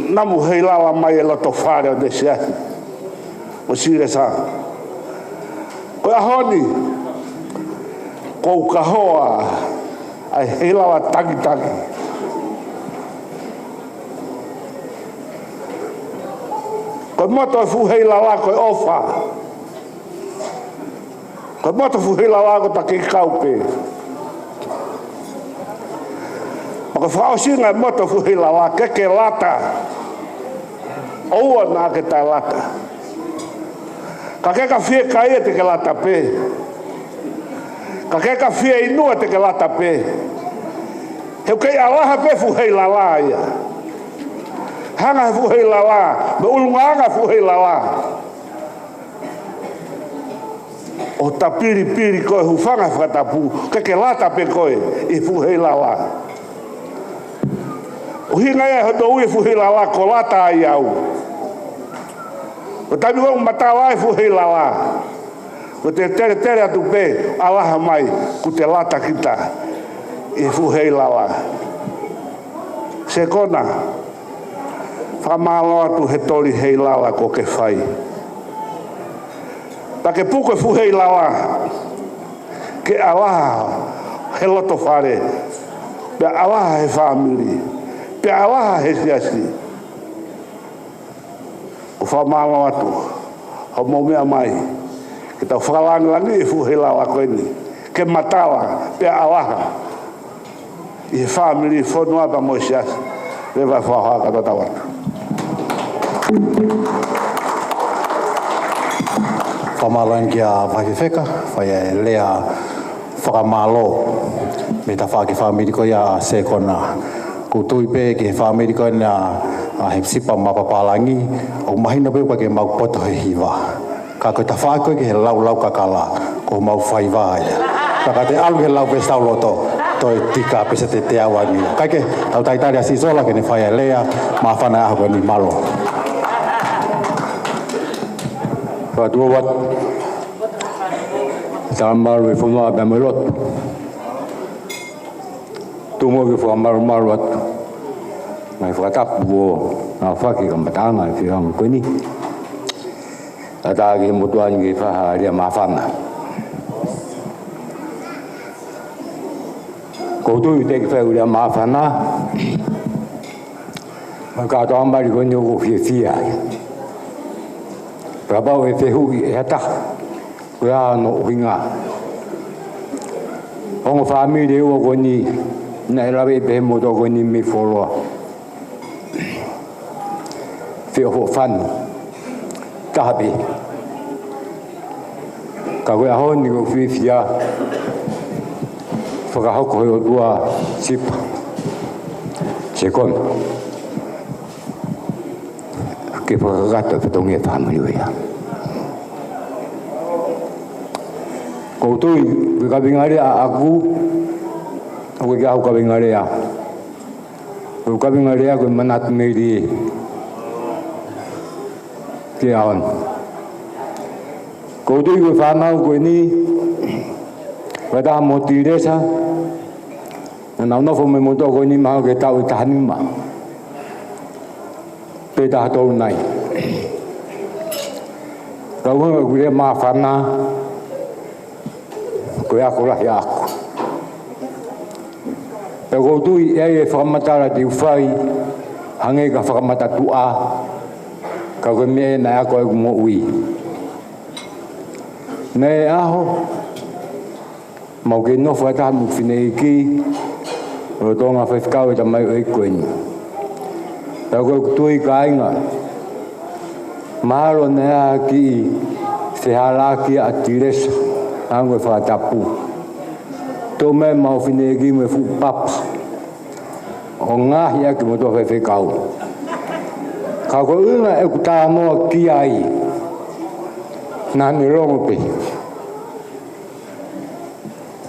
Namu heilala mai e loto fale ʻo e siasi ʻo Silesā. Ko e ʻaho ni, ko u kahoa ʻa e heilala takitaki. Ko e moto e fuʻu heilala ko e ʻofa. Ko e moto e fuʻu heilala ko e taki kau pē. Pea ko e fakaʻosinga e moto e fuʻu heilala ke ke lata. ʻOua naʻa ke taʻe lata. Ka ke ka fiekaia te ke lata pē. Ka ke ka fieinua te ke lata pē. He ʻoku kei ʻalaha pē fuʻu heilala ia. Hanga he fuʻu heilala, mo e ʻulungaanga fuʻu heilala ʻo tapilipili koe, hūfanga he fakatapu, ke ke lata pē koe ʻi he fuʻu heilala. ʻUhinga ia hono ui e fuʻu heilala ko Lata Ai Au. Ko e taimi ko ē ʻoku matala ai e fuʻu heilala, ko e te teletele atu pē, ʻalaha mai, kuo te lata kita ʻi he fuʻu heilala. Sekona, fakamālō atu he toli heilala kuo ke fai. Pea ke puke fuʻu heilala, ke ʻalaha he loto fale, pea ʻalaha he fāmili, pea ʻalaha he siasi. ʻOku fakamālō atu hoʻomou meʻa mai ke tau fakalāngilangiʻi e fuʻu heilala ko eni, ke matala pea ʻalaha ʻi he fāmili, fonua pea mo e siasi. Leva e fakahoha, kātaki atu. Fakamālō ange kia Vaifefeka, fai e lea fakamālō mei he tafaʻaki fāmili ko ia ʻa Sekona. ʻOku ou tui pē ki he fāmili ko ena ʻa Hepisipa mo Papālangi, ʻoku mahino pē ʻoku ʻikai ke mau poto he hiva. Ka ko e tafaʻaki ko ē ki he laulau kakala, ko homau faiva ia. Ka ka te ʻalu ki he lau pē sau loto, toe tika pē se te te au angi. Kae kehe, tau talitali ʻa Sisola ke ne fai e lea māfana he ʻaho ko eni, mālō. Fakatulou atu. Tala mālō e fonua pea mo e lotu. Tuku muʻa ke u fakamālō atu. Mai fakatapu ʻo ngāue fakakamataʻanga e fekau ko eni. Kātaki he motuʻa ni ke fai ha lea māfana. ʻOku ou tui ʻe teʻeki fai ha lea māfana. Mai kātoa mali ko eni ʻoku ou fiefia ai. Pea kapau ʻe fehuʻi ʻe ha taha ko e hā hono ʻuhinga. Ongo fāmili ʻe ua ko eni naʻe lave pē he motuʻa ko eni mei fuoloa. Feʻofoʻofani. Taha pē. Ka ko e ʻaho ni ʻoku ou fiefia fakahoko he ʻOtua Sipa, Sekona, ke fakakakato e fatongia fāmili ia. ʻOku ou tui ko e kaveinga lea ʻaʻaku, ʻoku ʻikai ko haʻaku kaveinga lea. Ko e kaveinga lea ko e manatu melie ki he ʻaho ni. ʻOku ou tui ko e fānau ko eni, ko e taha mo Tilesa, naʻa nau nofo mei he motuʻa ko eni mahalo ko e taʻu ʻe taha nima pe taha tolu nai. Ka ʻoku ou hanga ʻeku lea māfana, ko e ako lahi ʻaʻaku. Pea ʻoku ou tui ʻe ʻi ai e fakamatala te u fai, hangē ka fakamatatuʻa, ka ko e meʻa naʻe ako ai ʻeku moʻui. Naʻe ʻaho, mau kei nofo fakataha mo e fineʻeiki, Lolotonga faifekau e tamai ʻo e ʻEiki ko eni. Pea ko ʻeku tui kāinga, mahalo naʻe ʻi ai ha kiʻi fehālaaki ʻa Tilesa, hangē ko e fakatapu. Toʻo mai ʻemau fineʻeiki mo e fuʻu papa ʻo ngaohi ʻaki e motuʻa faifekau. Ka ko e ʻuhinga ʻeku talanoa ki ai, naʻa ne longo pē.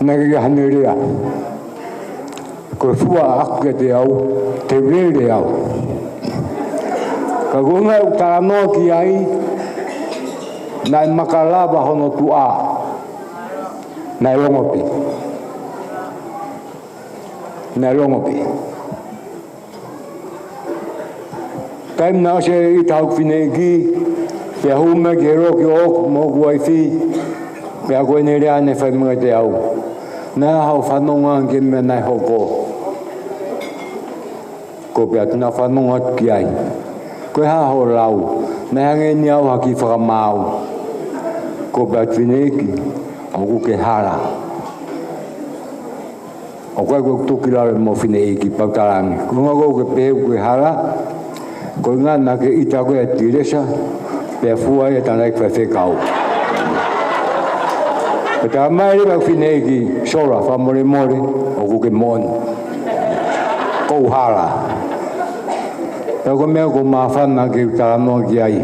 Naʻe ʻikai haʻane lea. Ko e fua ʻaʻaku kiate au, te u lele au. Ka ko e ʻuhinga ʻeku talanoa ki ai, naʻe makalava hono tuʻa. Naʻe longo pē. Naʻe longo pē. Taimi naʻe ʻosi ʻita hoku fineʻeiki, pea hū mai ki he loki ʻo ʻoku mo hoku uaifi, pea ko ʻene lea naʻe fai mai kiate au: Naʻe ʻi ai haʻo fanongo ki he meʻa naʻe hoko? Ko u pehē atu: Naʻa ku fanongo atu ki ai. Ko e hā hoʻo lau? Naʻe hangē ni au ha kiʻi fakamaau. Ko u pehē atu: Fineʻeiki, ʻoku ke hala. ʻOku ʻikai ko ʻeku tuku ki lalo ʻemau fineʻeiki, pea u talaange: Ko e ʻuhinga ʻoku ke pehē ʻoku ke hala, ko e ʻuhinga naʻa ke ʻita koe ʻia Tilesa, pea fua ia ʻe he tangataʻeiki faifekau. Pea talamai leva ʻe he fineʻeiki: Sola, fakamolemole, ʻoku ke moʻoni. Ko u hala. Pea ko e meʻa ʻoku ou māfana ke u talanoa ki ai.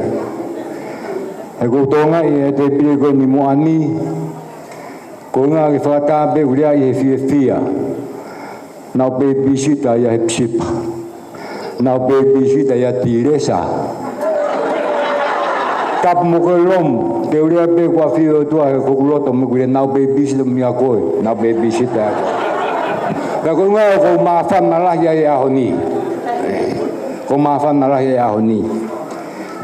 He ʻoku ou tokangaʻi e tēpile ko eni mo ʻani, ko e ʻuhinga ke fakatā pē ʻeku lea ʻi he fiefia. Naʻa ku pēpisita ʻia Hepisipa. Naʻa ku pēpisita ʻia Tilesa. Tapu mo koe Lomu, te u lea pē kuo ʻafio e ʻOtua he ko hoku loto mo ʻeku lea. Naʻa ku pēpisita mo ia koe. Naʻa ku pēpisita ʻia koe. Pea ko e ʻuhinga ʻoku ou māfana lahi ai he ʻaho ni. ʻOku ou māfana lahi ai he ʻaho ni.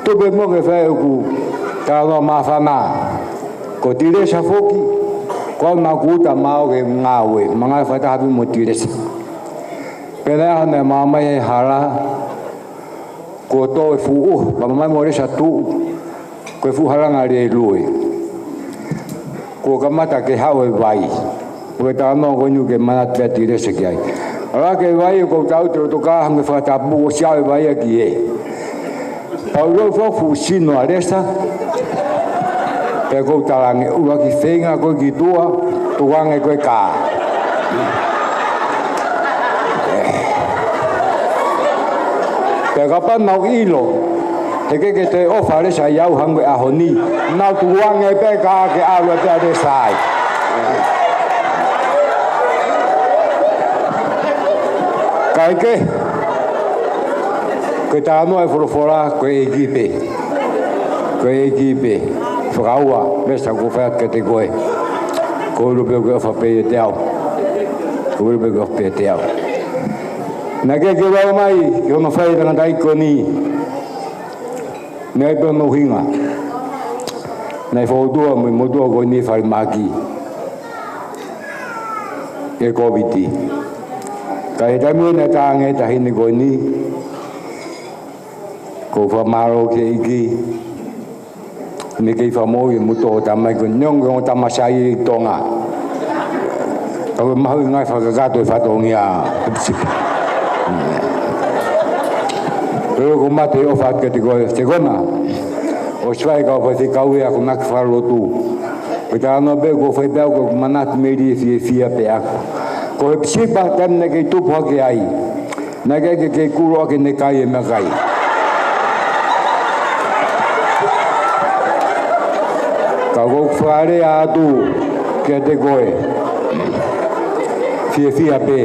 Tuku pē muʻa ke fai ʻeku talanoa māfana. Ko Tilesa foki, ko au naʻa ku uta maʻu ke ngāue, ma ngāue fakataha pē mo Tilesa. Pea naʻe ʻi ai e ʻaho naʻe maʻu mai ai e hala, kuo tō e fuʻu ʻuha, pea maʻu mai mo Lesa tuʻu, ko e fuʻu halanga lēlue. Kuo kamata ke haʻu e vai. Ko e talanoa ko eni ʻoku ke manatu pē ʻa Tilesa ki ai. ʻAlu hake e vai, ʻoku ou tau te roto kā hangē fakatapu, ʻosi aʻu e vai ia ki hē. Pea u ʻilo ʻoku fuʻu sino ʻa Lesa. Pea ʻoku ou talaange: ʻUluaki feinga koe ki tuʻa, tukuange koe kā. Pea kapau naʻa ku ʻilo he ʻikai ke toe ʻofa ʻa Lesa ʻiate au hangē ko e ʻaho ni, naʻa ku tukuange pē kā ke ʻalu pē ʻa Lesa ai. Kae kehe, ko e talanoa e folofola, ko e ʻEiki pē. Ko e ʻEiki pē. Fakaua, Lesa, ʻoku ou fai atu kiate koe. Ko e ʻilo pē ʻoku ke ʻofa pē ʻiate au. Ko e ʻilo pē ʻoku ke ʻofa pē ʻiate au. Naʻe ʻikai ke u lava mai ki hono fai e tangataʻeiki ko eni. Naʻe ʻi ai pē hono ʻuhinga. Naʻe fōtunga mo e motuʻa ko eni e falemahaki ʻi he Kōviti. Ka ʻi he taimi naʻe talaange ʻe he taʻahine ko eni, ʻoku ou fakamālō ki he ʻEiki, naʻe kei fakamoʻui e motuʻa ʻo e tamai ko eni, neongo ʻoku tamasai ʻi Tonga. Ka ʻoku mahuʻinga e fakakakato e fatongia. Pea ʻoku ou mate ʻo ʻofa atu kiate koe, Sekona. ʻOsi fai e kau faifekau e akonaki fakalotu. Ko e talanoa pē ʻoku ou fai pē au, ʻoku ou manatu melie fiefia pē ʻaku. Ko Hepisipa, taimi naʻe kei tupu hake ai, naʻe ʻikai ke kei kulo ʻaki ʻene kai e meʻakai. Ka ʻoku ou fakalea atu kiate koe, fiefia pē,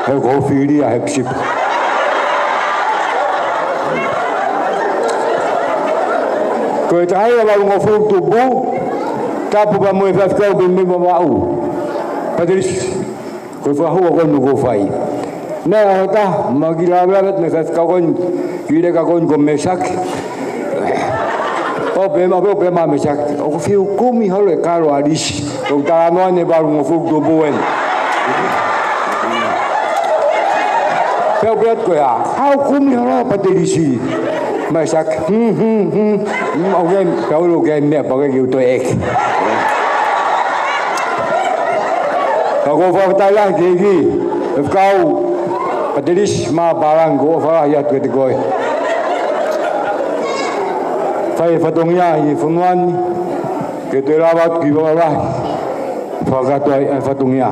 he ʻoku ou fili ʻa Hepisipa. Ko e taha ia valungofulu tupu, tapu pea mo e faifekau pē mo Vavaʻu. Patilisi. Ko e fakahua ko eni ʻoku ou fai. Naʻe ʻi ai ha taha, ma ki lave atu mei he faifekau ko eni, ki he leka ko eni ko Mesaki. ʻO pehē mai, ʻo pehē mai Mesaki: ʻOku fiu kumi holo e kalo ʻa Lisi. ʻOku ou talanoa ʻene valungofulu tupu eni. Pea u pehē atu ko e hā? Haʻu kumi holo ʻa Patilisi. Mesaki. Hmm, hmm, hmm. Hmm, ʻoku ʻikai, pea u ʻilo ʻoku ʻikai meʻa pea ʻoku ʻikai ke u toe ʻeke. Ka ʻoku ou fakafetaʻi lahi ki he ʻEiki. Faifekau ʻAtelisi Mapalani, ʻoku ou ʻofa lahi atu kiate koe. Fai e fatongia ʻi he fonua ni, ke toe lava atu ki Vavalahi, fakakakato ai ʻa e fatongia.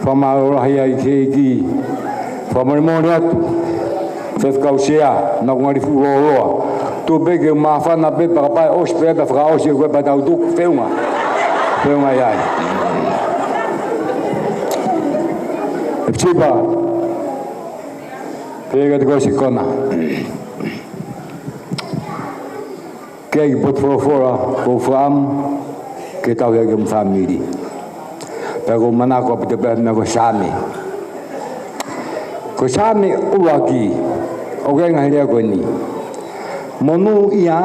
Fakamālō lahi ai ki he ʻEiki. Fakamolemole atu, Faifekau Sea, naʻa ku ngali fuʻu lōloa. Tuku pē ke māfana pē pea kapau ʻe ʻosi pē, pea fakaʻosi ʻe koe pea tau tuku, feʻunga. Feʻunga ia ai. ʻEpisipa, pea kiate koe Sikona. Kei potu folofola, ʻoku ou fakaʻamu ke tauhi ʻaki homo fāmili. Pea ʻoku ou manako ʻaupito pē meʻa ko e Saame. Ko e Saame ʻuluaki, ʻoku ʻi ai e ngaahi lea ko eni. Monūʻia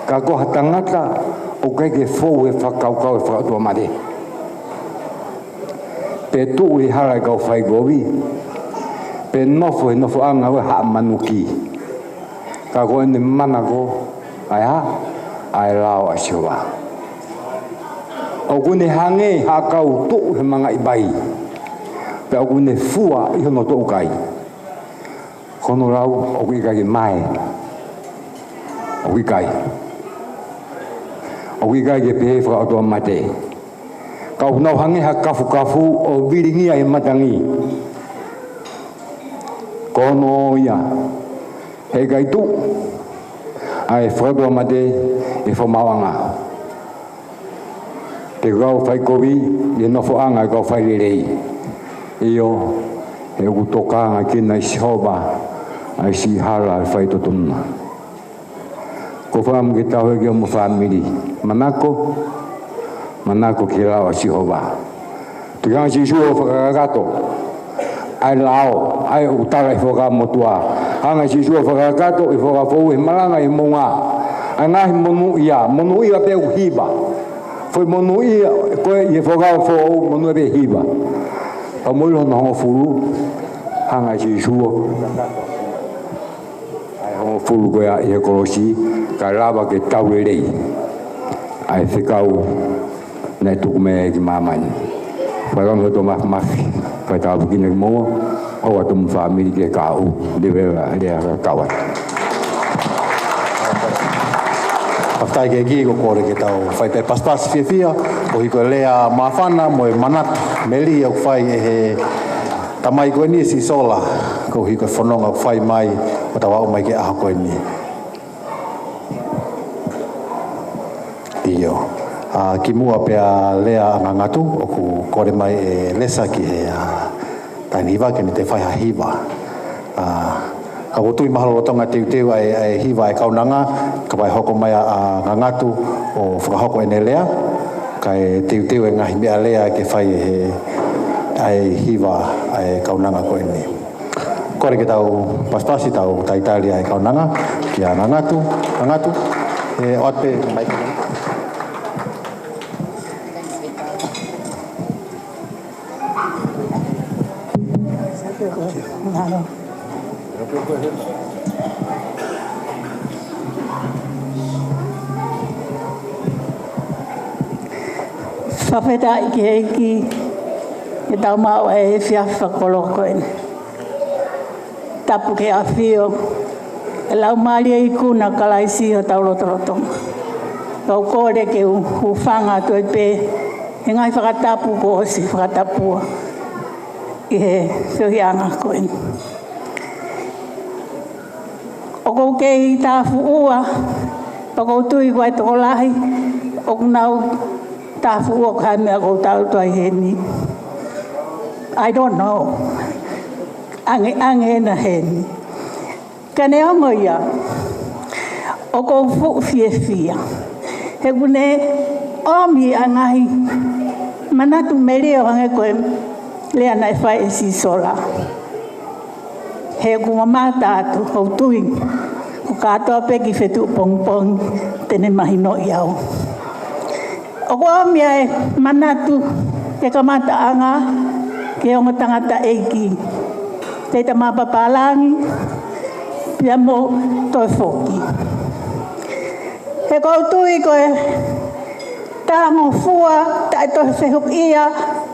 ka ko ha tangata ʻoku ʻikai ke fou he fakakaukau ʻo e fakaʻotuamate. Pe tuʻu he hala ʻo e kau faikovi. Pe nofo he nofoʻanga ʻo e haʻa manuki. Ka ko ʻene manako, ʻa e hā? ʻA e lao ʻa Sihova. ʻOku ne hangē ha kau tuʻu he mangaʻi vai. Pea ʻoku ne fua ʻi hono toʻukai. Ko hono lau, ʻoku ʻikai ke mae. ʻOku ʻikai. ʻOku ʻikai ke pehē fakaʻotuamate. Ka ʻoku nau hangē ha kafukafu ʻo vilingia he matangi. Ko hono ʻuhinga ia, heʻikai tuʻu ʻa e fakaʻotuamate ʻi he fakamaauʻanga. Te kau faikovi ʻi he nofoʻanga ʻo e kau failelei. ʻIo, he ʻoku tokanga kinaua ʻe Sihova ʻa e siʻi hala ʻo e faitotonu na. ʻOku ou fakaʻamu ke tauhi ʻaki homo fāmili. Manako, manako ki he lao ʻa Sihova. Tuku ke hanga ʻe Sīsū ʻo fakakakato ʻa e lao, ʻa ia ʻoku tala ʻi he Fuakava Motuʻa. Hanga ʻe Sīsū ʻo fakakakato ʻi he Fuakava Foʻou ʻi he malanga ʻi he moʻunga. ʻA e ngaahi monūʻia, monūʻia pē ʻoku hiva. Foʻi monūʻia ko ē ʻi he Fuakava Foʻou, monūʻia pē hiva. Pea mo e ʻilo hono hongofulu, hanga ʻe Sīsū ʻo ʻa e hongofulu ko ia ʻi he kolosi, kae lava ke tau lelei ʻa e fekau naʻe tuku mai ki māmani. Fakaʻamu atu Māfimafi, fai tāpuekina kimoua, ʻoatu homo fāmili ke kau, levela lea ka kau atu. Fakafetaʻi ki he ʻEiki. ʻOku kole ke tau fai pē pasipasi fiefia, koeʻuhi ko e lea māfana mo e manatu melie ʻoku fai ʻe he tamai ko eni ʻa Sisola, koeʻuhi ko e fononga ʻoku fai mai ʻo tau aʻu mai ki he ʻaho ko eni. ʻIo. ʻA, kimuʻa pea lea ʻa Ngangatu, ʻoku kole mai ʻe Lesa ki he, ʻa, taʻahine hiva ke ne toe fai ha hiva. ʻA, ka ʻoku ou tui mahalo lolotonga teuteu ʻa e, ʻa e hiva ʻa e kaunanga, kapau ʻe hoko mai ʻa, ʻa Ngangatu ʻo fakahoko ʻene lea, kae teuteu e ngaahi meʻalea ke fai ʻe he, ʻa e hiva ʻa e kaunanga ko eni. Kole ke tau pasipasi, tau talitali ʻa e kaunanga kia Ngangatu, Ngangatu, ʻe ʻoatu pē mai. Fakafetaʻi ki he ʻEiki, ke tau maʻu ʻa e efiafi fakakoloa ko eni. Tapu ki he ʻAfio, ʻa e Laumālie ikuna ʻo Kalaisi ʻi hotau lotolotonga. Kau kole ke u hūfanga atu ai pē he ngaahi fakatapu kuo ʻosi fakatapua ʻi he feohiʻanga ko eni. ʻOku ou kei tāfuʻua, pea ʻoku ou tui ko e tokolahi ʻoku nau tāfuʻua ko e hā e meʻa ʻoku ou tau tuai heni. I don't know. Ange, ange ena heni. Ka neongo ia, ʻoku ou fuʻu fiefia. He ʻoku ne ʻomi ʻa e ngaahi manatu melie ʻo hangē ko e lea naʻe fai ʻe Sisola. He ʻoku mamata atu, ʻoku ou tui, ko e kātoa pē kiʻi fetuʻu pongipongi, te ne mahinoʻi au. ʻOku ʻomi ʻa e manatu ki he kamataʻanga, ki he ongo tangataʻeiki, Tēvita Mapapālangi, pea mo toe foki. He ʻoku ou tui ko e talangofua taʻetohefehuʻia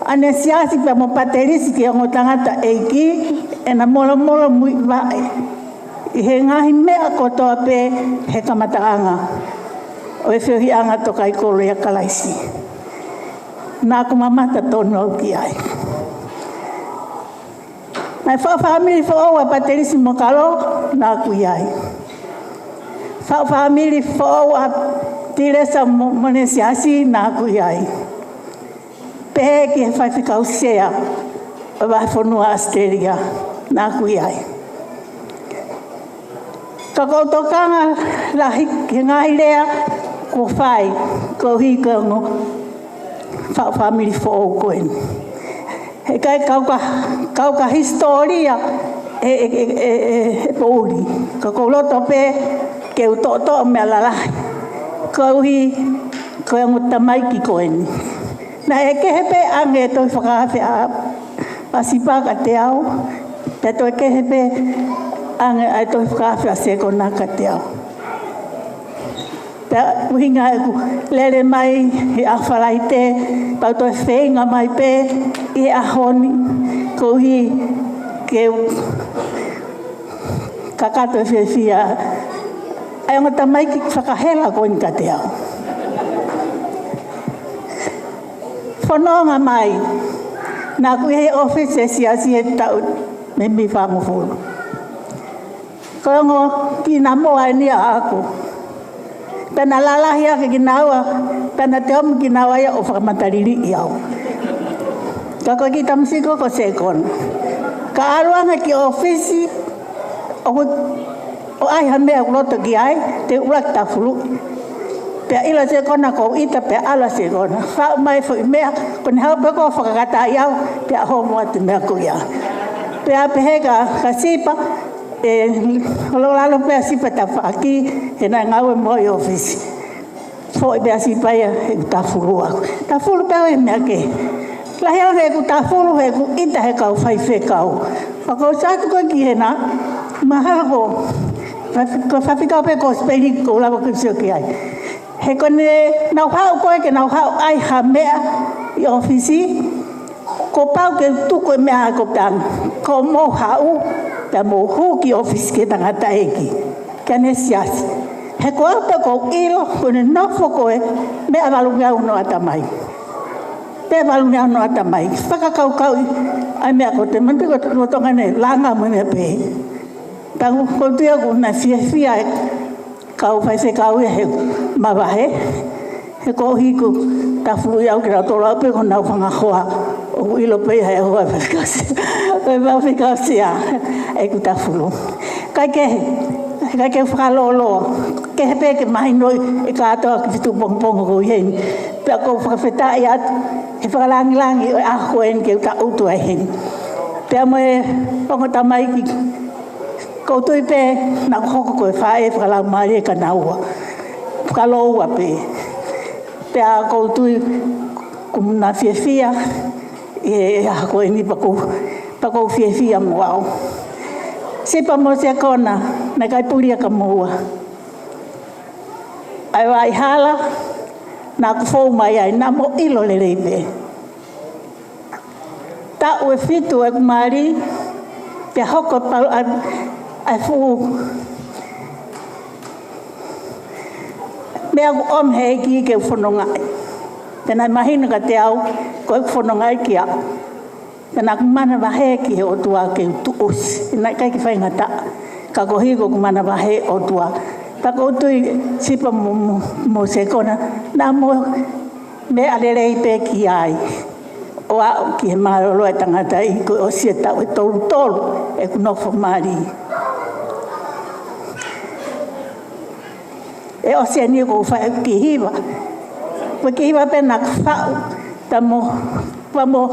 ʻAneseasi pea mo Pātelisi ki he ongo tangataʻeiki, ʻena molomolo muivaʻe ʻi he ngaahi meʻa kotoa pē he kamataʻanga ʻo e feohiʻanga tokaikoló ʻia Kalaisi. Naʻá ku mamata tonu au ki ai. Naʻe faʻu fāmili foʻou ʻa Pātelisi mo Kalo, naʻá ku ʻi ai. Faʻu fāmili foʻou ʻa Tilesa mo, mo ʻAneseasi, naʻá ku ʻi ai. Pehē ki he faifekau sea ʻo e Vahefonua ʻAositelēlia, naʻá ku ʻi ai. Ka ko ʻeku tokanga lahi ki he ngaahi lea kuo fai, koeʻuhi ko e ongo faʻu fāmili foʻou ko eni. Heʻikai ke u ka, ke u ka hisitōlia ʻe, ʻe, ʻe, ʻe, ʻe poʻuli. Ka ʻoku ou loto pē ke u toʻotoʻo meʻa lalahi koeʻuhi ko e ongo tamaiki ko eni. Naʻe kehe pē ange e tohi fakaafe ʻa, ʻa Sipa kiate au, pea toe kehe pē ange ʻa e tohi fakaafe ʻa Sekona kiate au. Pea ʻuhinga ʻeku lele mai he ʻaho Falaite, pea u toe feinga mai pē ʻi he ʻaho ni, koeʻuhi ke u kakato e fiefia ʻa e ongo tamaiki fakahela ko eni kiate au. Fononga mai, naʻá ku ʻi he ʻōfisi ʻo e siasi he taʻu nimangofulu. Ko e ongo kinamoa eni ʻaʻaku. Pea na lalahi hake kinaua, pea na teomi kinaua ia ʻo fakamataliliʻi au. Ka ko e kiʻi tamasiʻi ko Sekona, ka ʻalu ange ki ʻōfisi, ʻoku, ʻo ʻai ha meʻa ʻoku loto ki ai, te u ʻuluaki tafuluʻi. Pea ʻilo ʻe Sekona ʻoku ou ʻita, pea ʻalu ʻa Sekona. Faʻu mai foʻi meʻa, ko ʻene haʻu pē ko ē ʻo fakakataʻi au, pea homo atu e meʻa ko ia. Pea pehē kia, kia Sipa, ʻe, ʻo lalo pē ʻa Sipa he tafaʻaki, he naʻe ngāue mo au ʻi ʻōfisi. Foʻi pē ʻa Sipa ia heʻeku tafulu au. Tafulu pē au he meʻa kehe. Lahi ange heʻeku tafulu, heʻeku ʻita he kau faifekau. Pea ko e sātu ko ē ki hena, mahalo ko, ko e faifekau pē ko Sipeli ʻoku ou lava ke u sio ki ai. He ko ʻenau haʻu ko ē ke nau haʻu ʻai ha meʻa ʻi ʻōfisi, kuo pau ke u tuku e meʻa ko ē pea, ko hoʻomou haʻu, pea mou hū ki ʻōfisi ki he tangataʻeiki, kia ʻAneseasi. He ko au pē ʻoku ou ʻilo, ko ʻene nofo ko ē, meʻa valungeau hono ʻatamai. Meʻa valungeau hono ʻatamai. Fakakaukauʻi ʻa e meʻa ko ē, te mante ko e lotongane langa mo e meʻa pē. Pea ʻoku ou tui au ʻoku na fiefia e kau faifekau ia he mavahe, he koeʻuhi ko e tafuluʻi au ke nau tolo au pē ko honau fanga hoa. ʻOku ʻilo pē ia he hoa faifekau sea, ʻe faifekau sea ʻeku tafulu. Kae kehe, kae kehe fakalōloa, kehe pē ke mahinoʻi e kātoa ki he feituʻu pongipongi ko eni. Pea ʻoku ou fakafetaʻi atu he fakalāngilangi ʻo e ʻaho ko eni ke u tangutu ai heni. Pea mo e ongo tamaiki, ʻoku ou tui pē naʻa ku hoko ko e faʻē fakalaumālie kia naua. Fakalōua pē. Pea ʻoku ou tui ʻoku na fiefia ʻi he ʻaho ko eni pea ʻoku, pea ʻoku ou fiefia mo au. Sipa mo Sekona, naʻe ʻikai puli ia kia moua. ʻA e vaʻa hala naʻa ku fou mai ai, naʻa mou ʻilo lelei pē. Taʻu ʻe fitu ʻeku mali, pea hoko e palu ʻa, ʻa e fuʻu meʻa kuo ʻomi he ʻEiki ke u fonongaʻi. Pea naʻe mahino kiate au ko ʻeku fonongaʻi ki ai. Pea naʻa ku manavahē ki he ʻOtua ke u tuʻusi. Naʻe ʻikai ke faingataʻa, ka koeʻuhi ko ʻeku manavahē ʻOtua. Pea ʻoku ou tui Sipa mo, mo, mo Sekona, naʻa mou meʻa lelei pē ki ai. ʻO aʻu ki he mālōlō e tangataʻeiki, kuo ʻosi e taʻu ʻe tolu tolu ʻeku nofo mali. ʻE ʻosi eni ʻoku ou fai e kiʻi hiva. Ko e kiʻi hiva pē naʻa ku faʻu, pea mo, pea mo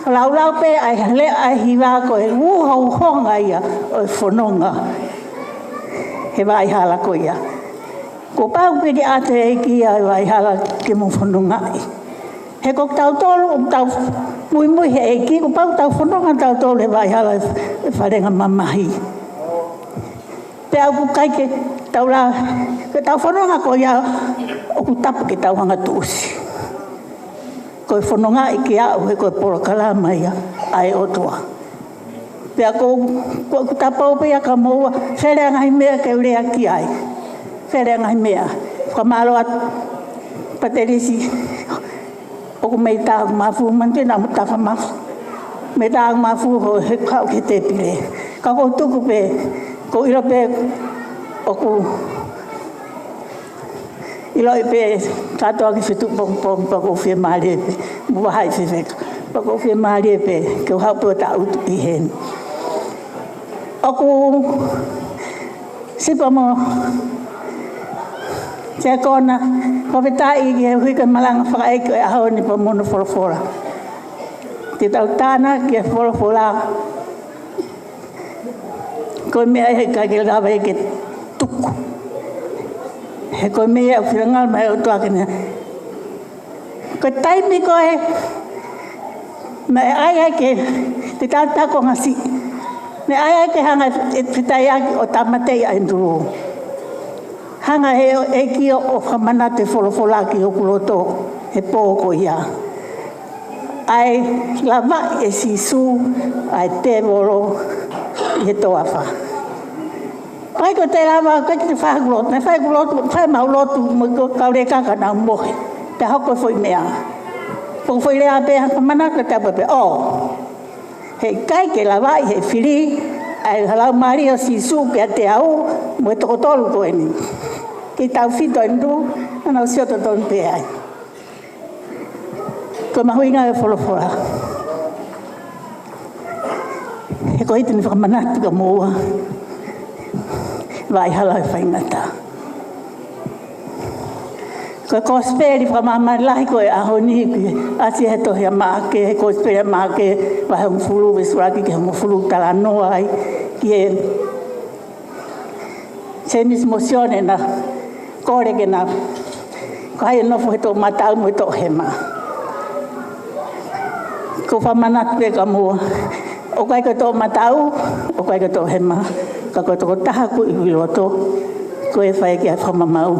laulau pē ʻa e leʻo ʻa e hiva ko e uhouhonga ia ʻo e fononga he vaʻa hala ko ia. Kuo pau ke ke ʻatu ʻe he ʻEiki ʻa e vaʻa hala ke mo fonongaʻi. He ko kitautolu, ʻoku tau muimui he ʻEiki, kuo pau ke tau fononga tautolu he vaʻa hala ʻo e faʻahinga mamahi. Pea ʻoku ʻikai ke tau la, ke tau fononga ko ia, ʻoku tapu ke tau hanga ʻo tuʻusi. ko e fonongaʻi kiate au he ko e polokalama ia ʻa e ʻOtua. Pea ko, ko, ko e tapau pē ia kia moua, fele ʻa e ngaahi meʻa ke u lea ki ai. Fele ʻa e ngaahi meʻa. Fakamālō atu, Patelisi, ʻoku mei tā ʻoku mafu, mantu na mo tafa mafu. Mei tā ʻoku mafu hoʻo haʻu ki he tēpile. Ka ʻoku ou tuku pē, ʻoku ou ʻilo pē, ʻoku ʻiloʻi pē kātoa ki he fetuʻu pongipongi pea ʻoku ou fiemālie pē, mo vahaʻa fefeka. Pea ʻoku ou fiemālie pē, ke u haʻu pē ʻo tangutu ʻi heni. ʻOku Sipa mo Sekona, fakafetaʻi ki he ʻuhi ko e malanga fakaʻeiki ʻo e ʻaho ni pea mo hono folofola. Te tau tānaki e folofola. Ko e meʻa ʻe ʻikai ke lava ia ke tuku. He ko e meʻa ʻoku finangalo mai ʻOtua ke ne. Ko e taimi ko ē, naʻe ʻai ai ke, te tau tā ko ngasi. Naʻe ʻai ai ke hanga ʻe Fitaiaki ʻo tāmateʻi ʻa ʻAnitelū. Hanga he ʻEiki ʻo, ʻo fakamanatu e folofola ki hoku loto he pō ko ia. ʻA e lavaʻi ʻe Sīsū ʻa e tēvolo ʻi he toafa. ʻIkai ke te lava, ʻikai ke te fai hoku lotu, naʻe fai hoku lotu, fai ʻemau lotu, mo e kau lekaka naʻa nau mohe. Pea hoko e foʻi meʻa. Pea ko e foʻi lea pē, fakamanatu atu pē, ʻo. He ʻikai ke lavaʻi ʻe he fili ʻa e Laumālie ʻo Sīsū kiate au, mo e toko tolu ko eni. Kei tautefito ʻa ʻAnitelū, naʻa nau sio totonu pē ai. Ko e mahuʻinga e folofola. He ko e ʻuhi te ne fakamanatu kia moua. Vaʻa hala ʻo e faingataʻa. Ko e kosipeli fakamāmani lahi ko e ʻaho ni ke ʻasi he tohi ʻa Maʻake, he kosipeli ʻa Maʻake, vahe hongofulu, veesi ʻuluaki ki he hongofulu, talanoa ai ki he Sēmisi mo Sione naʻa kole ke na, ko hai ʻe nofo he toʻomataʻu mo e toʻohema. ʻOku ou fakamanatu pē kia moua. ʻOku ʻikai ko e toʻomataʻu, ʻoku ʻikai ko e toʻohema. Ka ko e tokotaha ʻoku ʻi loto. Ko e fai ki ai e fakamamaʻu.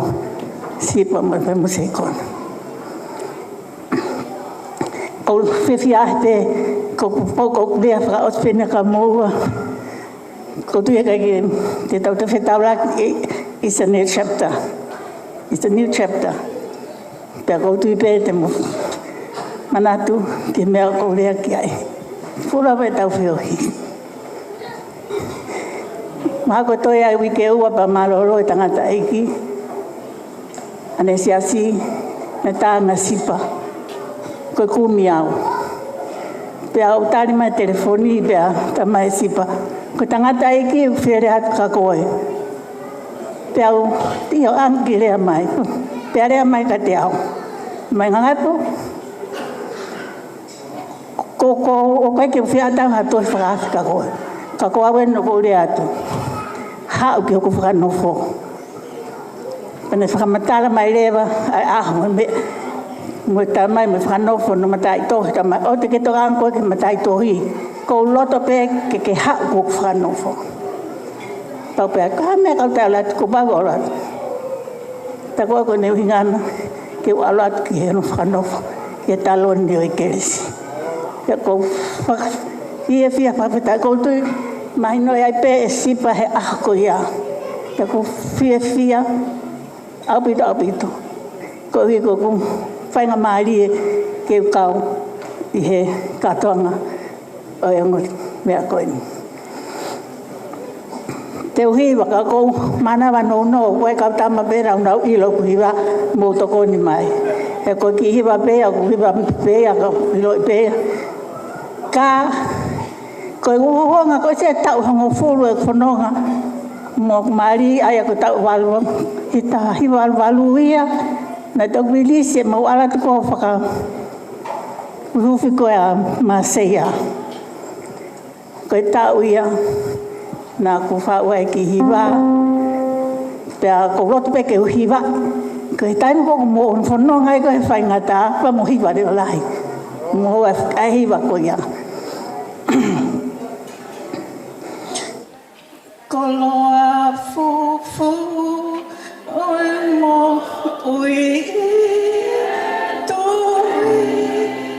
Sipa mo, mo Sekona. ʻOku ou fiefia pē, ko, ko, ko, ko e lea fakaʻosi pē eni kia moua. ʻOku ou tui ʻikai ke, te tau toe fetaulaki, it's a new chapter. It's a new chapter. Pea ʻoku ou tui pē te mou manatu ki he meʻa ʻoku ou lea ki ai. Fula pē tau feohi. Mahalo ko e toe ʻa e uike ʻe ua pea mālōlō e tangataʻeiki. ʻAne siasi, naʻe tā ange ʻa Sipa. Ko e kumi au. Pea u tali mai telefoni, pea tā mai ʻe Sipa. Ko e tangataʻeiki, ʻoku fie lea atu kia koe. Pea u ʻio ange ke lea mai. Pea lea mai kiate au. Mai ngangatu. Ko, ko, ʻoku ʻikai ke u fie ʻatā ha tohi fakaafe kia koe. Ka ko au eni ʻoku ou lea atu. Haʻu ki hoku fakanofo. Pea ne fakamatala mai leva, ʻa e ʻaho mo e meʻa, mo e tā mai mo e fakanofo, no mataʻitohi, tā mai, ʻoua te ke tokanga koe ki he mataʻitohi. ʻOku ou loto pē ke ke haʻu ki hoku fakanofo. Pau pē, ka meʻa kau tala atu, kuo pau ke ʻalu atu. Tā ko ē ko ʻene ʻuhinga na, ke u ʻalu atu ki hono fakanofo, ki he taloni ʻo e kelesi. Pea ʻoku ou faka-, fiefia fakafetaʻi, ʻoku ou tui mahino ai pē ʻe Sipa he ʻaho ko ia. Pea ʻoku ou fiefia ʻaupito, ʻaupito. Koeʻuhi ko ʻeku faingamālie ke u kau ʻi he kātoanga ʻo e ongo meʻa ko eni. Te u hiva ka ʻoku ou mānava nounou, ko e kau tama pē naʻa nau ʻilo ʻoku hiva mou tokoni mai. He ko e kiʻi hiva pē ia, ʻoku hiva pē ia, ka ʻiloʻi pē ia. Ka, ko e uhohonga, ko e se taʻu hongofulu e fononga, mo mali ai ko e taʻu valu, ʻi he taha hiva valu ia, naʻe toki lisi ʻemau ʻalu atu ko e faka Uhufi ko ē ʻa Maseia. Ko e taʻu ia, naʻa ku faʻu ai e kiʻi hiva. Pea ʻoku ou loto pē ke u hiva. Ko e taimi ko ē ʻoku mou fononga ai ko e faingataʻa, pea mou hiva leva lahi. Mou ʻai e hiva ko ia. Koloa fufū ʻo e moʻui ʻi he tuʻi.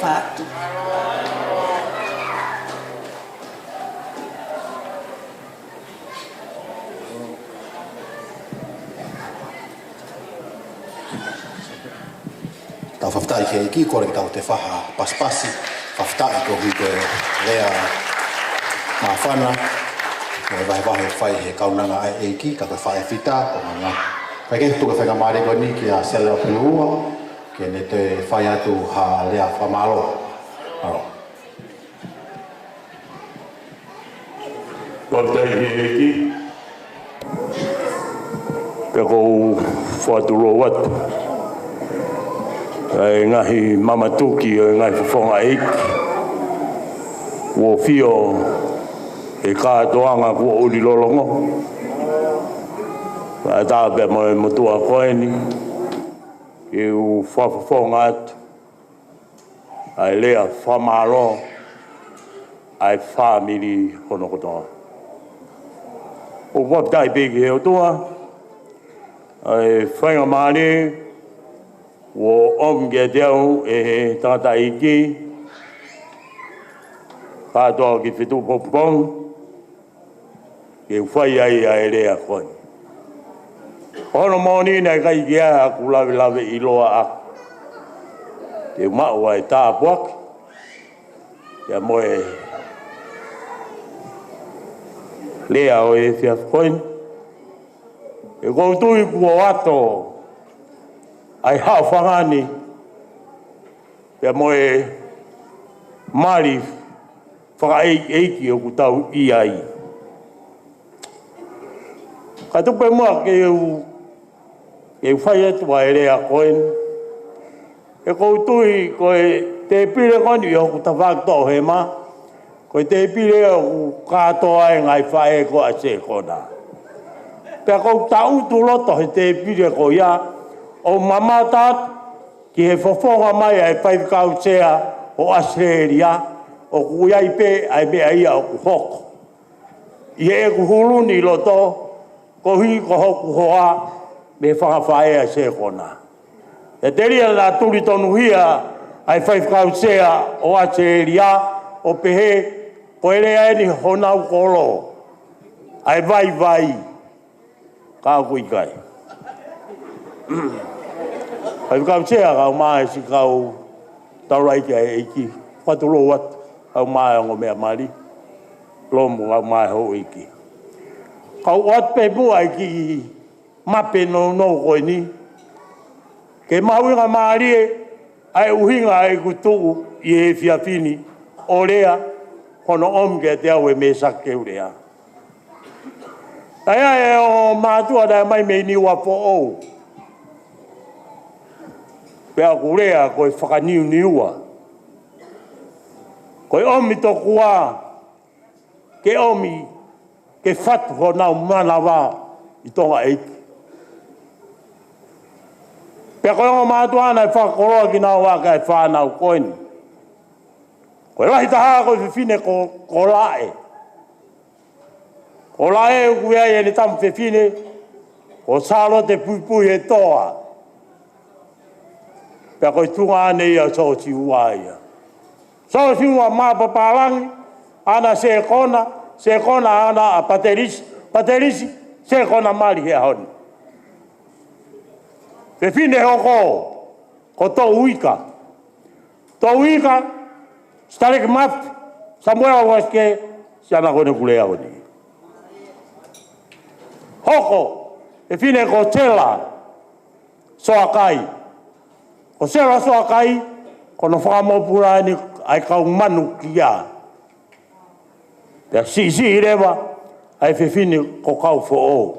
atu. Tau fakafetaʻi ki he ʻEiki, kole ke tau toe fai ha pasipasi fakafetaʻi koeʻuhi ko e lea māfana mo e vahevahe fai he kaunanga ʻa e ʻEiki, ka ko e faʻē fita, ko e ngaahi. Kae kehe, tuku e faingamālie ko eni kia Sela Pulua ke ne toe fai atu ha lea fakamālō. Mālō. Fakafetaʻi ki he ʻEiki. Pea ʻoku ou fakatulou atu ʻa e ngaahi mamatuki ʻo e ngaahi fofonga ʻeiki kuo ʻafio he kātoanga kuo ʻuli lolongo. Kae ʻatā pea mo e motuʻa ko eni ke u fakafofonga atu ʻa e lea fakamālō ʻa e fāmili hono kotoa. ʻOku ou fakafetaʻi pē ki he ʻOtua ʻa e faingamālie kuo ʻomi kiate au ʻe he tangataʻeiki kātoa ki he feituʻu pongipongi ke u fai ai ʻa e lea ko eni. Ko hono moʻoni naʻe ʻikai ke ʻi ai haʻaku lavelave ʻiloa ʻaʻaku te u maʻu ʻa e tāpuaki ia mo e lea ʻo e efiafi ko eni. He ʻoku ou tui kuo ʻoatu ʻa e haʻofanga ni pea mo e mali fakaʻeiʻeiki ʻoku tau ʻi ai. Ka tuku pē muʻa ke u, ke u fai atu ʻa e lea ko eni. He ʻoku ou tui ko e tēpile ko eni ʻi hoku tafaʻaki toʻohema, ko e tēpile ʻoku kātoa ai e ngaahi faʻē ko ia ʻa Sekona. Pea ʻoku ou tangutu loto he tēpile ko ia ʻo mamata atu ki he fofonga mai ʻa e faifekau sea ʻo ʻAositelēlia, ʻoku ʻi ai pē ʻa e meʻa ia ʻoku hoko ʻi heʻeku hulu ni ʻi loto, koeʻuhi ko hoku hoa mei he fanga faʻē ʻa Sekona. ʻE telia naʻa tuli tonuhia ʻa e faifekau sea ʻo ʻAositelēlia ʻo pehē ko e lea eni honau kolo, ʻa e vaivai. Ka ʻoku ʻikai. Faifekau sea, kau mai siʻi kau taulaʻeiki ʻa e ʻEiki. Fakatulou atu, kau mai ongo meʻa mali. Lomu, kau mai houʻeiki. Kau ʻoatu pē muʻa ʻa e kiʻi mape nounou ko eni ke mahuʻingamālie ʻa e ʻuhinga ʻeku tuʻu ʻi he efiafi ni ʻo lea, ko hono ʻomi kiate au e mēsaki ke u lea. ʻA ia ʻe ongo mātuʻa naʻe ʻomai mei Niuafoʻou. Pea ʻoku lea ko e fakaniuniua. Ko e ʻomi tokua ke ʻomi ke fatu honau manava ʻi Tonga ʻEiki. Pea ko e ongo mātuʻa naʻe fakakoloa kinaua ʻaki ʻa e fānau ko eni. Ko e lahi taha ko e fefine ko, ko Laʻe. Ko Laʻe ʻoku ʻi ai ʻene tama fefine ko Sālote Puipuihetoa. Pea ko e tuongaʻane ia ʻo Siosiua ia. Siosiua mā pāpālangi, ʻana Sekona, Sekona ʻana ʻa Patelisi, Patelisi, Sekona mali he ʻaho ni. Fefine hoko ko Touika. Touika, Sitaleki Mafi, Samuela Uasike, siana ko eni ʻoku lea ʻaho ni. Hoko, fefine ko Sela Soakai. Ko Sela Soakai, ko hono fakamōpula eni ʻa e kau manukia. Pea siʻisiʻi leva ʻa e fefine ko Kaufoʻou,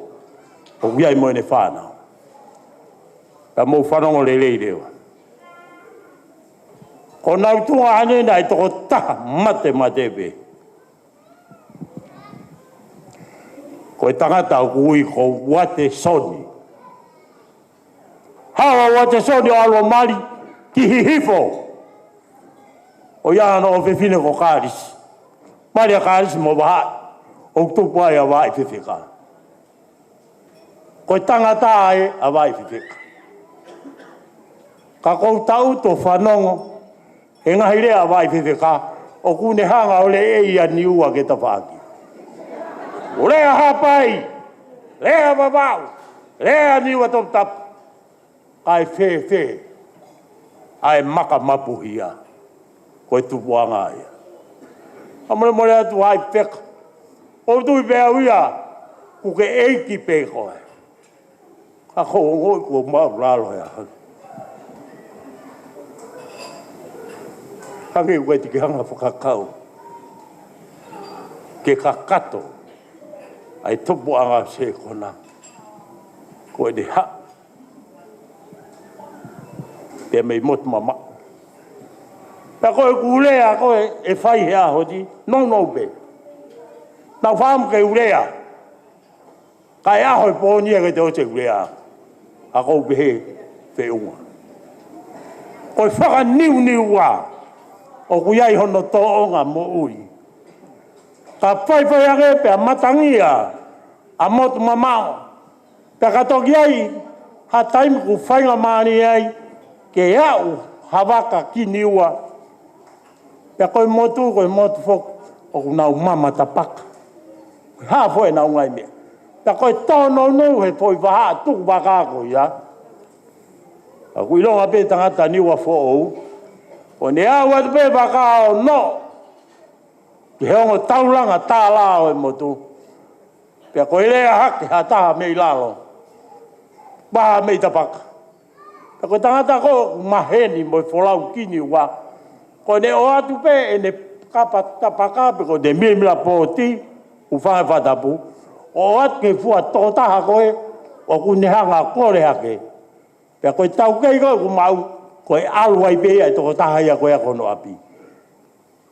ʻoku ʻi ai mo ʻene fānau. Pea mou fanongo lelei leva. Ko honau tuongaʻane naʻe toko taha, mate mate pē. Ko e tangata ʻoku ui ko Uatesoni. Haʻu ʻa Uatesoni ʻo ʻalu ʻo mali ki Hihifo. ʻO ʻi ai hono ʻofefine ko Kalisi. Mali ʻa Kalisi mo Vahaʻi. ʻOku tupu ai ʻa Vahaʻi Fefeka. Ko e tangata ē ʻa Vahaʻi Fefeka. Ka ʻoku ou tangutu ʻo fanongo He ngaahi lea ʻa Vaifefeka, ʻoku ne hanga ʻo leʻei ʻa Niua ke tafaʻaki. ʻO lea Haʻapai, lea Vavaʻu, lea Niua Toputapu. Kae fēfē ʻa e maka mapuhia, ko e tupuʻanga ia. Ka molemole atu Vaifefeka, ʻoku ou tui pē au ia, ʻoku ke ʻeiki pē koe. Ka ko e ongoʻi kuo māʻulalo ia. Hangē ʻoku ʻikai te ke hanga ʻo fakakau ke kakato ʻa e tupuʻanga ʻo Sekona. Ko ʻene haʻu pē mei Motu Mamaʻo. Pea ko ʻeku lea ko ē ʻe fai he ʻaho ni, nounou pē. Naʻa ku fakaʻamu ke u lea. Kae ʻaho e pō ni ʻe ʻikai te u ʻosi ʻeku lea. Ka ʻoku ou pehē feʻunga. Ko e fakaniuniua ʻoku ʻi ai hono tōʻonga moʻui. Ka faifai ange pea matangia ʻa Motu Mamaʻo. Pea ka toki ʻi ai ha taimi ʻoku faingamālie ai ke aʻu ha vaka ki Niua. Pea ko e motu, ko e motu foki ʻoku nau mama tapaka. Ko e hā foki ʻenau ngaahi meʻa. Pea ko e tōnounou he foʻi vahaʻa tukuvaka ko ia. Ka ʻoku ʻilonga pē tangata Niua foʻou. ʻO ne aʻu atu pē vaka ʻo noʻo ki he ongo taulanga tālā ʻo e motu. Pea ko e lea hake ha taha mei lalo. Vaha mei tapaka. Pea ko e tangata ko ē ʻoku maheni mo e folau ki Niua. Ko ʻene ʻoatu pē ʻene kapa tapaka pe ko ʻene milemila pōti, ʻoku fanga fakatapu. ʻO ʻoatu ki he fua tokotaha ko ē, ʻoku ne hanga ʻo kole hake. Pea ko e taukei ko ē ʻoku maʻu, ko e ʻalu ai pē ia e tokotaha ia ko ia ki hono ʻapi.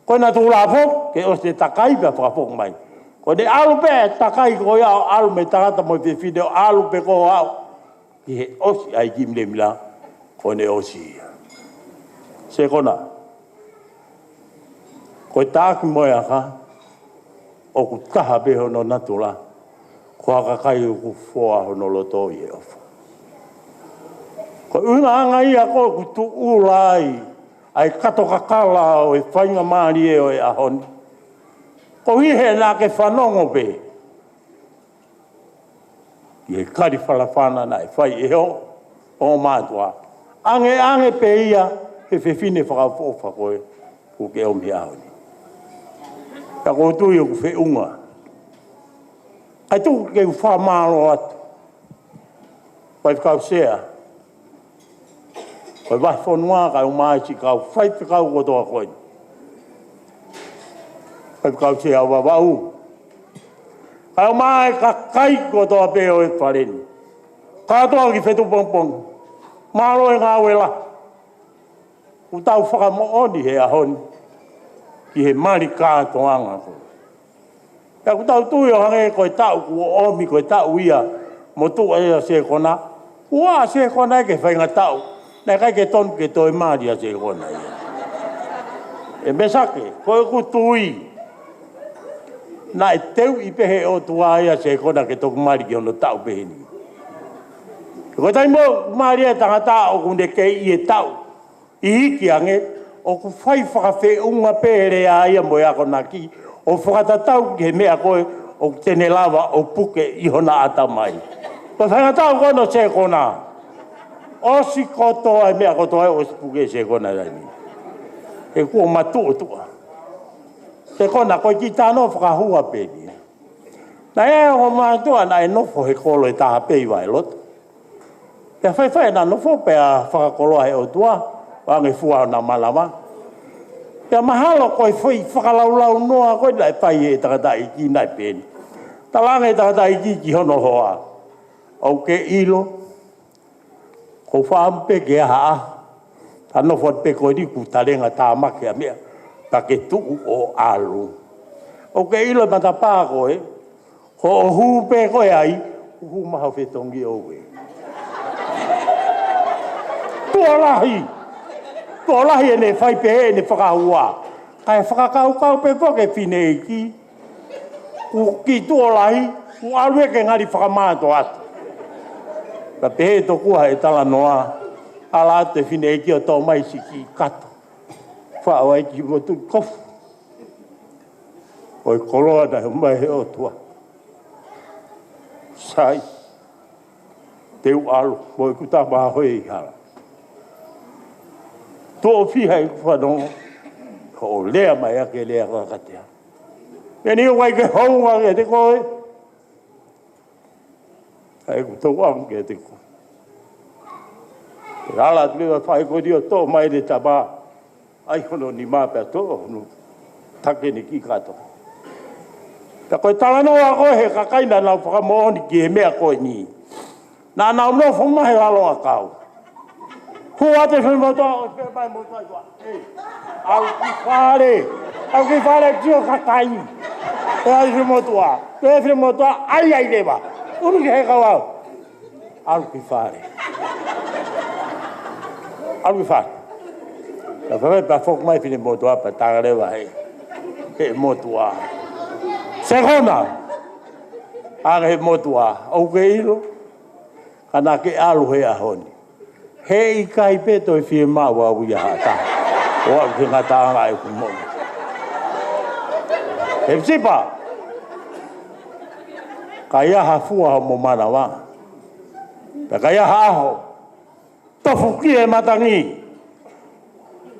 Ko ʻena tuʻulā foki, ke ʻosi e takai pea fakafoki mai. Ko ʻene ʻalu pē e takai ko ia ʻo ʻalu mei tangata mo e fefine ʻo ʻalu pē ko ē ʻo aʻu ki he ʻosi ʻa e kiʻi milemila, ko ʻene ʻosi ia. Sekona, ko e taʻaki mo e aka, ʻoku taha pē hono natula, ko ha kakai ʻoku foa hono loto ʻi he ʻofa. Ko e ʻuhinga ia ko ē ʻoku tuʻula ai ʻa e kato kakala ʻo e faingamālie ʻo e ʻaho ni. Koeʻuhi he naʻa ke fanongo pē ki he kali falafana naʻe fai ʻe hoʻo ongomātuʻa. ʻAngeʻange pē ia he fefine fakaʻofoʻofa ko ē ʻoku ke ʻomi he ʻaho ni. Ka ʻoku ou tui ʻoku feʻunga. Kae tuku ke u fakamālō atu. Faifekau Sea, ko e vahefonua kae ʻumaʻā siʻi kau faifekau kotoa ko eni. Faifekau Sea ʻo Vavaʻu. Kae ʻumaʻā e kakai kotoa pē ʻo e fale ni. Kātoa ki Fetuʻupongipongi. Mālō e ngāue lahi ʻoku tau fakamoʻoni he ʻaho ni ki he mali kātoanga ko ē. Pea ʻoku tau tui ʻo hangē ko e taʻu kuo ʻomi ko e taʻu ia motuʻa ia ʻa Sekona. Kuo ʻa Sekona ia ki he faʻahinga taʻu naʻe ʻikai ke tonu ke toe mali ʻa Sekona ia. ʻE Mesake, ko ʻeku tui naʻe teuʻi pē he ʻOtua ia ʻa Sekona ke toki mali ki hono taʻu pehē ni. Ko e taimi ʻoku mali ai e tangata ʻoku ne kei ʻi he taʻu iiki ange, ʻoku fai fakafeʻunga pē e lea ia mo e akonaki, ʻo fakatatau ki he meʻa ko ē ʻoku te ne lava ʻo puke ʻi hona ʻatamai. Ko e faʻahinga taʻu ko ena ʻo Sekona, ʻosi kotoa e meʻa kotoa ʻosi puke ʻe Sekona ia ni. He kuo matuʻotuʻa. Sekona, ko e kiʻi talanoa fakahua pē eni. Naʻe ʻi ai e ongomātuʻa naʻe nofo he kolo ʻe taha pē ʻi Vailoto. Pea faifai ʻena nofo pea fakakoloa he ʻOtua, ʻo ange fua hona malava. Pea mahalo ko e foʻi fakalaulaunoa ko ē naʻe fai ʻe he tangataʻeiki naʻe pehē ni. Talaange ʻe he tangataʻeiki ki hono hoa, ʻoku ke ʻilo, ʻoku ou fakaʻamu pē ke ʻaha ʻaho, ta nofo atu pē ko eni kuo talenga tāmaki ʻa e meʻa, ta ke tuʻu ʻo ʻalu. ʻOku ke ʻilo e matapā ko ē, ko hoʻo hū pē ko ē ai, kuo hū mai ho fetongi ʻoʻou ē. Tuʻo lahi, tuʻo lahi ʻene fai pehē ʻene fakahua. Kae fakakaukau pē foki e fineʻeiki, kuo kiʻi tuʻo lahi, kuo ʻalu ia ke ngali fakamātoato. Ka pehē tokua ʻe he talanoa, ala atu e fineʻeiki ʻo toʻo mai siʻi kiʻi kato. Faʻo ai ki motu kofu. ʻO e koloa naʻe ʻomai he ʻOtua. Sai. Te u ʻalu, mo ʻeku tama ʻi hala. Tuʻo fiha ʻeku fanongo, ʻo lea mai ʻa e lea kakatea. Meni o wai ke hounga ke te koe. ʻA ʻeku tau ang ke te koe. Lala tu le fai ko dio to mai le taba. ʻAi hono nima pea toʻo hono take ni ki kato. Pea ko e talanoa ko ē he kakai naʻa nau fakamoʻoni ki he meʻa ko eni. Naʻa nau nofo mai he lalo ʻakau. Hua te fai motoa, ʻo fai mai motoa i tua. Ei, ʻalu ki fale. ʻAlu ki fale ki o kakai. E ʻalu ki motoa. Ke fai motoa, ʻai ʻai leva. ʻUnu ki he kau au. ʻAlu ki fale. ʻAlu ki fale. Ka fale pea foki mai fine motoa pea tala leva he. He motoa. Sekona. ʻAnge he motoa. ʻOku ke ʻilo. Ka naʻa ke ʻalu he ʻaho ni. He ʻikai pē toe fiemaʻu au ia ha taha. ʻO aʻu ki he ngataʻanga ʻeku moʻui. He sipa. Ka ʻi ai ha fua homo manava. Pea ka ʻi ai ha ʻaho. Tofu ki he matangi.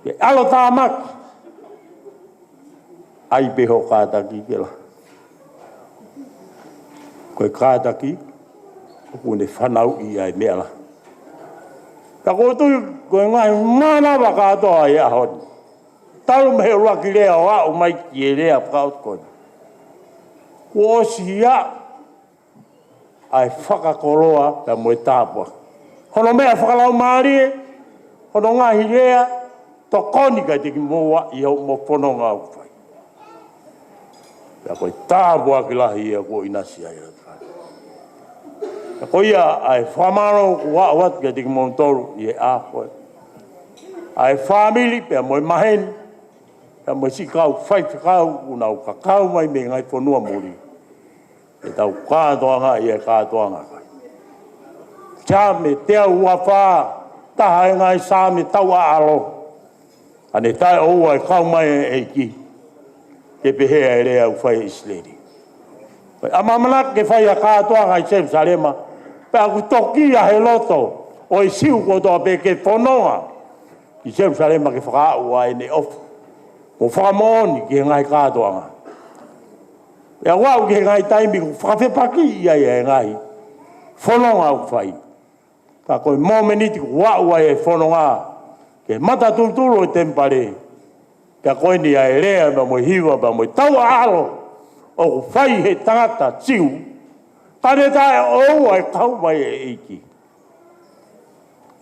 Ke ʻalu tāmaki. ʻAi pē hoʻo kātaki ke la. Ko e kātaki, ʻoku ne fanauʻi ai meʻa la. Ka ko tu, ko e ngaahi manava kātoa ʻi he ʻaho ni. Talu mei he ʻuluaki lea ʻo aʻu mai ki he lea fakaʻosi ko eni. Kuo ʻosi ia, ʻa e fakakoloa pea mo e tāpuaki. Hono meʻa fakalaumālie, hono ngaahi lea, tokoni kiate kimoua ʻi hoʻomo fononga ʻoku fai. Pea ko e tāpuaki lahi ia kuo ʻinasi ai ʻa e kai. Pea ko ia ʻa e fakamālō kuo aʻu atu kiate kimoutolu ʻi he ʻaho ko ē. ʻA e fāmili pea mo e maheni, pea mo e siʻi kau faifekau, ʻoku nau kakau mai mei he ngaahi fonua muli. ʻE tau kātoanga ʻi he kātoanga kai. Saame teau ua fā, taha e ngaahi Saame tau ʻaʻalo. ʻA ne taʻeʻoua e kau mai e ʻEiki. Ke pehē ʻa e lea ʻoku fai ʻe ʻIsileli. ʻAmanaki ke fai ʻa e kātoanga ʻi Selusalema. Pea ʻoku toki ʻa he loto ʻo e Siu kotoa pē ke fononga ʻi Selusalema ke fakaaʻu ʻa ʻene ʻofa mo fakamoʻoni ki he ngaahi kātoanga. Pea ʻoku aʻu ki he ngaahi taimi ʻoku fakafepakiʻi ai e ngaahi fononga ʻoku fai. Ka ko e momeniti ʻoku aʻu ai e fononga ki he mata tulutulu ʻo e temipale. Pea ko eni ʻa e lea pea mo e hiva pea mo e tau ʻaʻalo ʻoku fai he tangata Siu. Ka ne taʻeʻoua e kau mai e ʻEiki.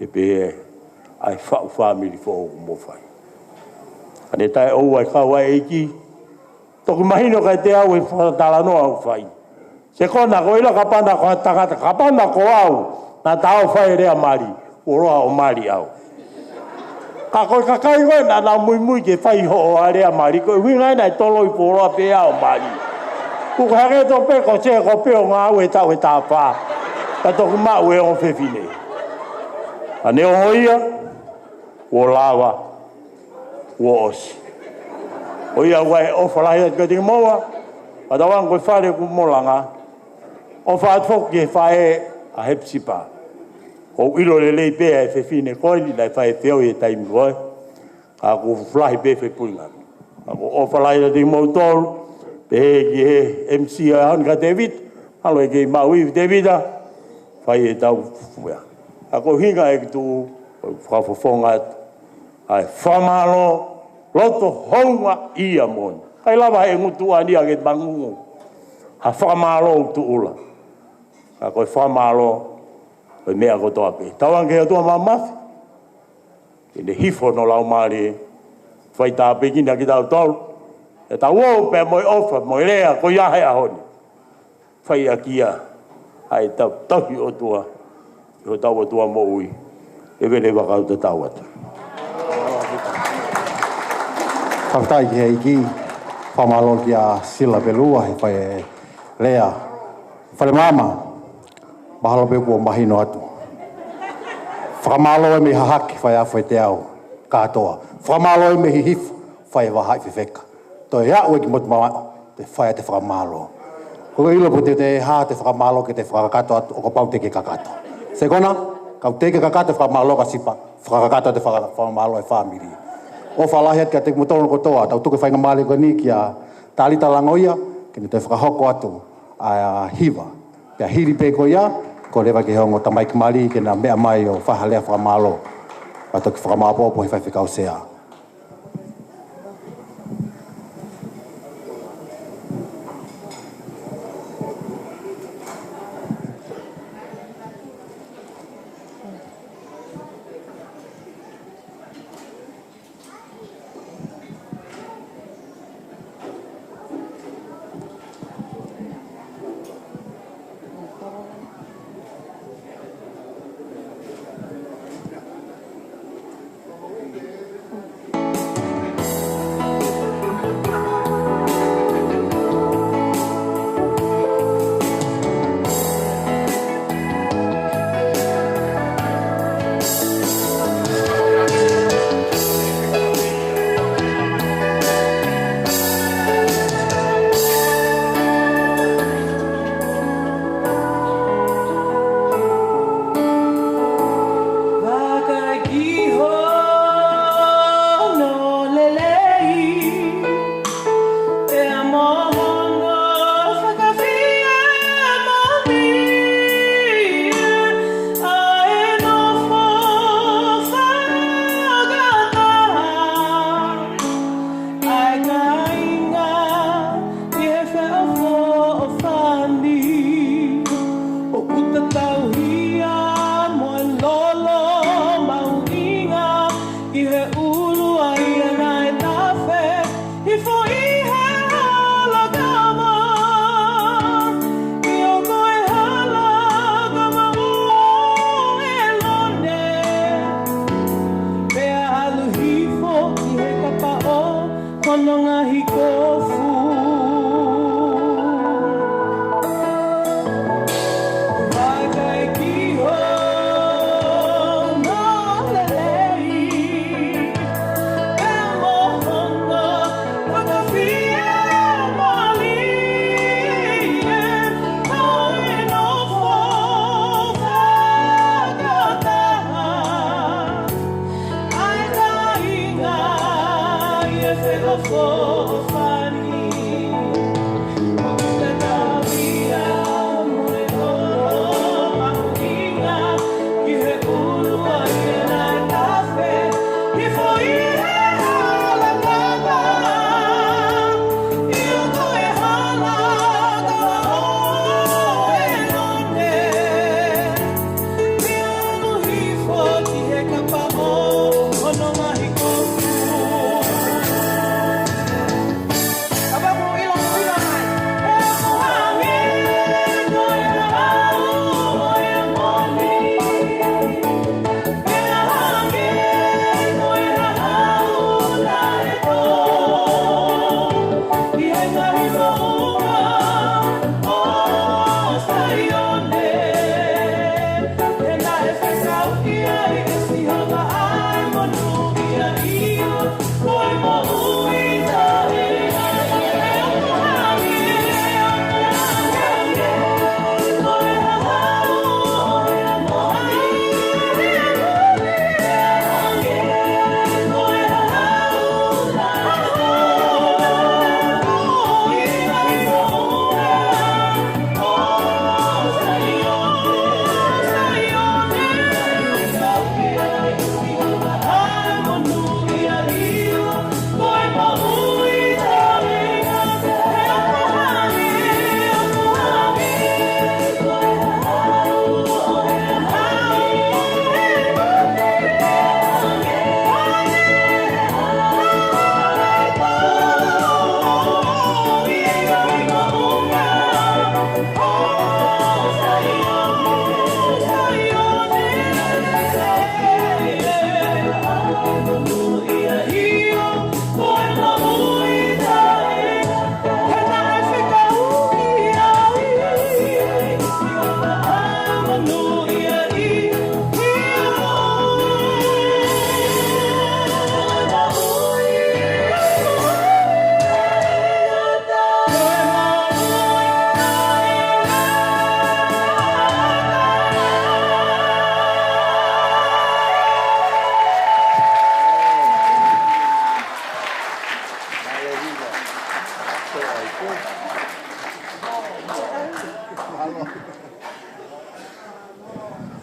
ʻE pehē ʻa e faʻu fāmili foʻou mo fai. Ka ne taʻeʻoua e kau ʻa e ʻEiki. Toki mahino kiate au e fakatalanoa ʻoku fai. Sekona ko ila kapana ko ha tangata, kapana ko au, naʻa ta ō fai e lea mali, kuo loa ʻo mali au. Ka ko e kakai ko ē naʻa nau muimui ke fai hoʻo ʻa e lea mali, ko e ʻuhinga ia naʻe toloi kuo loa pē ʻo mali. Kuo ka hake to pē ko se ko pē ʻo ngāue taʻu ʻe taha fā. Ka toki maʻu e ongo fefine. ʻA ne ongo ia, kuo lava, kuo ʻosi. ʻOku ʻi ai e ʻofa lahi atu kiate kimoua, ʻa tauange ko e fale ʻoku mo langa. ʻOfa atu foki ki he faʻē ʻa Hepisipa. ʻOku ou ʻilo lelei pē ʻa e fefine ko eni naʻe fai e feohi he taimi ko ē. Ka ʻoku fuʻu lahi pē fepuinga. Ka ʻoku ou ʻofa lahi atu kiate kimoutolu, pehē ki he M C ʻa e ʻaho ni kia Tēvita, ʻalu e kei maʻu ivi Tēvita, fai e tau fuea. Ka ko e ʻuhinga ʻeku tuʻu, ʻoku ou fakafofonga atu ʻa e fakamālō, loto houngaʻia moʻoni. ʻIkai lava he ngutu ʻa eni ʻa ke mangungu ha fakamālō ʻoku tuʻula. Ka ko e fakamālō, ko e meʻa kotoa pē. Tauange ki he ʻOtua Māfimafi, ke ne hifo hono Laumālie, fai tāpuekina kitautolu, ʻetau ō pē mo e ʻofa, mo e lea, ko ia he ʻaho ni. Fai ʻaki ia ʻa e tau tauhi ʻOtua, ʻi hotau ʻOtua moʻui, ʻe vele vakau tatau atu. Fakafetaʻi ki he ʻEiki, fakamālō kia Sila Pelua, he fai e lea. Fale Maama, mahalo pē kuo mahino atu. Fakamālō e mei Hahake, fai afu e teau, kātoa. Fakamālō mei Hihifo, fai e vahaʻa fefeka. Toe aʻu ki Motu Mamaʻo, toe fai ʻa e fakamālō. Ko e ʻilo pē te, te hā ʻete fakamālō ke te fakakakato atu, ʻo kapau te ke kakato. Sekona, kapau te ke kakato e fakamālō kia Sipa, fakakakato ʻete faka-, fakamālō e fāmili. ʻOfa lahi atu kiate kimoutolu kotoa, tau tuku e faingamālie ko eni kia Talita Langoia, ke ne toe fakahoko atu ʻa e hiva. Pea hili pē ko ia, ko e leva ke ongo tamaiki mali ke na meʻa mai ʻo fai ha lea fakamālō. Pea toki fakamāʻopoʻopo he faifekau sea.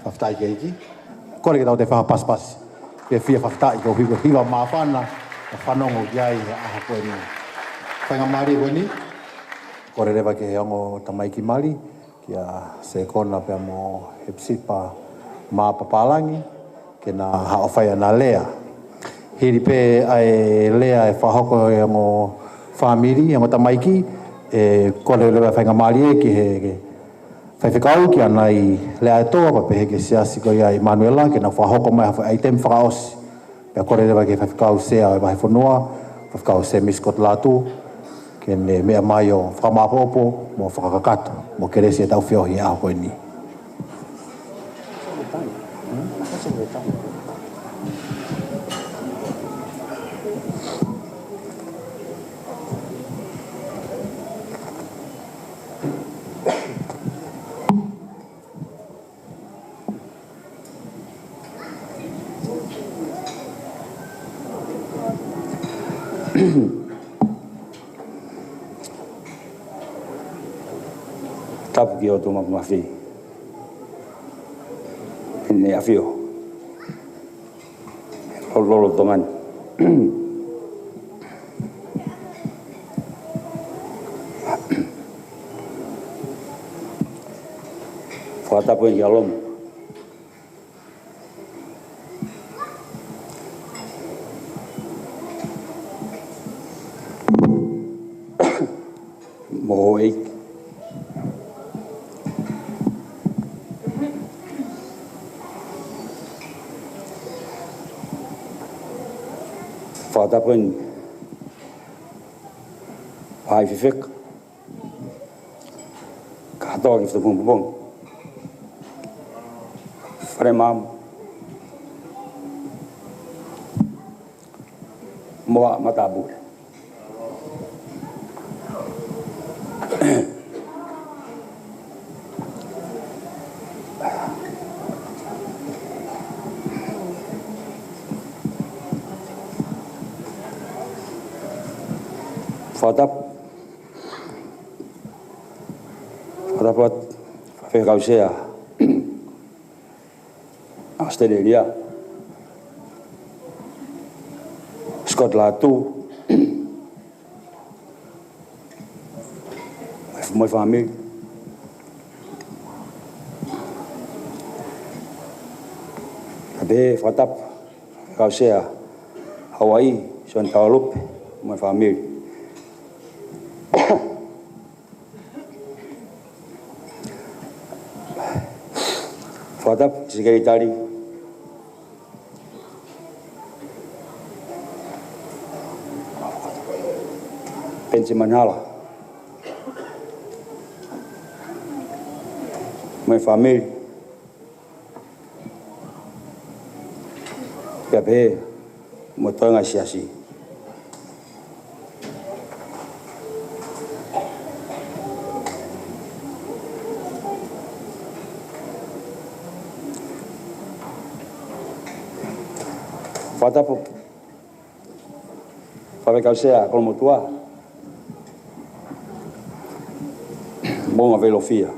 Fakafetaʻi ki he ʻEiki. Kole ke tau toe fakapasipasi. Ke fie fakafetaʻi koeʻuhi ko e hiva māfana ʻoku fanongo ki ai he ʻaho ko eni. Faingamālie ko eni. Kole leva ki he ongo tamaiki mali, kia Sekona pea mo Hepisipa Mapapālangi, ke na haʻu ʻo fai ʻena lea. Hili pē ʻa e lea ʻe fakahoko ʻe he ongo fāmili, ongo tamaiki, ʻe kole leva faingamālie ki he, ki he faifekau ke na ʻai lea ʻe toa, pea pehē ki he siasi ko ia ʻImanuela, ke na fakahoko mai ha foʻi ʻaitemi fakaʻosi. Pea kole leva ki he faifekau sea ʻo e vahefonua, faifekau Semisi Kotolatu, ke ne meʻa mai ʻo fakamāʻopoʻopo mo fakakakato mo kelesi ʻetau feohi he ʻaho ko eni. Tapu ki he ʻOtua Mafimafi, ʻEne ʻAfio, lolo, lolotonga ni. Fakatapu eni kia Lomu. Mo houʻeiki. Fakatapu eni, Faifekau. Kātoa ki he Fakapopongi. Fale Maama. Mo haʻa matāpule. Fakatapu. Fakatapu atu, Faifekau Sea ʻAositelēlia, Scott Latu, mo e fāmili. Pea pehē fakatapu, Faifekau Sea Hauaiʻi, Sione Taualupe, mo e fāmili. Fakatapu, Sekelitali Penisimani Hala mo e fāmili. Pea pehē mo e toenga siasi. Fakatapu, Faifekau Sea Kolomotuʻa, Moʻunga Veilofia.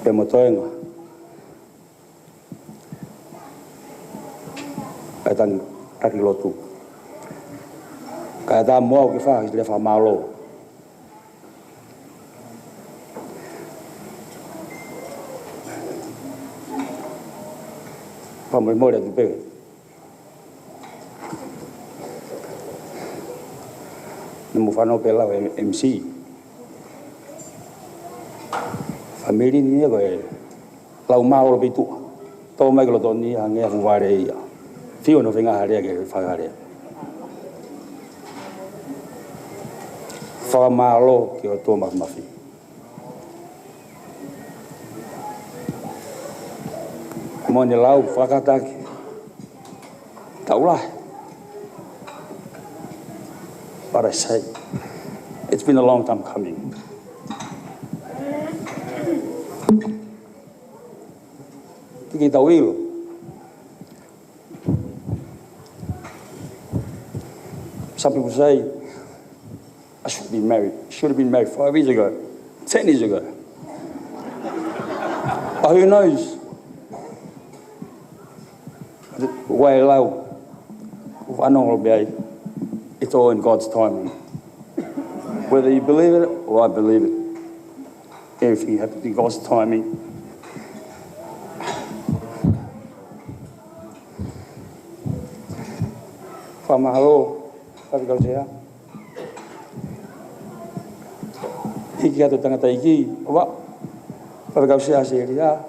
Pea mo e toenga ʻa e taki, taki lotu. Kae ʻatā mo au ke fai ha lea fakamālō. Fakamolemole atu pē. Naʻa mo fanau pē lau e M C. Fāmili ni ko e lau mālō pē tuʻa. Tō mai ki loto ni hangē ha fuʻu vale ia. Fiu ʻo feinga ha lea ke fai ha lea. Fakamālō ki he ʻOtua Mafimafi. Mo ʻene lau fakataki. Taʻu lahi. But I say, it's been a long time coming. Tiki tau ilo. Some people say, "I should be married. Should have been married five years ago, ten years ago." But who knows? Wai lau, wano ʻo pē ai, it's all in God's timing. Whether you believe it or I believe it, everything happens in God's timing. Fakamālō, Faifekau Sea. Hiki atu tangataʻeiki, ʻofa, Faifekau Sea Selia.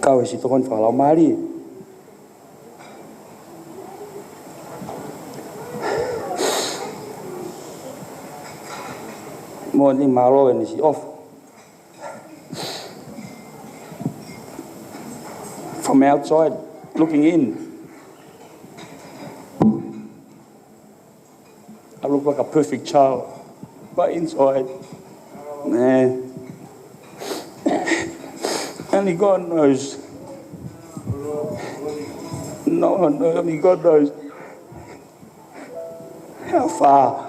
Kau e siʻi tokoni fakalaumālie. Mo ni mālō eni siʻi ʻofa. From outside, looking in, I look like a perfect child, but inside, man, only God knows. No, no, only God knows how far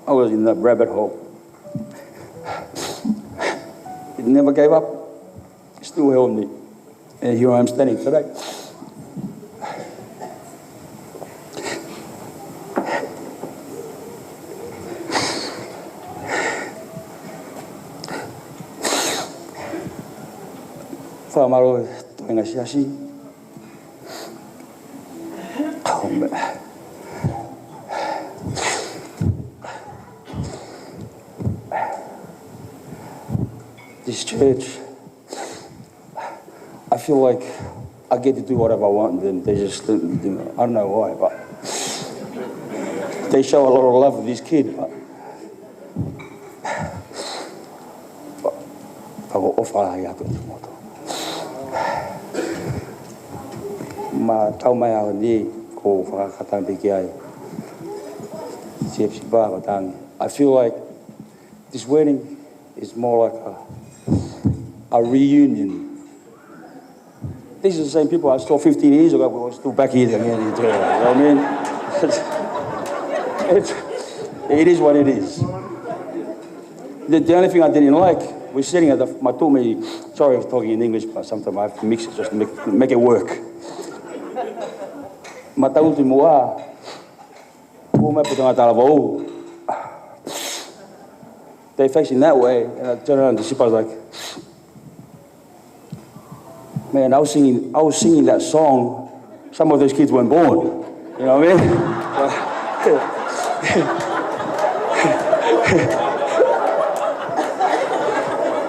I was in that rabbit hole. It never gave up. It still held me. And here I am standing today. Fakamālō, toenga siasi. Oh, man. This church, I feel like I get to do whatever I want, then they just let me do it. I don't know why, but they show a lot of love for this kid, but Pea ko e ʻofa ia atu kimoutolu. Ma tau mai au ni ko fakakatanga pē ki ai. Siʻi ʻofa pē ko e tangi. I feel like this wedding is more like a, a reunion. These are the same people I saw fifteen years ago, but we're still back here again. You know what I mean? It's, it's, it is what it is. The, the only thing I didn't like, we're sitting at the, ma tuʻu mei, sorry for talking in English, but sometimes I have to mix it just to make, make it work. Ma tau tu mua, puma puta ngā talavou. They facing that way, and I turn around to Sipa, I was like, "Man, I was singing, I was singing that song. Some of those kids weren't born." You know what I mean?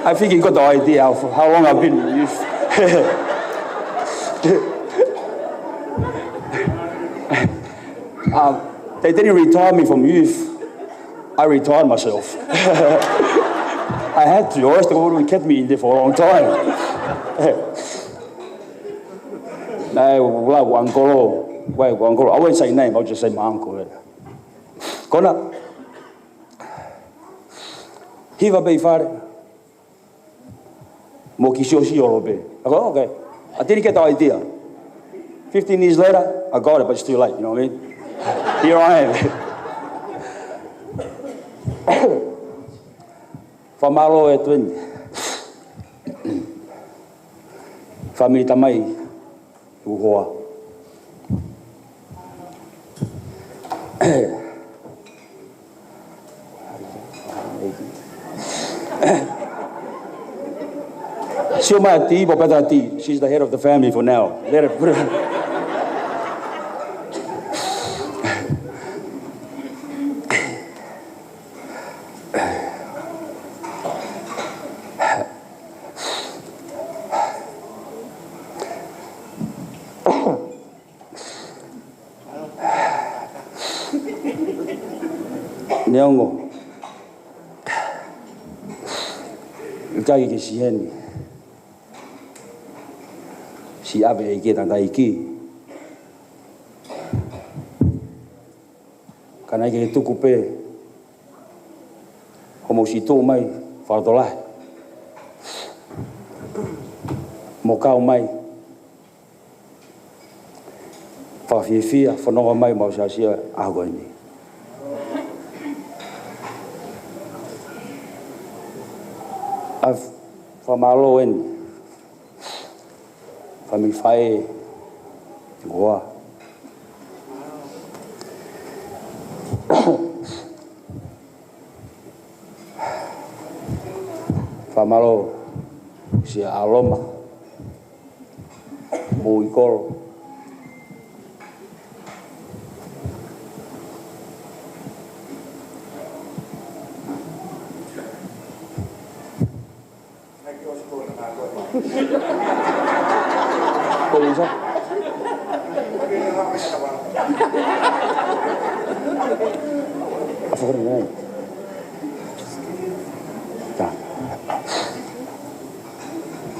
I think you got the idea of how long I've been in youth. Um, they didn't retire me from youth. I retired myself. I had to, or else they would have kept me in there for a long time. Naʻe lau ʻaʻaku uncle, ʻaʻaku uncle. I won't say name, I'll just say my uncle. Kona, hiva pē ʻi fale. Mo ki siosio olo pē. I go, "Okay." I didn't get the idea. Fifteen years later, I got it, but it's too late, you know what I mean? Here I am. Fakamālō e twin. Family tamai. Uhoa. Sio mai ʻa Ti, po peta Ti. She's the head of the family for now. Let her put her Neongo. ʻIkai ke siʻi heni. Siʻi ʻave ʻe he ʻEiki e tangataʻeiki. Ka naʻe ʻikai ke tuku pē hoʻomou situʻa mai, fakalotolahi, mo kau mai, fakafiefia, fanongo mai, mau siasi ʻaho ko eni. ʻA e fakamālō eni. Fāmili faʻē, hoa. Fakamālō, siʻa ʻAloma, mo e kolo. Ko e usa. ʻA, fakari nai. Ta.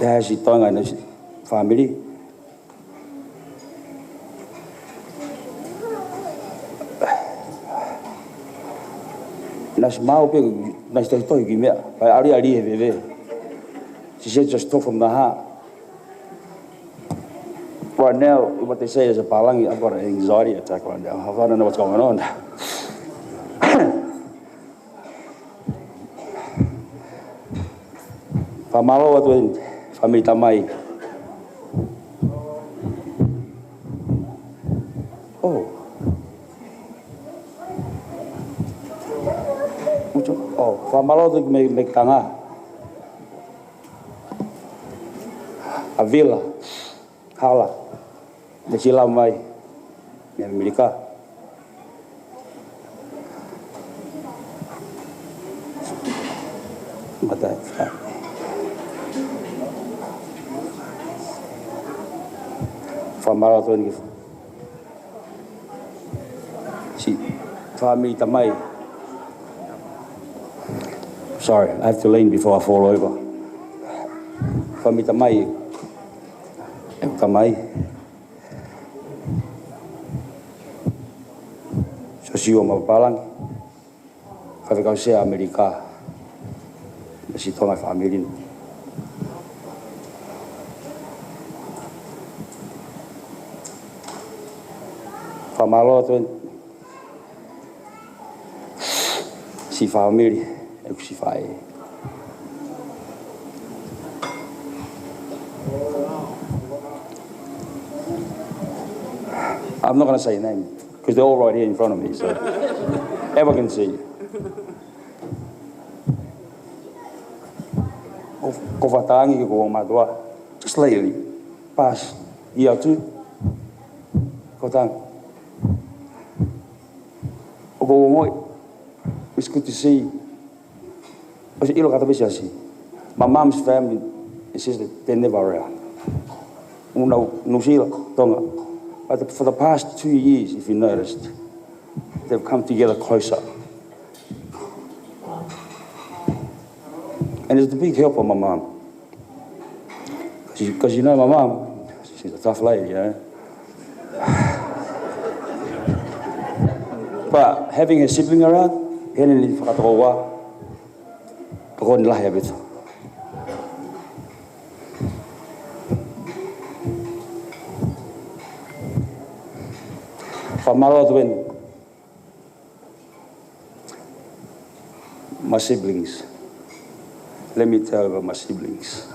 Ia, si Tonga na si fāmili. Naʻe ʻosi maʻu pē, naʻe ʻosi tohitohi ki he meʻa. Pea aliali he veve. She said, "Just talk from the heart." Right now, what they say is a pālangi, I've got an anxiety attack right now. I don't know what's going on. Fakamālō atu e fāmili tamai. Oh. Ucho, oh, fakamālō atu mei, mei Tonga. ʻA Vila, Hala, naʻe ʻosi lau mai mei ʻAmelika. Mata. Fakamālō atu eni ki he fāmili tamai. Sorry, I have to lean before I fall over. Fāmili tamai. ʻE tamai. Siosiua Mapapalagi. Faifekau Sea ʻAmelika. Naʻe ʻosi toʻo mai e fāmili ni. Fakamālō atu eni. Siʻi fāmili, ʻeku siʻi faʻē. I'm not gonna say your name, 'cause they're all right here in front of me, so everyone can see you. Ko, ko Fatangi, ko Matua. Just lately, past year or two. Ko Tang. ʻOku ou ongoʻi. It's good to see. ʻOsi ʻilo kātoa pē siasi. My mom's family, it's just that they're never around. Unu, New Zealand, Tonga. But for the past two years, if you noticed, they've come together closer. And it's a big help for my mom. 'Cause you, 'cause you know my mom, she's a tough lady, yeah? But having a sibling around, he naʻá ne fakatokoua, tokoni lahi ʻaupito. Fakamālō atu eni. My siblings. Let me tell you about my siblings.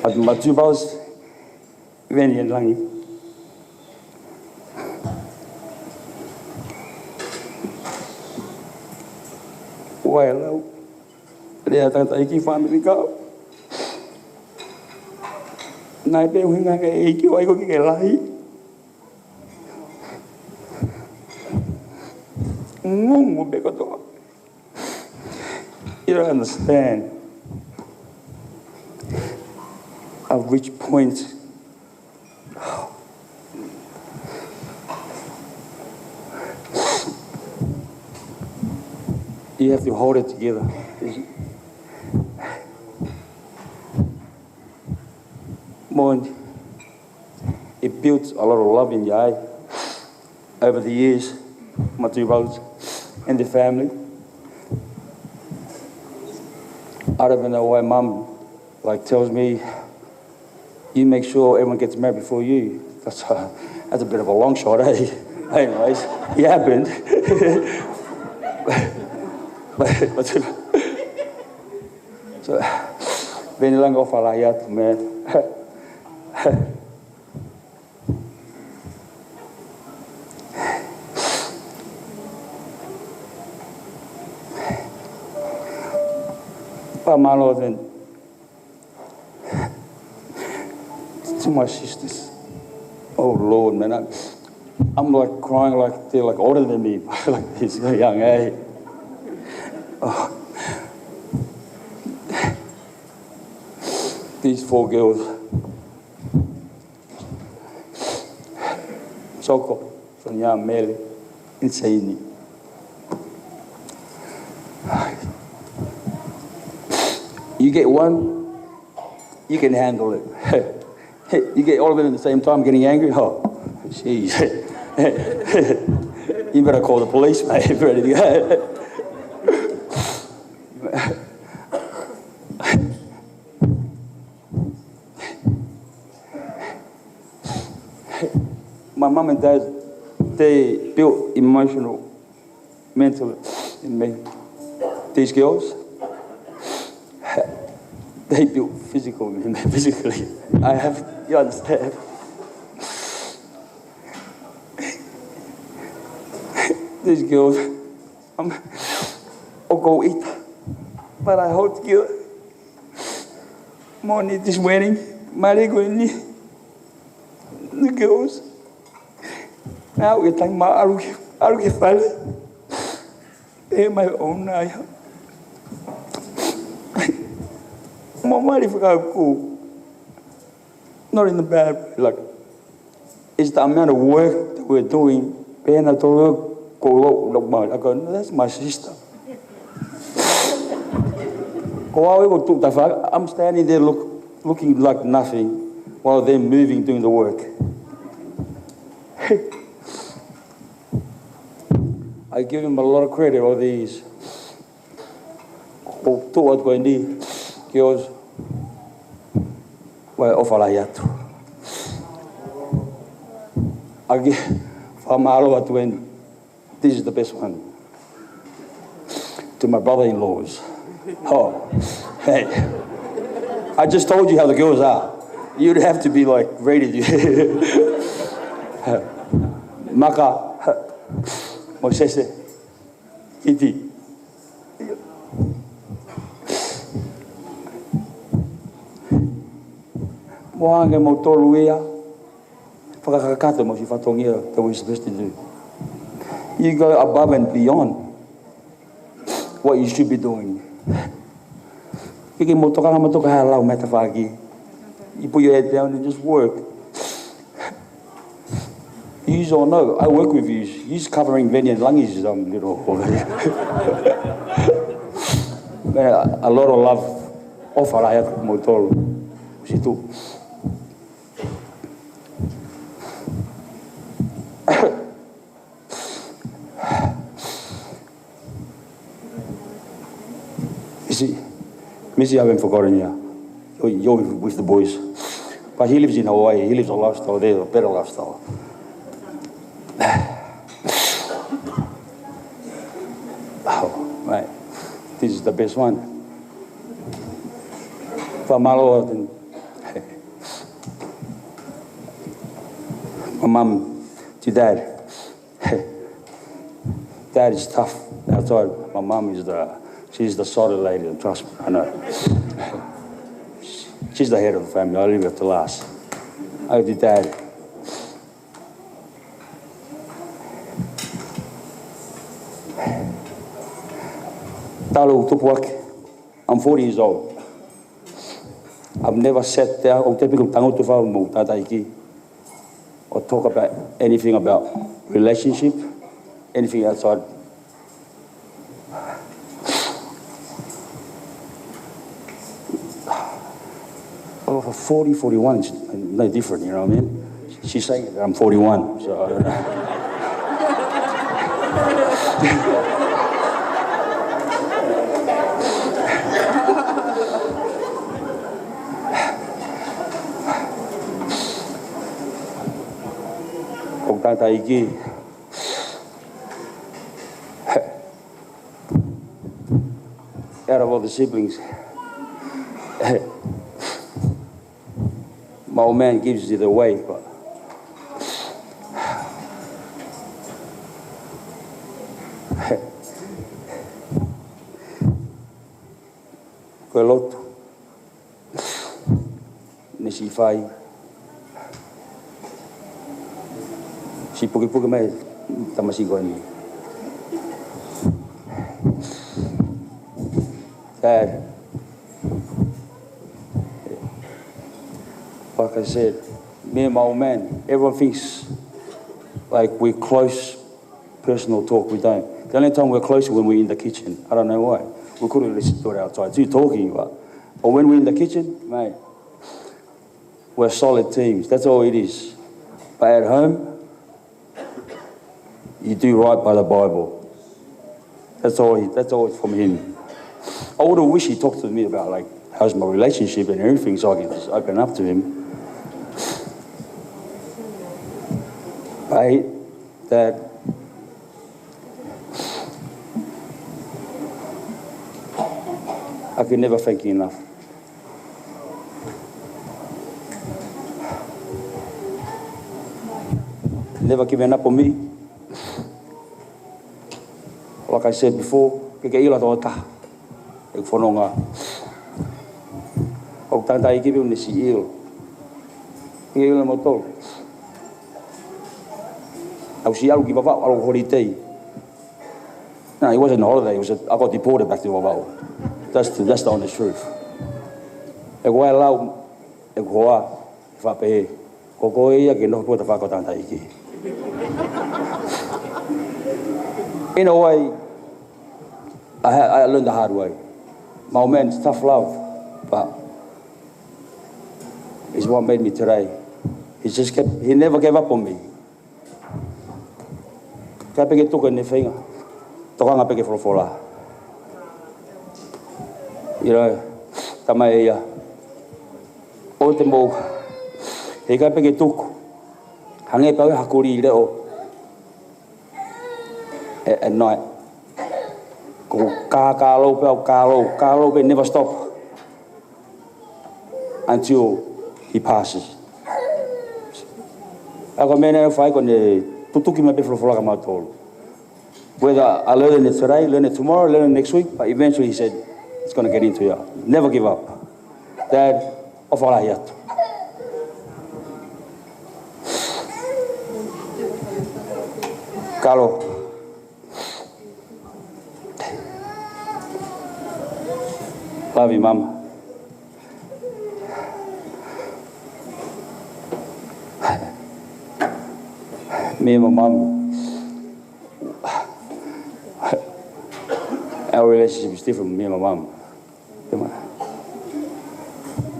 But my two brothers, even in Langi. Wai lau. Lea tangataʻeiki fāmili kau. Naʻe pehē ʻe he ʻEiki ʻoku ʻikai ko ke lahi. Ngungu pē kotoa. You don't understand at which point you have to hold it together. Moʻoni, ʻi built a lot of love in Yai over the years, my two brothers and the family. I don't even know why Mum, like, tells me, "You make sure everyone gets married before you." That's a, that's a bit of a long shot, eh? Anyways, it happened. But, but, so, Veni, langi ʻofa lahi atu, man. Fakamālō then to my sisters. Oh Lord, man, I, I'm, like, crying like they're, like, older than me. Like, they're so young, eh? Oh. These four girls. Soko, Sonia, Mele, and Saini. You get one, you can handle it. You get all of them at the same time getting angry, oh, jeez. You better call the police, mate. My mum and dad, they built emotional, mental in me. These girls, they built physical in me, physically. I have, you understand? These girls, I'm, I'll go eat, but I hold together. Morning this morning, mare ko eni, the girls. Now we time ma aru ki, aru ki fale. E mai o na ia. Ma mare fakaku. Not in the bad way, like, it's the amount of work that we're doing. Pena tolo ko lo lo ma. I go, "No, that's my sister." Ko au ko tu tafa, I'm standing there look, looking like nothing while they're moving, doing the work. I give him a lot of credit, all these. Ko tu atu ko eni, girls, ʻoku ou ʻofa lahi atu. ʻAki, fakamālō atu eni. This is the best one. To my brother-in-laws. Oh, hey. I just told you how the girls are. You'd have to be, like, ready to Maka, Mosese, Kiti. Mo ange mo tolu ia. Fakakakato mo si fatongia that we're supposed to do. You go above and beyond what you should be doing. Kiki mo toka mo toka ha lau meta faki. You put your head down and just work. You all know, I work with you. He's covering Veni and Langi's, um, little. Man, a lot of love. ʻOfa lahi atu mo tolu. Situ. Misi, Misi, I haven't forgotten you. You're, you're with, with the boys. But he lives in Hawaii. He lives a lifestyle there, a better lifestyle. Oh, mate. This is the best one. Fakamālō atu. My mum, to dad. Dad is tough outside. My mum is the, she's the solid lady, and trust me, I know. She's the head of the family. I leave it to last. I do dad. Talu tupu ake. I'm forty years old. I've never sat down or taken a tango to far mo tataiki or talk about anything about relationship, anything outside. Oh, for forty, forty-one, it's no different, you know what I mean? She's saying that I'm forty-one, so I don't know. ʻOku tangataʻeiki. Out of all the siblings, my old man gives you the way, but ko e lotu ne siʻi fai. Siʻi pukepuke mai tamasiʻi ko eni. Dad, like I said, me and my old man, everyone thinks, like, we're close, personal talk, we don't. The only time we're close is when we're in the kitchen. I don't know why. We couldn't listen to it outside. Too talking, but, but when we're in the kitchen, mate, we're solid teams. That's all it is. But at home, you do right by the Bible. That's all he, that's all from him. I would have wished he talked to me about, like, how's my relationship and everything, so I can just open up to him. I hate that. I can never thank you enough. Never given up on me. Like I said before, ʻikai ke ʻilo ʻe ha tokotaha ʻeku fononga. ʻOku tangataʻeiki pē ʻoku ne siʻi ʻilo. ʻIkai ke ʻilo ʻe moutolu. ʻOku ou siʻi ʻalu ki Vavaʻu, ʻalu holiday. No, it wasn't a holiday. It was a, I got deported back to Vavaʻu. That's the, that's the honest truth. ʻOku ou lau, ʻoku ou ʻai, fape, ko koe ia ke nofo pē ʻo tafaʻaki ʻo tangataʻeiki. In a way, I, ha- I learned the hard way. My old man's tough love, but he's what made me today. He just kept, he never gave up on me. ʻIkai pē ke tuku ʻene feinga. Tokanga pē ki he folofola. You know, tamai ia. ʻOua te mou, heʻikai pē ke tuku. Hangē pē au ia ha kulī leʻo. At, at night. Ko e kā, kā lou pē au, kā lou, kā lou pē, never stop until he passes. ʻA ia ko e meʻa naʻe fai ko ʻene tutuki mai pē folofola kia mautolu. Whether I learn it today, learn it tomorrow, learn it next week, but eventually he said, "It's gonna get into you. Never give up." Dad, ʻofa lahi atu. Kalo. Love you, Mum. Me and my mum, our relationship is different, me and my mum.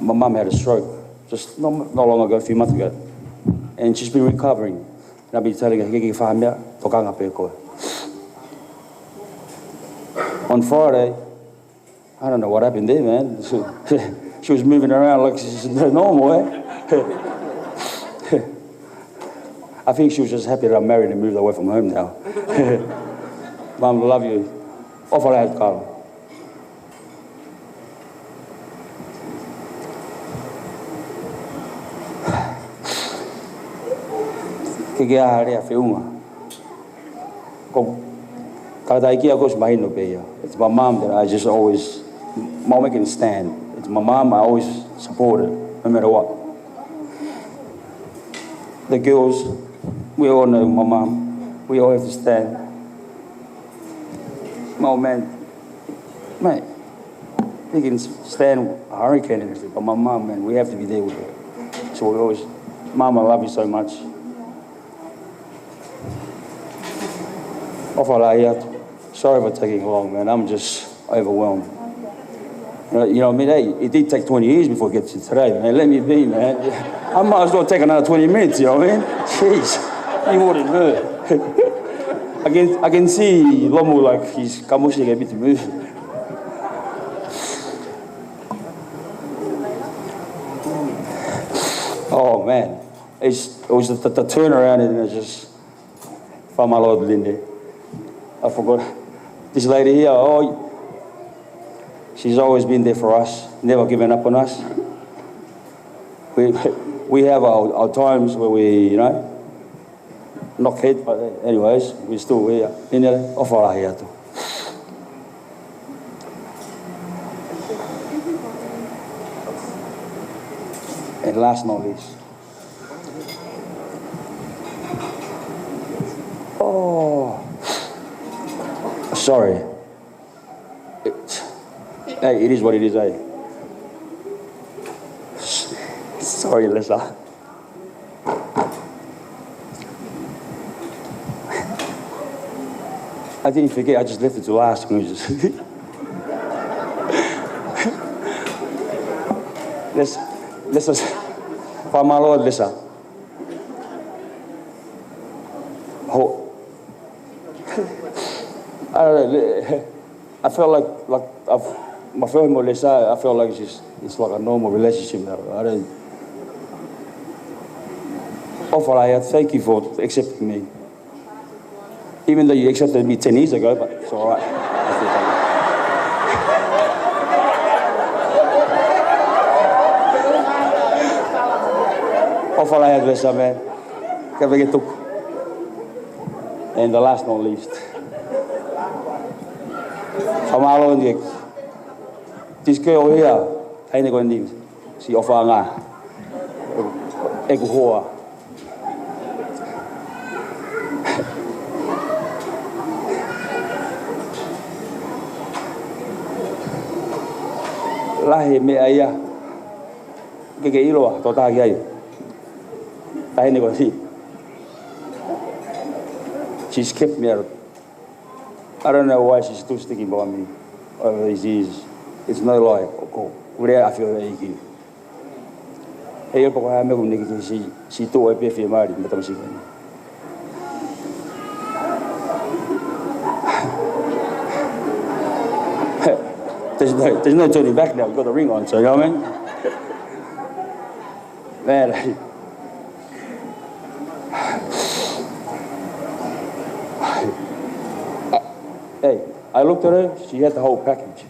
My mum had a stroke just not, not long ago, a few months ago. And she's been recovering. And I've been telling her, "Kiki, fāmea, tokanga pē koe." On Friday, I don't know what happened there, man. She, she was moving around like she's normal, eh? I think she was just happy that I'm married and moved away from home now. Mum, love you. ʻOfa lahi atu, Kalo. Ke ke ʻalu ʻo feʻunga. Ko e tangataʻeiki ʻoku ou ʻosi mahino pē ia. It's my mum that I just always, mum, I can stand. It's my mum, I always support her, no matter what. The girls, we all know my mum. We all have to stand. My old man, mate, he can stand a hurricane and everything, but my mum, man, we have to be there with her. So we always, Mum, I love you so much. ʻOfa lahi atu. Sorry for taking long, man. I'm just overwhelmed. Uh, you know what I mean? Hey, it did take twenty years before it gets to today, man. Let me be, man. I might as well take another twenty minutes, you know what I mean? Jeez, you wouldn't hurt. I can, I can see Lomu, like, he's kamoshi a bit to move. Oh, man. It's, it was the, the, the turnaround, and it just, Fakamālō Linde. I forgot. This lady here, oh, she's always been there for us, never given up on us. We, we have our, our times where we, you know, knock head, but anyways, we still here. Linde, ʻofa lahi atu. And last not least, oh, sorry. It, hey, it is what it is, eh? Sorry, Lisa. I didn't forget, I just left it to last. Let's, let's, Fakamālō, Lisa. Ho-, I don't know, I felt like, like, I've, my feeling more or less, I, I felt like it's just, it's like a normal relationship now. I don't, ʻofa lahi atu, thank you for accepting me. Even though you accepted me ten years ago, but it's all right. ʻOfa lahi atu, Lisa, man. Ka veke tuku. And the last not least, fakamālō atu, this girl here, taʻahine ko eni, siʻi ʻofaʻanga, ʻeku hoa. Lahi e meʻa ia, ke ke ʻilo ʻa e tokotaha ki ai. Taʻahine ko eni. She's kept me out of, I don't know why she's still sticking by me over these years. It's no lie. Ko, ko, ko e lea ʻa e ʻEiki. He ʻikai ko ha meʻa ʻoku ne ke si, si tuʻu ai pē fiemālie mo e tamasiʻi ko eni. There's no, there's no turning back now. We've got the ring on, so you know what I mean? Man, hey, I looked at her, she had the whole package.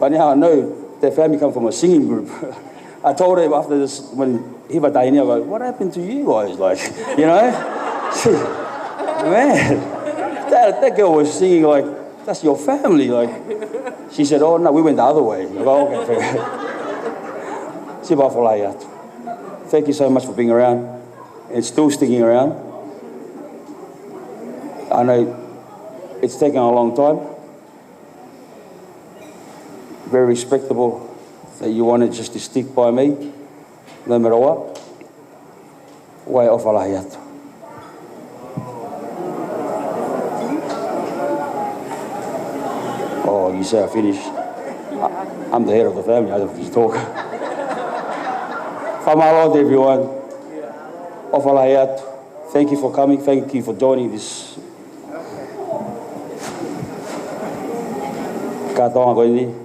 But now I know their family come from a singing group. I told her after this, when he was dying, I go, "What happened to you guys?" Like, you know? She, man, that, that girl was singing like, "That's your family." Like, she said, "Oh, no, we went the other way." I go, "Okay, fair." Siʻi ʻofa lahi atu. Thank you so much for being around and still sticking around. I know it's taken a long time. Very respectable that you wanted just to stick by me, no matter what. Wai ʻofa lahi atu. Oh, you say I finish? I, I'm the head of the family, I don't have to talk. Fakamālō atu, everyone. ʻOfa lahi atu. Thank you for coming, thank you for joining this kātoanga ko eni.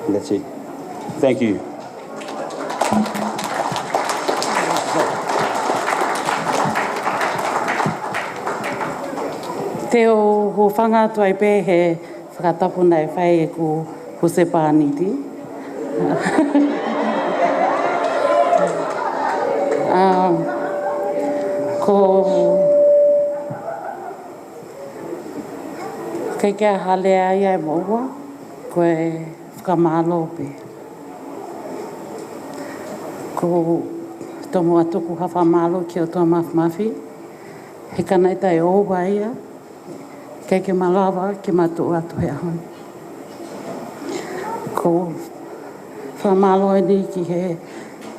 And that's it. Thank you. Te u hūfanga atu ai pē he fakatapu naʻe fai ʻe hoku husepāniti. Um, ko ʻikai ke ʻi ai ha lea ia ʻe moʻua, ko e fakamālō pē. Ko e tomuʻa tuku ha fakamālō ki he ʻOtua Māfimafi, he ka naʻe taʻeʻoua ia, ʻikai ke malava ke ma tuʻu atu he ʻaho ni. Ko e fakamālō eni ki he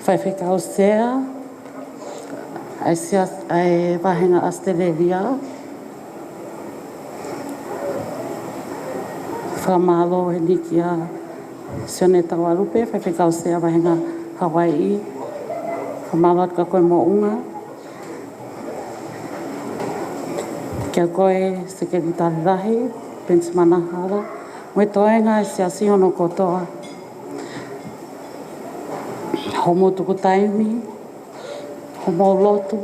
faifekau sea, ʻa e siasi, ʻa e vāhenga ʻAositelēlia, Fakamālō heni kia Sione Taualupe, Faifekau Sea Vahenga Hawaiʻi. Fakamālō atu kia koe Moʻunga. Kia koe Sekelitali Lahi, Penisimana Hala, mo e toenga e siasi hono kotoa. Hoʻomou tuku taimi, hoʻomou lotu,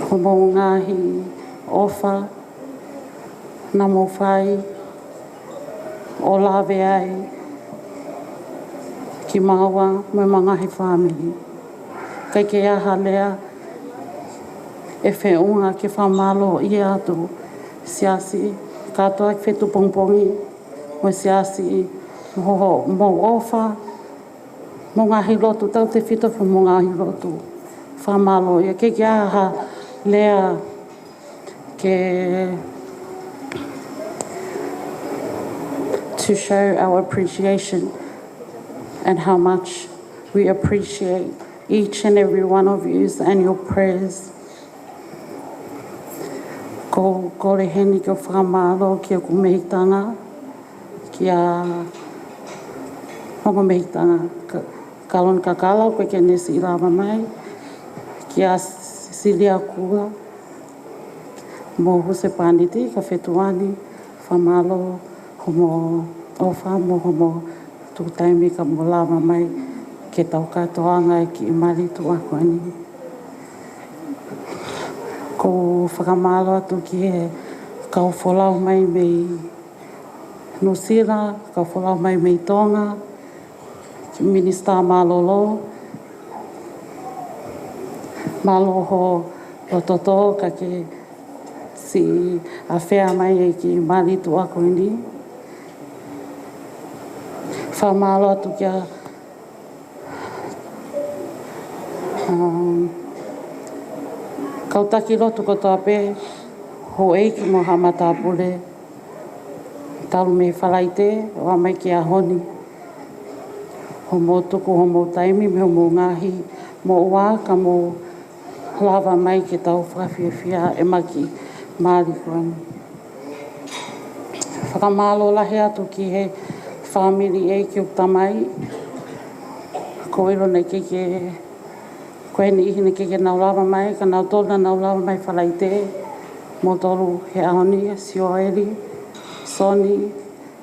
hoʻomou ngaahi ʻofa, naʻa mou fai ʻo lave ai kimaua mo ʻemau ngaahi fāmili. ʻIkai ke ʻi ai ha lea ʻe feʻunga ke fakamālōʻia atu siasi kātoa ki Fetuʻupongipongi mo siasi mo hoʻomou ʻofa, mo e ngaahi lotu, tautefito foki mo e ngaahi lotu. Fakamālō ia, ʻikai ke ʻi ai ha lea ke, to show our appreciation and how much we appreciate each and every one of yous and your prayers. Ko, kole heni ke u fakamālō ki hoku mehikitanga, kia hoku mehikitanga, Ka-, Kaloni Kakala, ʻoku ʻikai ke ne siʻi lava mai, kia Sisilia Kula, mo Husepāniti Kafetuani, fakamālō hoʻomou ʻofa mo hoʻomou tuku taimi ka mou lava mai ke tau kātoanga e kiʻi mali tuʻa ko eni. Ko e fakamālō atu ki he kau folau mai mei Nuʻusila, kau folau mai mei Tonga, ki he Minisitā Mālōlō, mālō hoʻo loto tō ka ke siʻi ʻafea mai e kiʻi mali tuʻa ko eni. Fakamālō atu kia, um, kau taki lotu kotoa pē, houʻeiki mo haʻa matāpule, talu mei Falaite ʻo aʻu mai ki he ʻaho ni. Hoʻomou tuku hoʻomou taimi mo hoʻomou ngaahi moʻua ka mou lava mai ke tau fakafiefia e kiʻi mali ko eni. Fakamālō lahi atu ki he fāmili ʻeiki ʻo e tamai. Ko e ʻilo naʻe ʻikai ke, ko e niʻihi naʻe ʻikai ke nau lava mai, ka nautolu naʻa nau lava mai Falaite, moutolu he ʻaho ni, Sioeli, Soni,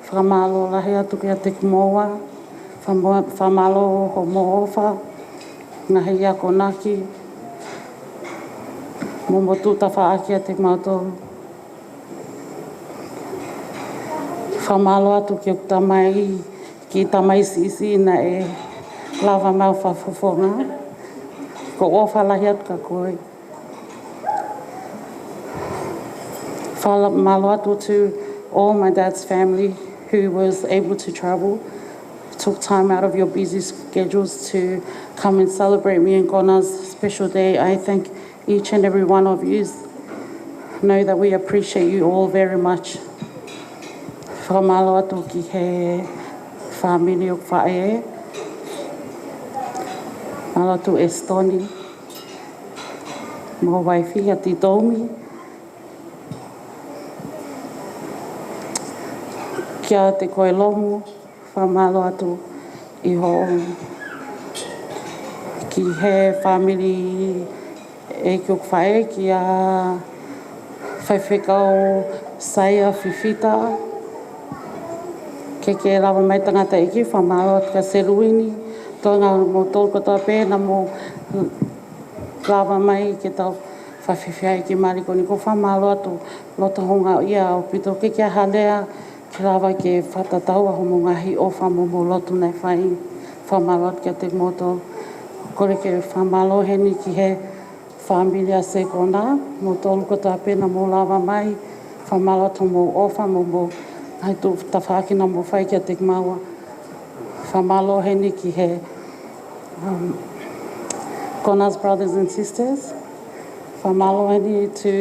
fakamālō lahi atu kiate kimoua, fakamo-, fakamālō hoʻomou ʻofa, ngaahi akonaki, mo hoʻomou tuʻu tafaʻaki kiate kimautolu. Fakamālō atu ki hoku tamai, kiʻi tamai siʻisiʻi naʻe lava mai ʻo fakafofonga, ʻoku ou ʻofa lahi atu kia koe. Fakamālō atu to all my dad's family who was able to travel, took time out of your busy schedules to come and celebrate me and Kona's special day. I thank each and every one of you. Know that we appreciate you all very much. Fakamālō atu ki he fāmili ʻo e faʻē. Mālō atu Estoni mo e uaifi, ʻa Titomi. Kiate koe Lomu, fakamālō atu ʻi hoʻo, ki he fāmili ʻeiki ʻo e faʻē, kia Faifekau Saia Fifita, ʻikai ke lava mai tangataʻeiki, fakamālō atu kia Seluini, toenga moutolu kotoa pē naʻa mou lava mai ke tau fakafiefia e kiʻi mali ko eni. ʻOku ou fakamālō atu, loto houngaʻia ʻaupito, ʻikai ke ʻi ai ha lea ke lava ke fakatatau ai hoʻomou ngaahi ʻofa mo hoʻomou lotu naʻe fai. Fakamālō atu kiate kimoutolu. Kole ke fakamālō heni ki he fāmili ʻa Sekona, moutolu kotoa pē naʻa mou lava mai, fakamālō atu hoʻomou ʻofa mo hoʻomou ngaahi tuʻu tafaʻaki naʻa mou fai kiate kimaua. Fakamālō heni ki he, um, Kona's brothers and sisters. Fakamālō heni to,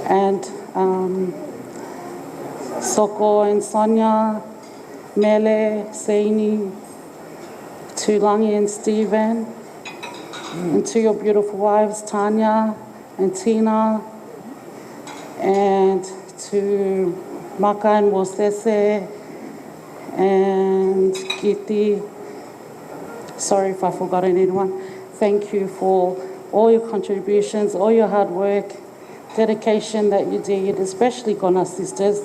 and, um, Soko and Sonia, Mele, Seini, to Langi and Stephen, and to your beautiful wives, Tanya and Tina, And to Maka and Mosese and Kiti. Sorry if I forgot anyone. Thank you for all your contributions, all your hard work, dedication that you did, especially Kona sisters.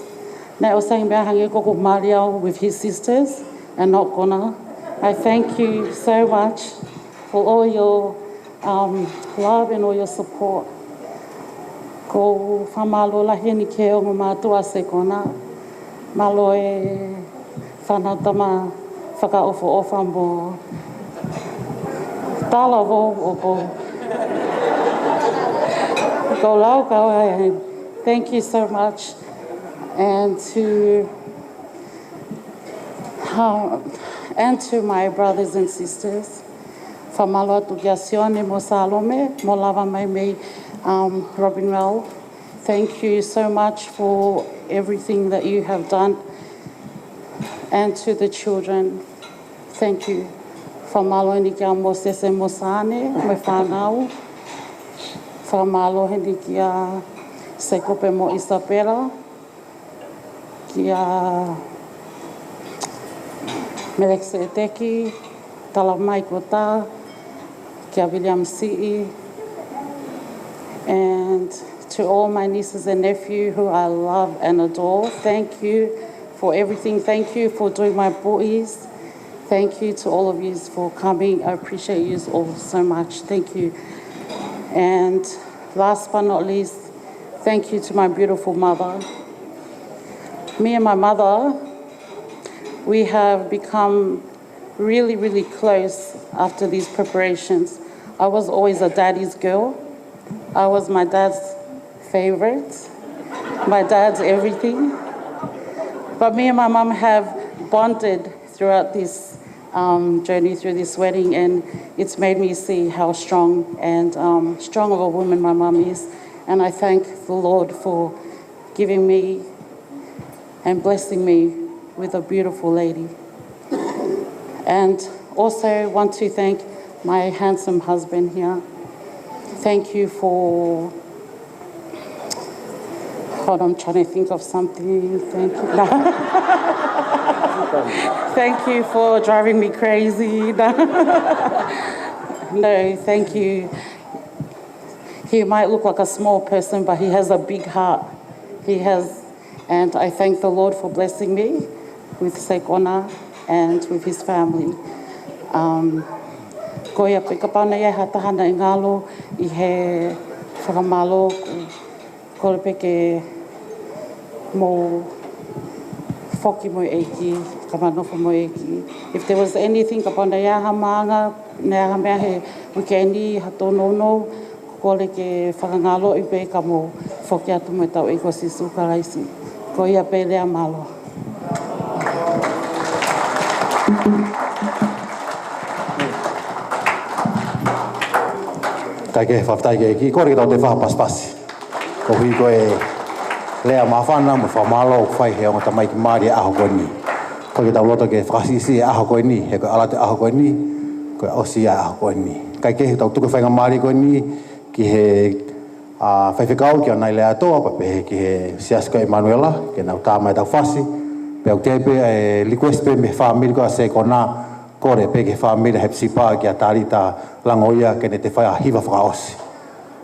Naʻe ʻosi ange meʻa hangē ko ʻeku Mario with his sisters and not Kona. I thank you so much for all your um, love and all your support. ʻOku ou fakamālō lahi eni ki he ongo mātuʻa Sekona. Mālō e fānau tama fakaʻofoʻofa mo talavou ʻoku ou lau kau ai. Thank you so much. And to uh, and to my brothers and sisters. Fakamālō atu kia Sione mo Salome, mo Lava mai mei um, Robinwell. Thank you so much for everything that you have done. And to the children, thank you. Fakamālō eni kia Mosese mo Sane, mo e fānau. Fakamālō eni kia Sekope mo Isabella. Kia Melekiseteki, Talamaikota, kia William Siʻi, and to all my nieces and nephew who I love and adore, thank you for everything. Thank you for doing my buʻis. Thank you to all of you for coming. I appreciate you all so much. Thank you. And last but not least, thank you to my beautiful mother. Me and my mother, we have become really, really close after these preparations. I was always a daddy's girl. I was my dad's favorite, my dad's everything. But me and my mum have bonded throughout this um, journey, through this wedding, and it's made me see how strong and um, strong of a woman my mum is. And I thank the Lord for giving me and blessing me with a beautiful lady. And also want to thank my handsome husband here. Thank you for, hold on, I'm trying to think of something. Thank you. Thank you for driving me crazy. No, thank you. He might look like a small person, but he has a big heart. He has, and I thank the Lord for blessing me with Sekona and with his family. Um, ko ia pē kapau naʻe ʻi ai ha taha naʻe ngalo ʻi he fakamālō, kole pē ke mou foki mo e ʻEiki, ka mou nofo mo e ʻEiki. If there was anything, kapau naʻe ʻi ai ha maʻanga, naʻe ʻi ai ha meʻa he uike ni, ha tōnounou, kole ke fakangaloʻi pē ka mou foki atu mo ʻetau ʻEiki ko Sīsū Kalaisi. Ko ia pē, lea mālō. Kae kehe, fakafetaʻi ki he ʻEiki, kole ke tau toe fakapasipasi. Koeʻuhi ko e lea māfana mo e fakamālō ʻoku fai ʻe he ongo tamaiki mali he ʻaho ko eni. Kole ke tau loto ke fakasiʻisiʻi e ʻaho ko eni, he ko e ʻalu atu e ʻaho ko eni, ko e ʻosi ia e ʻaho ko eni. Kae kehe, tau tuku e faingamālie ko eni ki he, ā, faifekau, kia Naileatoa, pea pehē ki he siasi ko ʻImanuela, ke nau tā mai ʻetau fasi. Pea ʻoku ʻi ai pē e request pē mei he fāmili ko ia ʻa Sekona, kole pē ki he fāmili ʻa Hepisipa kia Talita Langoia ke ne toe fai ha hiva fakaʻosi.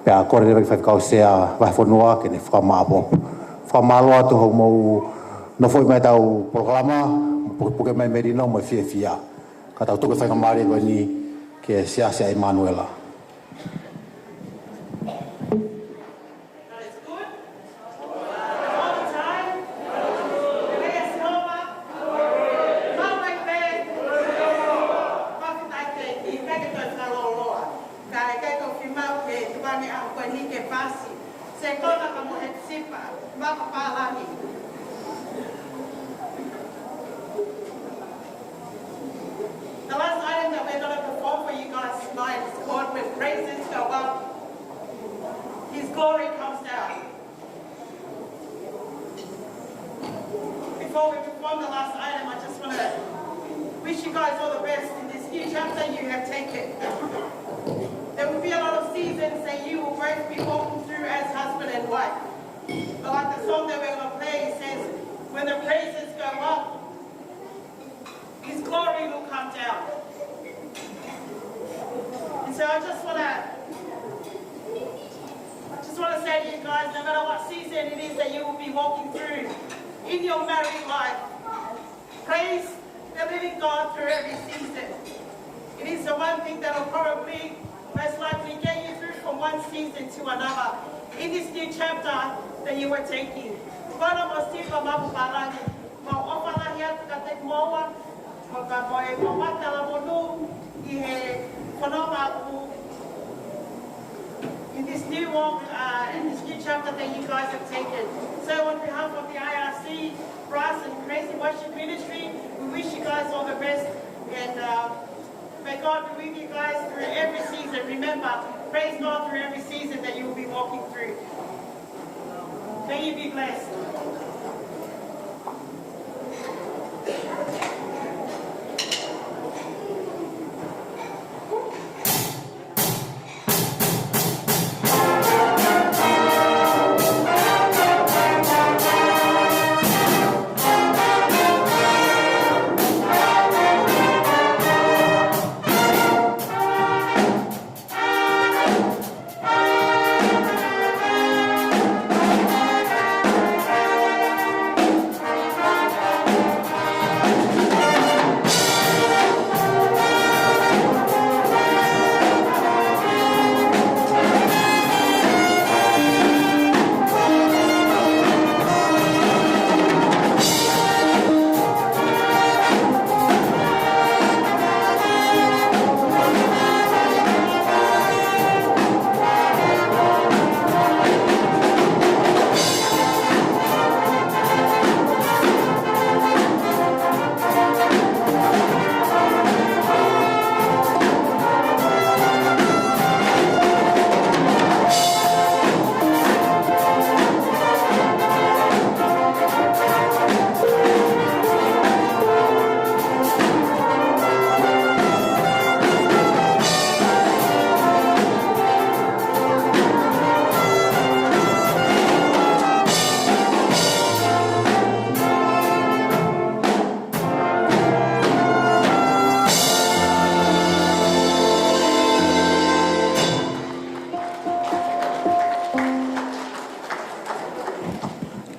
Pea kole leva ki he faifekau sea Vahefonua ke ne fakamāʻopoʻopo. Fakamālō atu hoʻomou nofoʻi mai ʻetau polokalama, pukepuke mai e melino mo e fiefia. Ka tau tuku e faingamālie ko eni ki he siasi ʻa ʻImanuela. Kae ʻikai ke u fiemaʻu ke tuku ange ʻa e ʻaho ko eni ke pasi. Sekona ka mo Hepisipa, Maka Pālangi. The last item that we're gonna perform for you guys tonight is called When Praises Go Up, His Glory Comes Down. Before we perform the last item, I just want to wish you guys all the best in this new chapter you have taken. There will be a lot of seasons that you will both be walking through as husband and wife. But like the song that we're gonna play, it says, "When the praises go up, His glory will come down." And so I just wanna, I just wanna say to you guys, no matter what season it is that you will be walking through in your married life, praise the living God through every season. It is the one thing that will probably most likely get you through from one season to another in this new chapter that you are taking. Kona mo sipa mapu palani, mau ʻofa lahi atu kiate kimoua, mo ka mo e mo matala mo nu, ʻi he fononga ʻoku in this new walk, uh, in this new chapter that you guys have taken. So on behalf of the I R C, Brass and Praise and Worship Ministry, we wish you guys all the best, and, uh, may God be with you guys through every season. Remember, praise God through every season that you will be walking through. May you be blessed.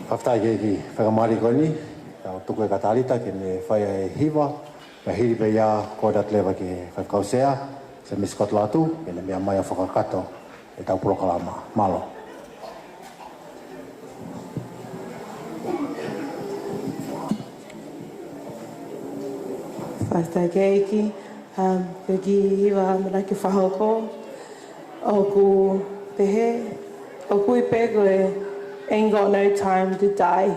Fakafetaʻi ki he faingamālie ko eni, tau tuku e katalita ke ne fai e hiva, pea hili pē ia ko e ʻoatu leva ki he faifekau sea, Semisi Kotolatu, ke ne meʻa mai ʻo fakakakato ʻetau polokalama. Mālō. Fakafetaʻi ki he ʻEiki, um, ko e kiʻi hiva ʻamanaki fakahoko, ʻoku pehē, ʻoku ui pē ko e Ain't Got No Time to Die.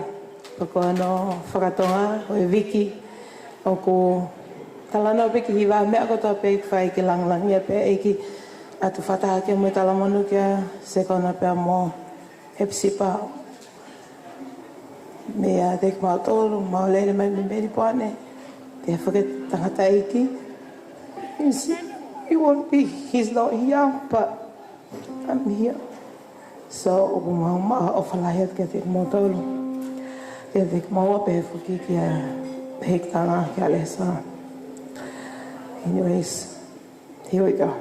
Pea ko hono fakatonga ʻo e viki, ʻoku talanoa pē ki he hiva, meʻa kotoa pē ʻoku fai ke langilangiʻia pē ʻEiki, ʻoatu fakataha ki he moʻui talamonu kia Sekona pea mo Hepisipa. Meʻa kiate kimautolu, mau lele mai mei Melipoane, pea fakatangataʻeiki. He's, he won't be, he's not here, but I'm here. So, ʻoku mau maʻu ʻofa lahi atu kiate kimoutolu. Kiate kimaua pē foki kia Hekitanga, kia Lesa. Anyways, here we go.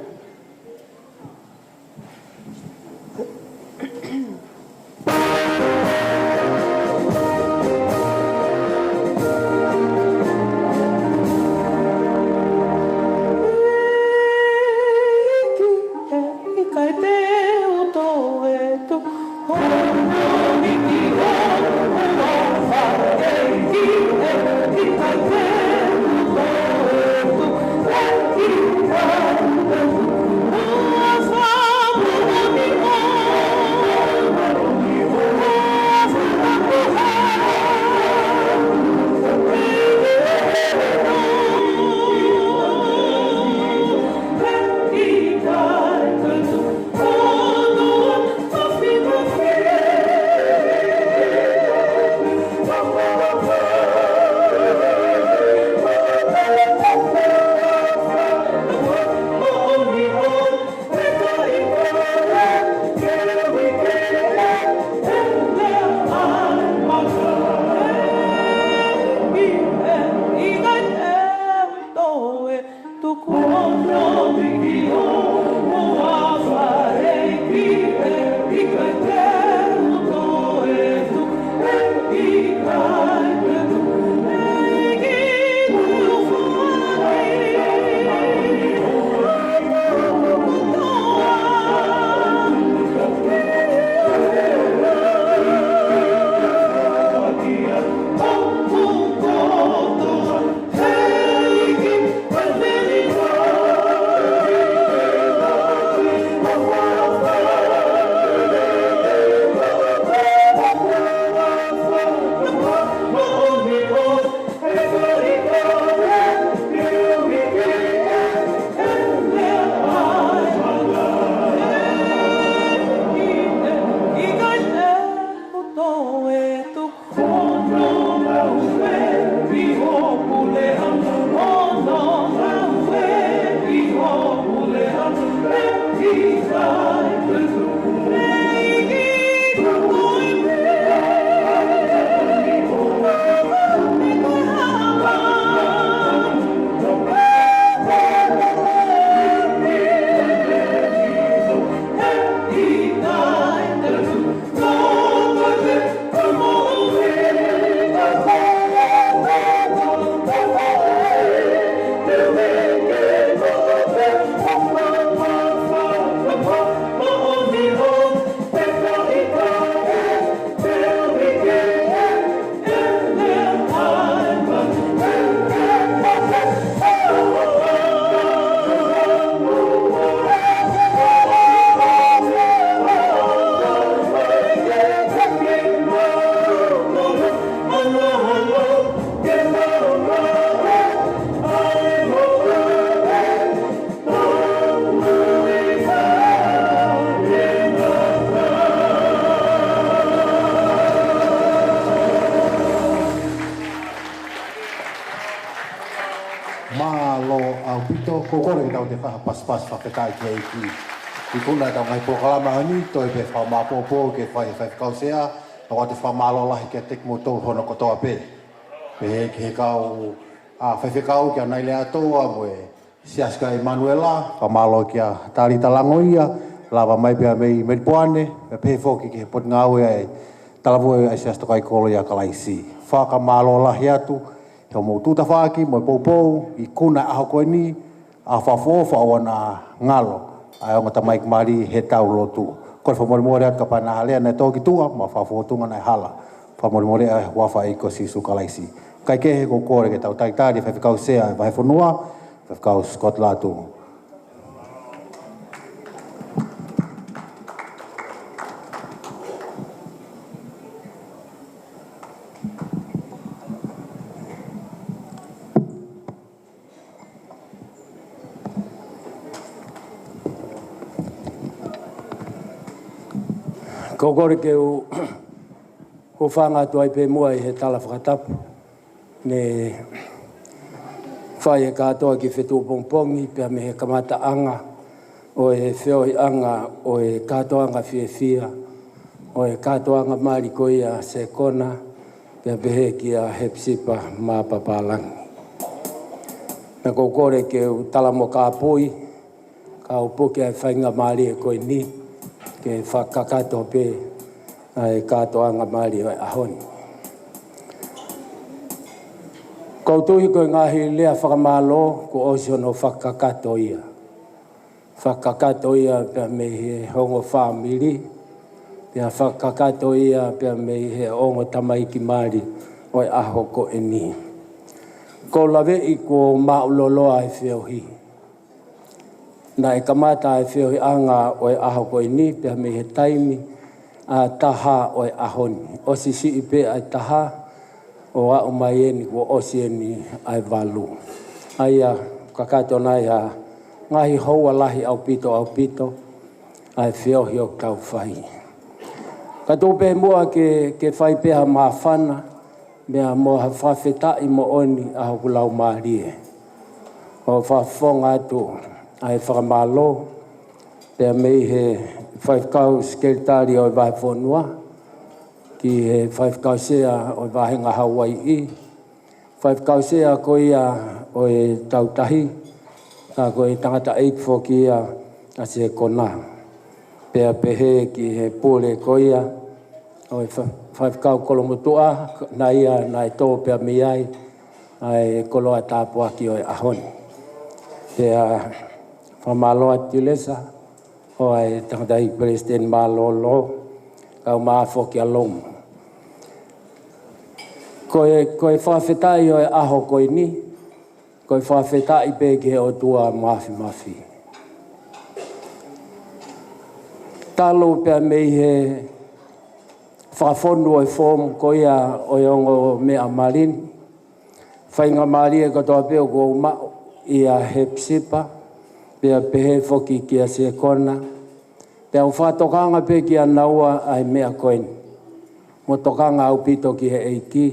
Ko e kole ke tau toe fakapasipasi fakafetaʻi ki he ʻEiki. ʻI he ʻuhinga ʻetau ngaahi polokalama ni, toe pē fakamālō pē ke fai he faifekau sea, ʻoku ou fakamālō lahi kiate kimoutolu hono kotoa pē. Pehē ki he kau, ā, faifekau kia Naileatoa mo e Siasi ko ia ʻImanuela, fakamālō kia Talita Langoia, lava mai pea mei Melipoane, pea pehē foki ki he potungāue ʻa e talavou ʻa e Siasi Tokaikoloi ʻa Kalaisi. Fakamālō lahi atu, he ʻoku mou tuʻu tafaʻaki mo e poupou, ʻi he ʻuhinga ʻo e ʻaho ko eni, ʻa e fakaʻofoʻofa ʻoua naʻa ngalo, ʻa e ongo tamaiki mali heʻetau lotu. Ko e fakamolemole atu kapau naʻe ʻi ai ha lea naʻe tō ki tuʻa, mo e fakafōtunga naʻe hala. Fakamolemole ʻi he huafa ʻo e ʻEiki ko Sīsū Kalaisi. Kae kehe ʻoku ou kole ke tau talitali e faifekau sea ʻo e vahefonua, Faifekau Scott Latu. Ko e kole ke u hūfanga atu ai pē muʻa ʻi he tala fakatapu ne fai ʻe he kātoa ki he fetuʻu pongipongi, pea mei he kamataʻanga ʻo e feohiʻanga ʻo e kātoanga fiefia ʻo e kātoanga mali ko ia ʻa Sekona, pea pehē kia Hepisipa Mapapālangi. Naʻa ʻoku ou kole ke u tala mo kāpui, ka u puke ʻa e faingamālie ko eni ke fakakakato pē ʻa e kātoanga mali ʻo e ʻaho ni. ʻOku ou tui ko e ngaahi lea fakamālō kuo ʻosi hono fakakakato ia. Fakakakato ia pea mei he ongo fāmili, pea fakakakato ia pea mei he ongo tamaiki mali ʻo e ʻaho ko eni. ʻOku ou laveʻi kuo māʻuloloa e feohi. Naʻe kamata e feohiʻanga ʻo e ʻaho ko eni pea mei he taimi ʻa e taha ʻo e ʻaho ni. ʻOsi siʻi pē ʻa e taha ʻo aʻu mai eni kuo ʻosi eni ʻa e valu. ʻA ia, kakato nai ha ngaahi houa lahi ʻaupito, ʻaupito ʻa e feohi ʻoku tau fai. Ka tuku pē muʻa ke, ke fai pē ha māfana, pea mo ha fakafetaʻi moʻoni ʻa hoku laumālie. ʻOku fakafofonga atu ʻa e fakamālō, pea mei he faifekau sekelitali ʻo e vahefonua, ki he faifekau sea ʻo e vāhenga Hauaiʻi, faifekau sea ko ia ʻo e Tautahi, ka ko e tangataʻeiki foki ia ʻa Sekona. Pea pehē ki he pule ko ia ʻo e fa-, faifekau kolomotuʻa, naʻe ia naʻe tō pea mei ai ʻa e koloa tāpuaki ʻo e ʻaho ni. Pea fakamālō atu Tilesa, ʻo e tangataʻeiki palesiteni mālōlō, kae ʻumaʻā foki ʻa Lomu. Ko e, ko e fakafetaʻi ʻo e ʻaho ko eni, ko e fakafetaʻi pē ki he ʻOtua Māfimafi. Talu pea mei he fakafonu ʻo e foomu ko ia ʻo e ongo meʻa mali ni, faingamālie kotoa pē ʻoku ou maʻu ʻia Hepisipa, pea pehē foki kia Sekona, pea u fakatokanga pē kia naua ʻa e meʻa ko eni. Mo tokanga ʻaupito ki he ʻEiki,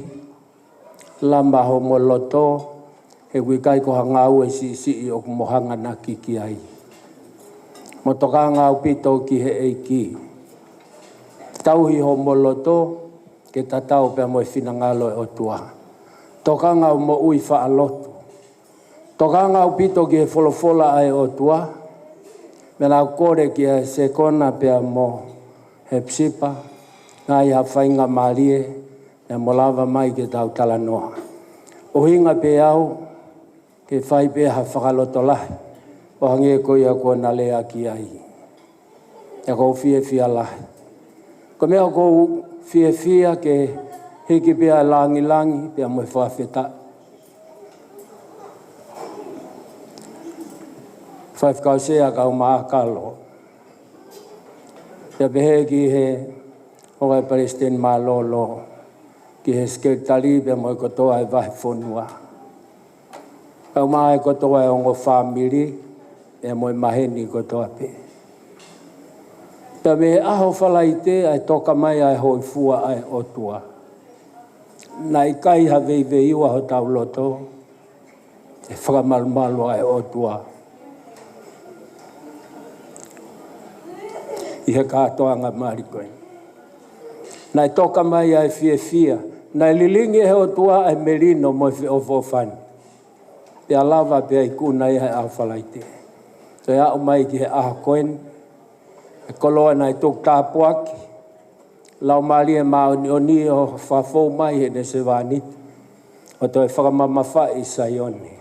lama homo loto, he ʻoku ʻikai ko ha ngāue siʻisiʻi ʻoku mo hanganaki ki ai. Mo tokanga ʻaupito ki he ʻEiki. Tauhi homo loto, ke tatau pea mo e finangalo ʻo e ʻOtua. Tokanga ʻo moʻui faʻa lotu. Tokanga ʻaupito ki he folofola ʻa e ʻOtua. Meʻa naʻa ku kole kia Sekona pea mo Hepisipa, ngaahi ha faingamālie, naʻa mo lava mai ke tau talanoa. ʻUhinga pē au, ke fai pē ha fakalotolahi, ʻo hangē ko ia kuo na lea ki ai. ʻOku ou fiefia lahi. Ko e meʻa ʻoku ou fiefia ke hiki pē ʻa e langilangi, pea mo e fakafetaʻi. Faifekau sea kae ʻumaʻā Kalo. Pea pehē ki he ongo palesiteni mālōlō, ki he sekelitali pea mo e kotoa e vahefonua. Kae ʻumaʻā e kotoa e ongo fāmili, pea mo e maheni kotoa pē. Pea mei he ʻaho Falaite ʻa e toka mai ʻa e hōifua ʻa e ʻOtua. Naʻe ʻikai ha veiveiua hotau loto. ʻE fakamalumalu ʻa e ʻOtua ʻi he kātoanga mali ko ē. Naʻe toka mai ʻa e fiefia, naʻe lilingi ʻe he ʻOtua ʻa e melino mo e feʻofoʻofani. Pea lava pea ikuna ia he ʻaho Falaite. Toe aʻu mai ki he ʻaho ko eni, ʻe koloa naʻe tuku tāpuaki, Laumālie Māʻoniʻoni ʻo fakafou mai heʻene sevāniti, ʻo toe fakamamafaʻi Saione.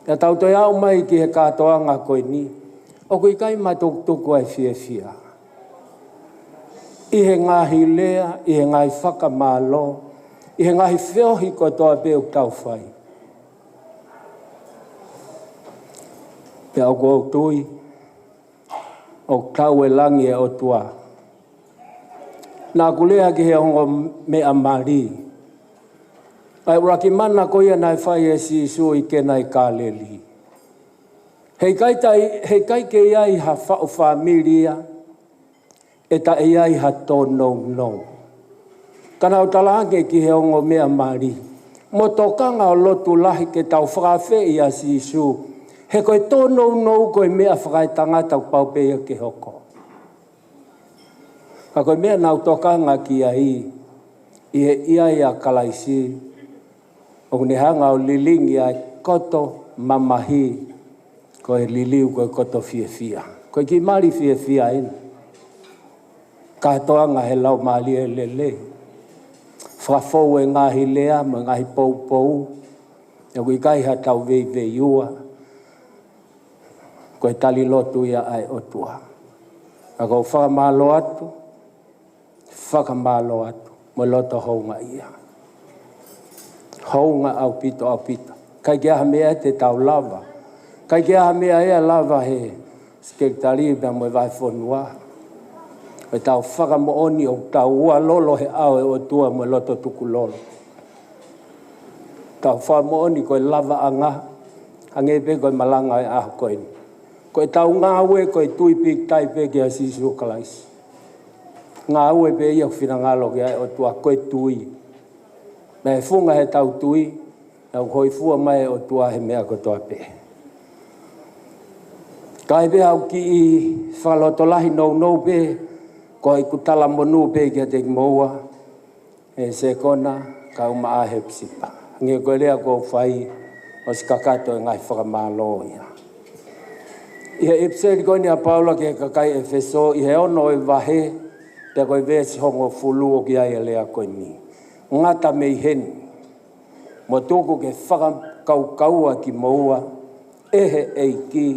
Pea tau toe aʻu mai ki he kātoanga ko eni, ʻoku ʻikai matukutuku ʻa e fiefia ʻi he ngaahi lea, ʻi he ngaahi fakamālō, ʻi he ngaahi feohi kotoa pē ʻoku tau fai. Pea ʻoku ou tui ʻoku tau ʻe langi ʻa e ʻOtua. Naʻa ku lea ki he ongo meʻa mali, ʻa e ʻuluaki mana ko ia naʻe fai ʻe Sīsū ʻi Kena ʻi Kāleli. Heʻikai tai, heʻikai ke ʻi ai ha faʻu fāmili ia ʻe taʻe ʻi ai ha tōnounou. Ka naʻa ku talaange ki he ongo meʻa mali, mo tokanga ʻo lotu lahi ke tau fakaafeʻi ʻa Sīsū, he ko e tōnounou ko e meʻa fakaetangata ʻoku pau pē ia ke hoko. Ka ko e meʻa naʻa ku tokanga ki ai, ʻi he ʻi ai ʻa Kalaisi, ʻoku ne hanga ʻo lilingi ʻa e koto mamahi, ko e liliu ko e koto fiefia. Ko e kiʻi mali fiefia eni. Kātoanga he Laumālie Lelei. Fakafou e ngaahi lea mo e ngaahi poupou, ʻoku ʻikai ha tau veiveiua. Ko e tali lotu ia ʻa e ʻOtua. Ka ʻoku ou fakamālō atu, fakamālō atu mo e loto houngaʻia. Hounga ʻaupito, ʻaupito. ʻIkai ke ʻi ai ha meʻa te tau lava, ʻikai ke ʻi ai ha meʻa ia lava he sekelitali pea mo e vahefonua. Ko e tau fakamoʻoni ʻoku tau ua lolo he ʻao ʻo e ʻOtua mo e loto tukulolo. Tau fakamoʻoni ko e lavaʻanga, hangē pē ko e malanga ʻo e ʻaho ko eni, ko e tau ngāue ko e tui pīkitai pē kia Sīsū Kalaisi. Ngāue pē ia ʻoku finangalo ki ai ʻa e ʻOtua, ko e tui. Naʻe funga he tau tui, naʻa ku hōifua mai ʻa e ʻOtua he meʻa kotoa pē. Ka ʻi ai pē haʻaku kiʻi fakalotolahi nounou pē, ko ʻeku talamonū pē kiate kimoua, ʻe Sekona, kae ʻumaʻā Hepisipa. Hangē ko e lea kuo u fai, ʻosi kakato e ngaahi fakamālō ia. ʻI he ʻipiseli ko eni ʻa Paula ki he kakai ʻEfesō, ʻi he ono ʻo e vahe, pea ko e veesi hongofulu ʻoku ʻi ai ʻa e lea ko eni. Ngata mei heni, mo tuku ke fakakaukaua kimoua ʻe he ʻEiki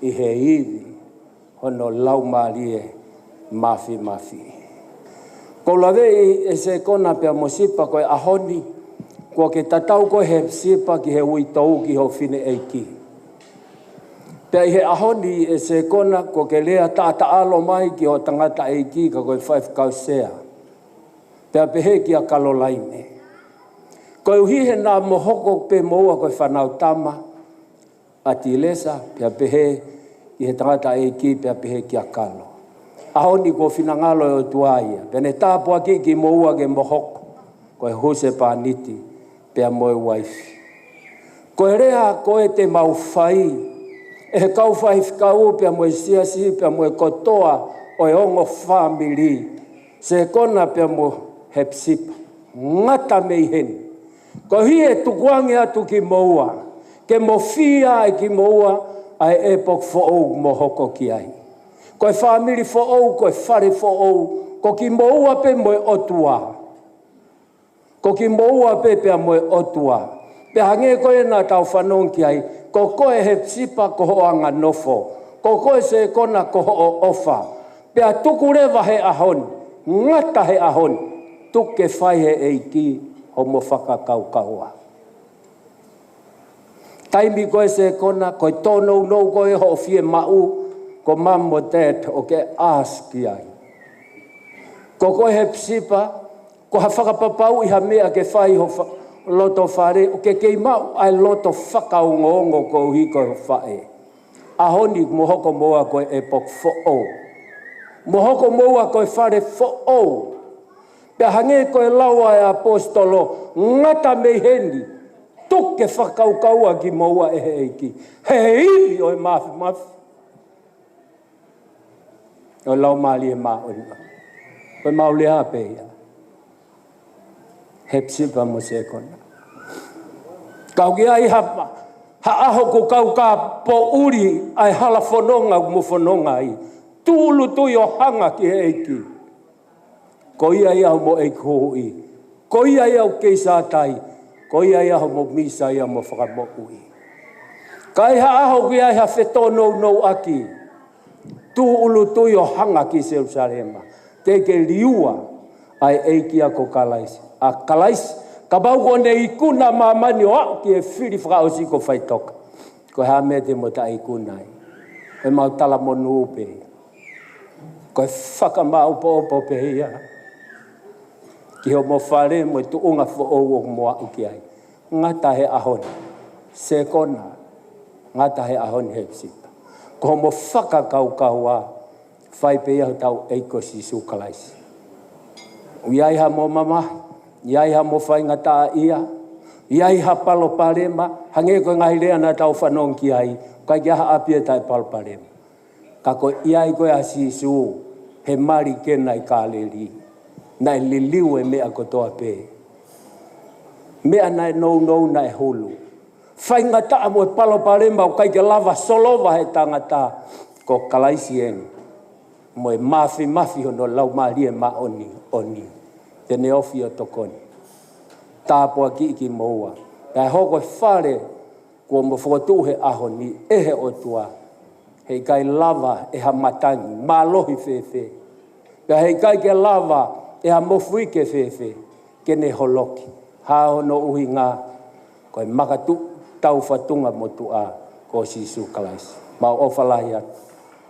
ʻi he ivi hono Laumālie Māfimafi. Ko e laveʻi ʻe Sekona pea mo Sipa ko e ʻaho ni, kuo ke tatau koe Hepisipa ki he uitou ki ho fineʻeiki. Pea ʻi he ʻaho ni ʻe Sekona kuo ke lea taʻataʻalo mai ki ho tangataʻeiki ka ko e faifekau sea. Pea pehē kia Kalolaine. Koeʻuhi he naʻa mo hoko pē moua ko e fānautama ʻa Tilesa, pea pehē ʻi he tangataʻeiki, pea pehē kia Kalo. ʻAho ni kuo finangalo ʻa e ʻOtua ia. Pea ne tāpuakiʻi kimoua ke mo hoko ko e husepāniti, pea mo e uaifi. Ko e lea ko ē te mau fai, ʻe he kau faifekau pea mo e siasi, pea mo e kotoa ʻo e ongo fāmili, Sekona pea mo Hepisipa. Ngata mei heni. Koeʻuhi ʻe tukuange atu kimoua, ke mo fia ʻe kimoua ʻa e ʻepoki foʻou mo hoko ki ai. Ko e fāmili foʻou, ko e fale foʻou, ko kimoua pē mo e ʻOtua. Ko kimoua pē pea mo e ʻOtua. Pea hangē ko ē naʻa tau fanongo ki ai, ko koe Hepisipa ko hoʻo anganofo, ko koe Sekona ko hoʻo ʻofa. Pea tuku leva he ʻaho ni, ngata he ʻaho ni, tuku ke fai he ʻEiki homo fakakaukaua. Taimi ko ē Sekona, ko e tōnounou ko ē hoʻo fiemaʻu, ko mom mo dad ʻoku ke ask ai. Ko koe Hepisipa, ko ha fakapapauʻi ha meʻa ke fai ho fa-, loto fale, ʻoku ke kei maʻu ʻa e loto fakaongoongo koeʻuhi ko ho faʻē. ʻAho ni mo hoko moua ko e ʻepoki foʻou. Mo hoko moua ko e fale foʻou. Pea hangē ko e lau ʻa e ʻaposetolo, ngata mei heni, puke fakakaukau ʻa kimoua ʻe he ʻEiki. He ivi ʻo e mafimafi ʻo e Laumālie Māʻoniʻoni. Ko e mau lea pē ia. Hepisipa mo Sekona. Ka ʻoku ʻi ai ha, ha ʻaho ʻoku kau ka poʻuli ʻa e hala fononga ʻoku mo fononga ai. Tūʻulutui ʻo hanga ki he ʻEiki. Ko ia ia hoʻomo ʻEiki Huhuʻi. Ko ia ia ʻoku kei sātai. Ko ia ia hoʻomo Mīsaia mo Fakamoʻui. Ka ʻi ha ʻaho ʻoku ʻi ai ha fetōnounouʻaki, tūʻulutui ʻo hanga ki Selusalema. Te ke liua ʻa e ʻEiki ia ko Kalaisi. ʻA Kalaisi, kapau kuo ne ikuna māmani ʻo aʻu ki he fili fakaʻosi ko faʻitoka, ko e hā e meʻa te mo taʻeikuna ai? Ko e mau talamonū pē ia. Ko e fakamaʻopoʻopo pē ia ki hoʻomo fale mo e tuʻunga foʻou ʻoku mo aʻu ki ai. Ngata he ʻaho ni, Sekona. Ngata he ʻaho ni, Hepisipa. Ko hoʻomo fakakaukau ā, fai pē ia hotau ʻEiki ko Sīsū Kalaisi. ʻI ai haʻamo mamahi, ʻi ai haʻamo faingataʻaʻia, ʻi ai ha palopalema, hangē ko e ngaahi lea naʻa tau fanongo ki ai, ʻikai ke ʻi ai ha ʻapi ʻe taʻe palopalema. Ka ko e ʻi ai ko ē ʻa Sīsū he mali ke na ʻi Kāleli, naʻe liliu e meʻa kotoa pē. Meʻa naʻe nounou naʻe hulu. Faingataʻa mo e palopalema ʻoku ʻikai ke lava solova he tangata, ko Kalaisi eni. Mo e mafimafi hono Laumālie Māʻoniʻoni, te ne ofi ʻo tokoni. Tāpuakiʻi kimoua. Pea hoko e fale kuo mo fokotuʻu he ʻaho ni ʻe he ʻOtua, heʻikai lava ʻe ha matangi mālohi fēfē, pea heʻikai ke lava ʻe ha mofuike fēfē ke ne holoki. Hā hono ʻuhinga? Ko e makatuʻu taufatunga motuʻa ko Sīsū Kalaisi. Mau ʻofa lahi atu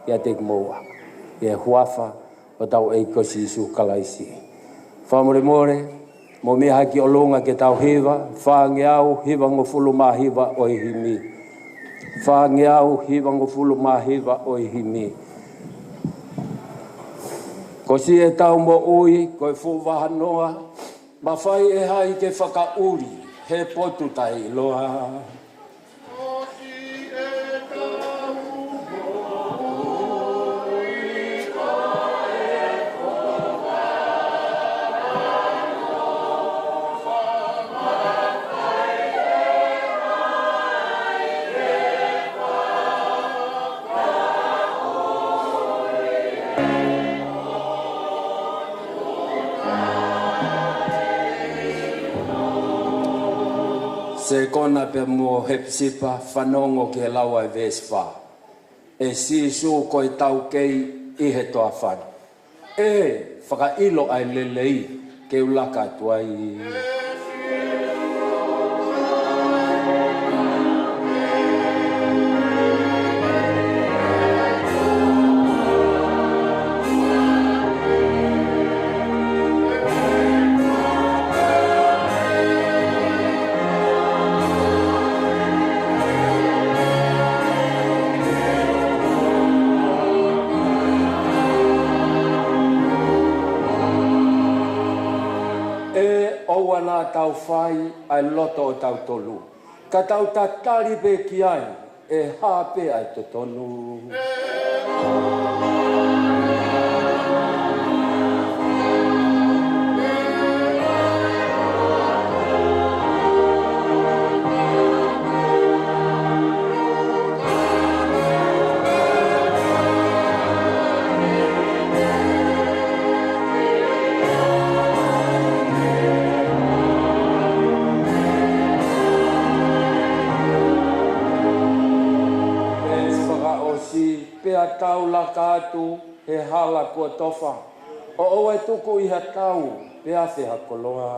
kiate kimoua ʻi he huafa ʻo hotau ʻEiki ko Sīsū Kalaisi. Fakamolemole, mou meʻa hake ki ʻolunga ke tau hiva, fāngeau hivangofulu mā hiva ʻo e himi. Fāngeau hivangofulu mā hiva ʻo e himi. Ko siʻetau moʻui ko e fuʻu vahanoa, mafai ʻe hai ke fakaʻuli he potu taʻeʻiloa. Sekona pea mo Hepisipa, fanongo ki he lau ʻa e veesi fā. ʻE Sīsū ko e taukei ʻi he toafa ni. ʻE fakaʻilo ʻa e lelei ke u laka atu ai. ʻE ʻoua naʻa tau fai ʻa e loto ʻo tautolu, ka tau tatali pē ki ai, ʻe hā pē ʻa e totonu. Veesi fakaʻosi, pea tau laka atu he hala kuo tofa, ʻo ʻoua ʻe tuku ʻi ha tau, pe afe ha koloa.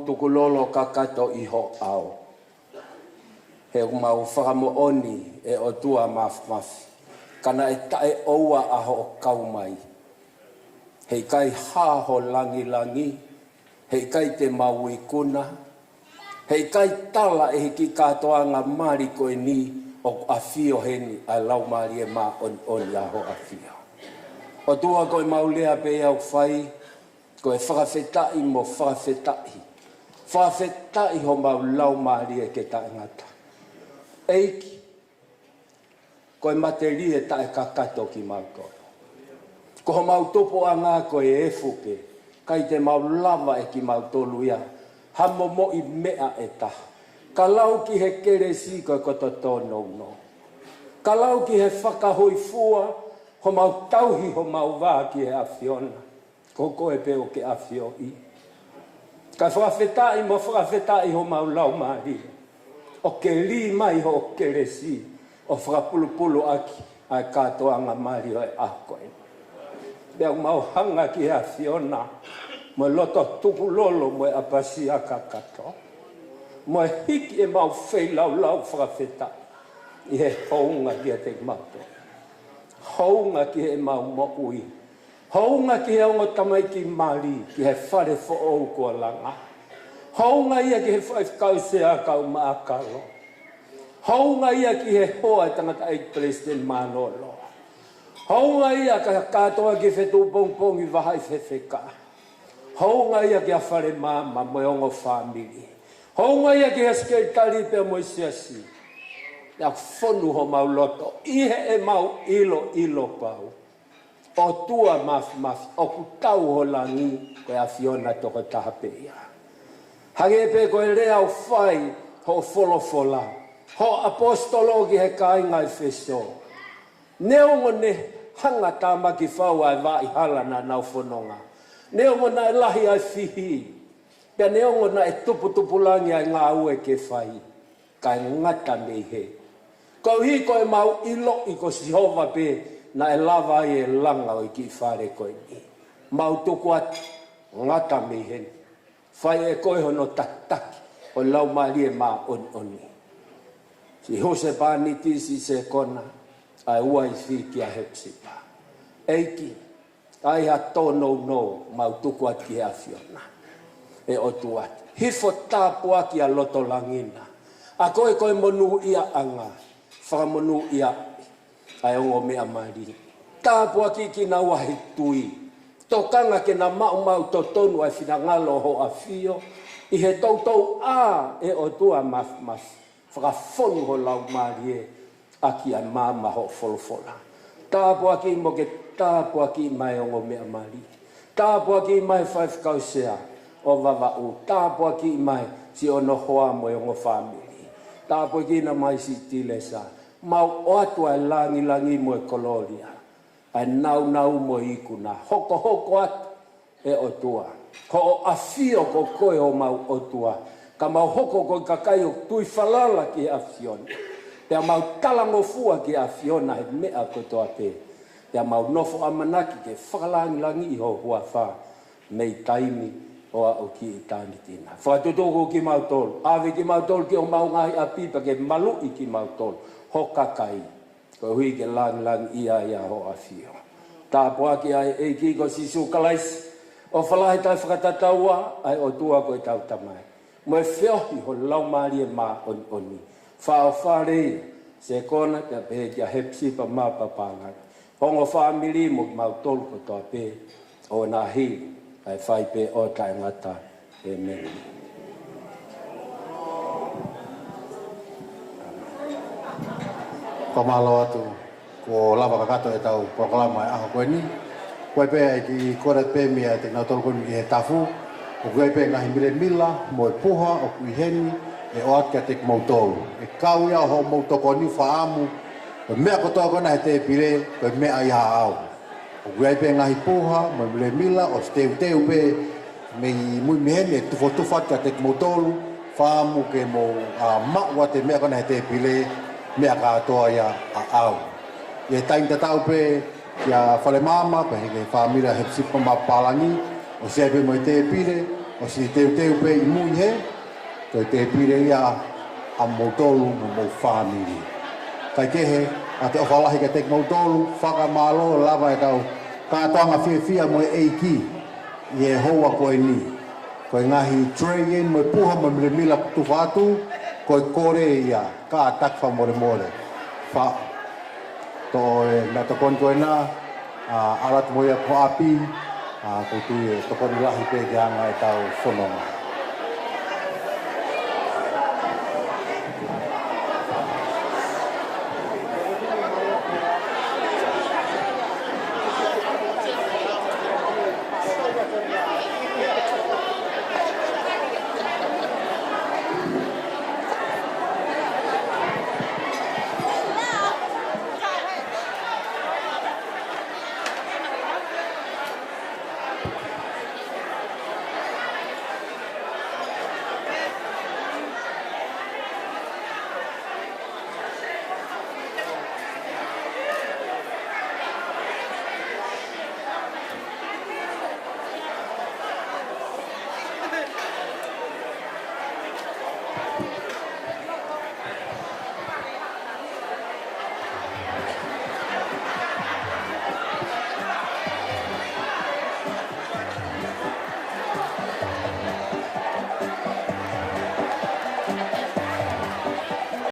tukulolo kakato ʻi ho ʻao. He ʻoku mau fakamoʻoni ʻe ʻOtua Mafimafi, ka naʻe taʻeʻoua ʻa hoʻo kau mai. Heʻikai hā ho langilangi, heʻikai te mau ikuna, heʻikai tala ʻe he kiʻi kātoanga mali ko eni ʻoku ʻafio heni ʻa e Laumālie Māʻoniʻoni ʻa hoʻo ʻAfio. ʻOtua, ko ʻemau lea pē ʻoku fai, ko e fakafetaʻi mo fakafetaʻi. Fakafetaʻi homau laumālie ke taʻengata. ʻEiki, ko e matelie taʻekakato kimautolu. Ko homau tupuʻanga ko e efu pē, ʻikai te mau lava ʻe kimautolu ia ha momoʻi meʻa ʻe taha. Ka lau ki he kelesi ko e koto tōnounou. Ka lau ki he fakahōifua homau tauhi homau vā ki he ʻAfiona. Ko koe pē ʻoku ke ʻafioʻi. Ka fakafetaʻi mo fakafetaʻi homau laumālie. ʻOku ke lī mai hoʻo kelesi ʻo fakapulupulu ʻaki ʻa e kātoanga mali ʻo e ʻaho ko eni. Pea ʻoku mau hanga ki he ʻAfiona mo e loto tukulolo mo e ʻapasia kakato, mo e hiki ʻemau feilaulau fakafetaʻi ʻi he hounga kiate kimautolu. Hounga ki heʻemau moʻui. Hounga ki he ongo tamaiki mali ki he fale foʻou kuo langa. Hounga ia ki he faifekau sea kau maʻakalo. Hounga ia ki he hoa ʻo e tangataʻeiki Palesiteni Mālōlō. Hounga ia ka kātoa ki he fetuʻu pongipongi vahaʻi fefeka. Hounga ia ki he fale maama mo e ongo fāmili. Hounga ia ki he sekelitali pea mo e siasi. Ia fonu homau loto ʻi heʻemau ʻiloʻilo pau, ʻOtua Mafimafi, ʻoku tau ho langi ko e ʻAfiona tokotaha pē ia. Hangē pē ko e lea ʻoku fai hoʻo folofola, hoʻo ʻaposetolo ki he kāinga ʻEfesō. Neongo ne hanga ʻo tāmaki fau ʻa e vaʻa hala naʻa nau fononga. Neongo naʻe lahi ʻa e fihi. Pea neongo naʻe tuputupulangi ʻa e ngāue ke fai, kae ngata mei he. Koeʻuhi ko ʻemau ʻiloʻi ko Sihova pē naʻe lava ai e langa ʻo e kiʻi fale ko eni. Mau tuku atu, ngata mei he. Fai ʻe koe hono takitaki ʻo e Laumālie Māʻoniʻoni. Siʻi husepāniti, siʻi sekona, ʻa e uaifi kia Hepisipa. ʻEiki, ʻai ha tōnounou mau tuku atu ki he ʻAfiona. ʻE ʻOtua, hifo tāpuaki ʻa loto langi na. ʻA koe ko e monūʻiaʻanga, fakamonūʻia ʻa e ongo meʻa mali. Tāpuakiʻi kinaua he tui. Tokanga ke na maʻumaʻu totonu ʻa e finangalo ʻo hoʻo ʻAfio ʻi he toutou ʻā, ʻe ʻOtua Mafimafi. Fakafonu ho laumālie ʻaki ʻa e maama hoʻo folofola. Tāpuakiʻi mo ke tāpuakiʻi mai ongo meʻa mali. Tāpuakiʻi mai faifekau sea ʻo Vavaʻu. Tāpuakiʻi mai siʻono hoa mo e ongo fāmili. Tāpuakiʻi mai siʻi Tilesa. Mau ʻoatu ʻa e langilangi mo e kolōlia, ʻa e nāunau mo e ikuna. Hokohoko atu, ʻe ʻOtua. Ko hoʻo ʻAfio ko koe homau ʻOtua. Ka mau hoko ko e kakai ʻoku tui falala ki he ʻAfiona. Pea mau talangofua ki he ʻAfiona he meʻa kotoa pē. Pea mau nofo ʻamanaki ke fakalangilangiʻi ho huafa mei taimi ʻo aʻu ki ʻitāniti na. Fakatutuku kimautolu. ʻAve kimautolu ki homau ngaahi ʻapi pea ke maluʻi kimautolu, ho kakai. Koeʻuhi ke langilangiʻia ʻa hoʻo ʻAfio. Tāpuakiʻi ʻa e ʻEiki ko Sīsū Kalaisi, ʻofa lahi taʻefakatataua ʻa e ʻOtua ko ʻetau Tamai, mo e feohi ho Laumālie Māʻoniʻoni. Fāʻofale ia, sekona pea pehē kia Hepisipa Mapapalagi, ongo fāmili mo kimautolu kotoa pē, ʻo na hili ʻa e fai pē ʻo taʻengata. ʻĒmeni. Fakamālō atu, kuo lava kakato ʻetau polokalama ʻo e ʻaho ko eni. Ko e pē ʻa e kiʻi kole pē meia kinautolu ko eni ʻi he tafu. ʻOku ʻi ai pē ngaahi milemila mo e puha ʻoku ʻi heni ʻe ʻoatu kiate kimoutolu. ʻE kau ia ʻo hoʻomou tokoni, fakaʻamu, ko e meʻa kotoa ko ena he tēpile, ko e meʻa ia ʻaʻau. ʻOku ʻi ai pē ngaahi puha mo e milemila ʻosi teuteu pē mei mui mei heni ʻe tufotufa atu kiate kimoutolu, fakaʻamu ke mou, ā, maʻu atu e meʻa ko ena he tēpile, meʻa kātoa ia ʻaʻau. ʻI he taimi tatau pē kia Fale Maama, pea ki he fāmili ʻa Hepisipa Mapapalagi, ʻosi ʻi ai pē mo e tēpile, ʻOsi teuteu pē ʻi mui he, ko e tēpile ia ʻamoutolu mo homou fāmili. Kae kehe, ʻa e ʻofa lahi kiate kimoutolu, fakamālō lava e kau kātoanga fiefia mo e ʻEiki ʻi he houa ko eni. Ko e ngaahi tray in mo e puha mo e milemila kuo tufa atu, ko e kole ia, kātaki fakamolemole. Fa, toʻo e meʻatokoni ko ena, ʻa, ʻalu atu mo ia ki ʻapi, ʻa, ʻoku ou tui ʻe tokoni lahi pē ki he anga ʻetau fononga.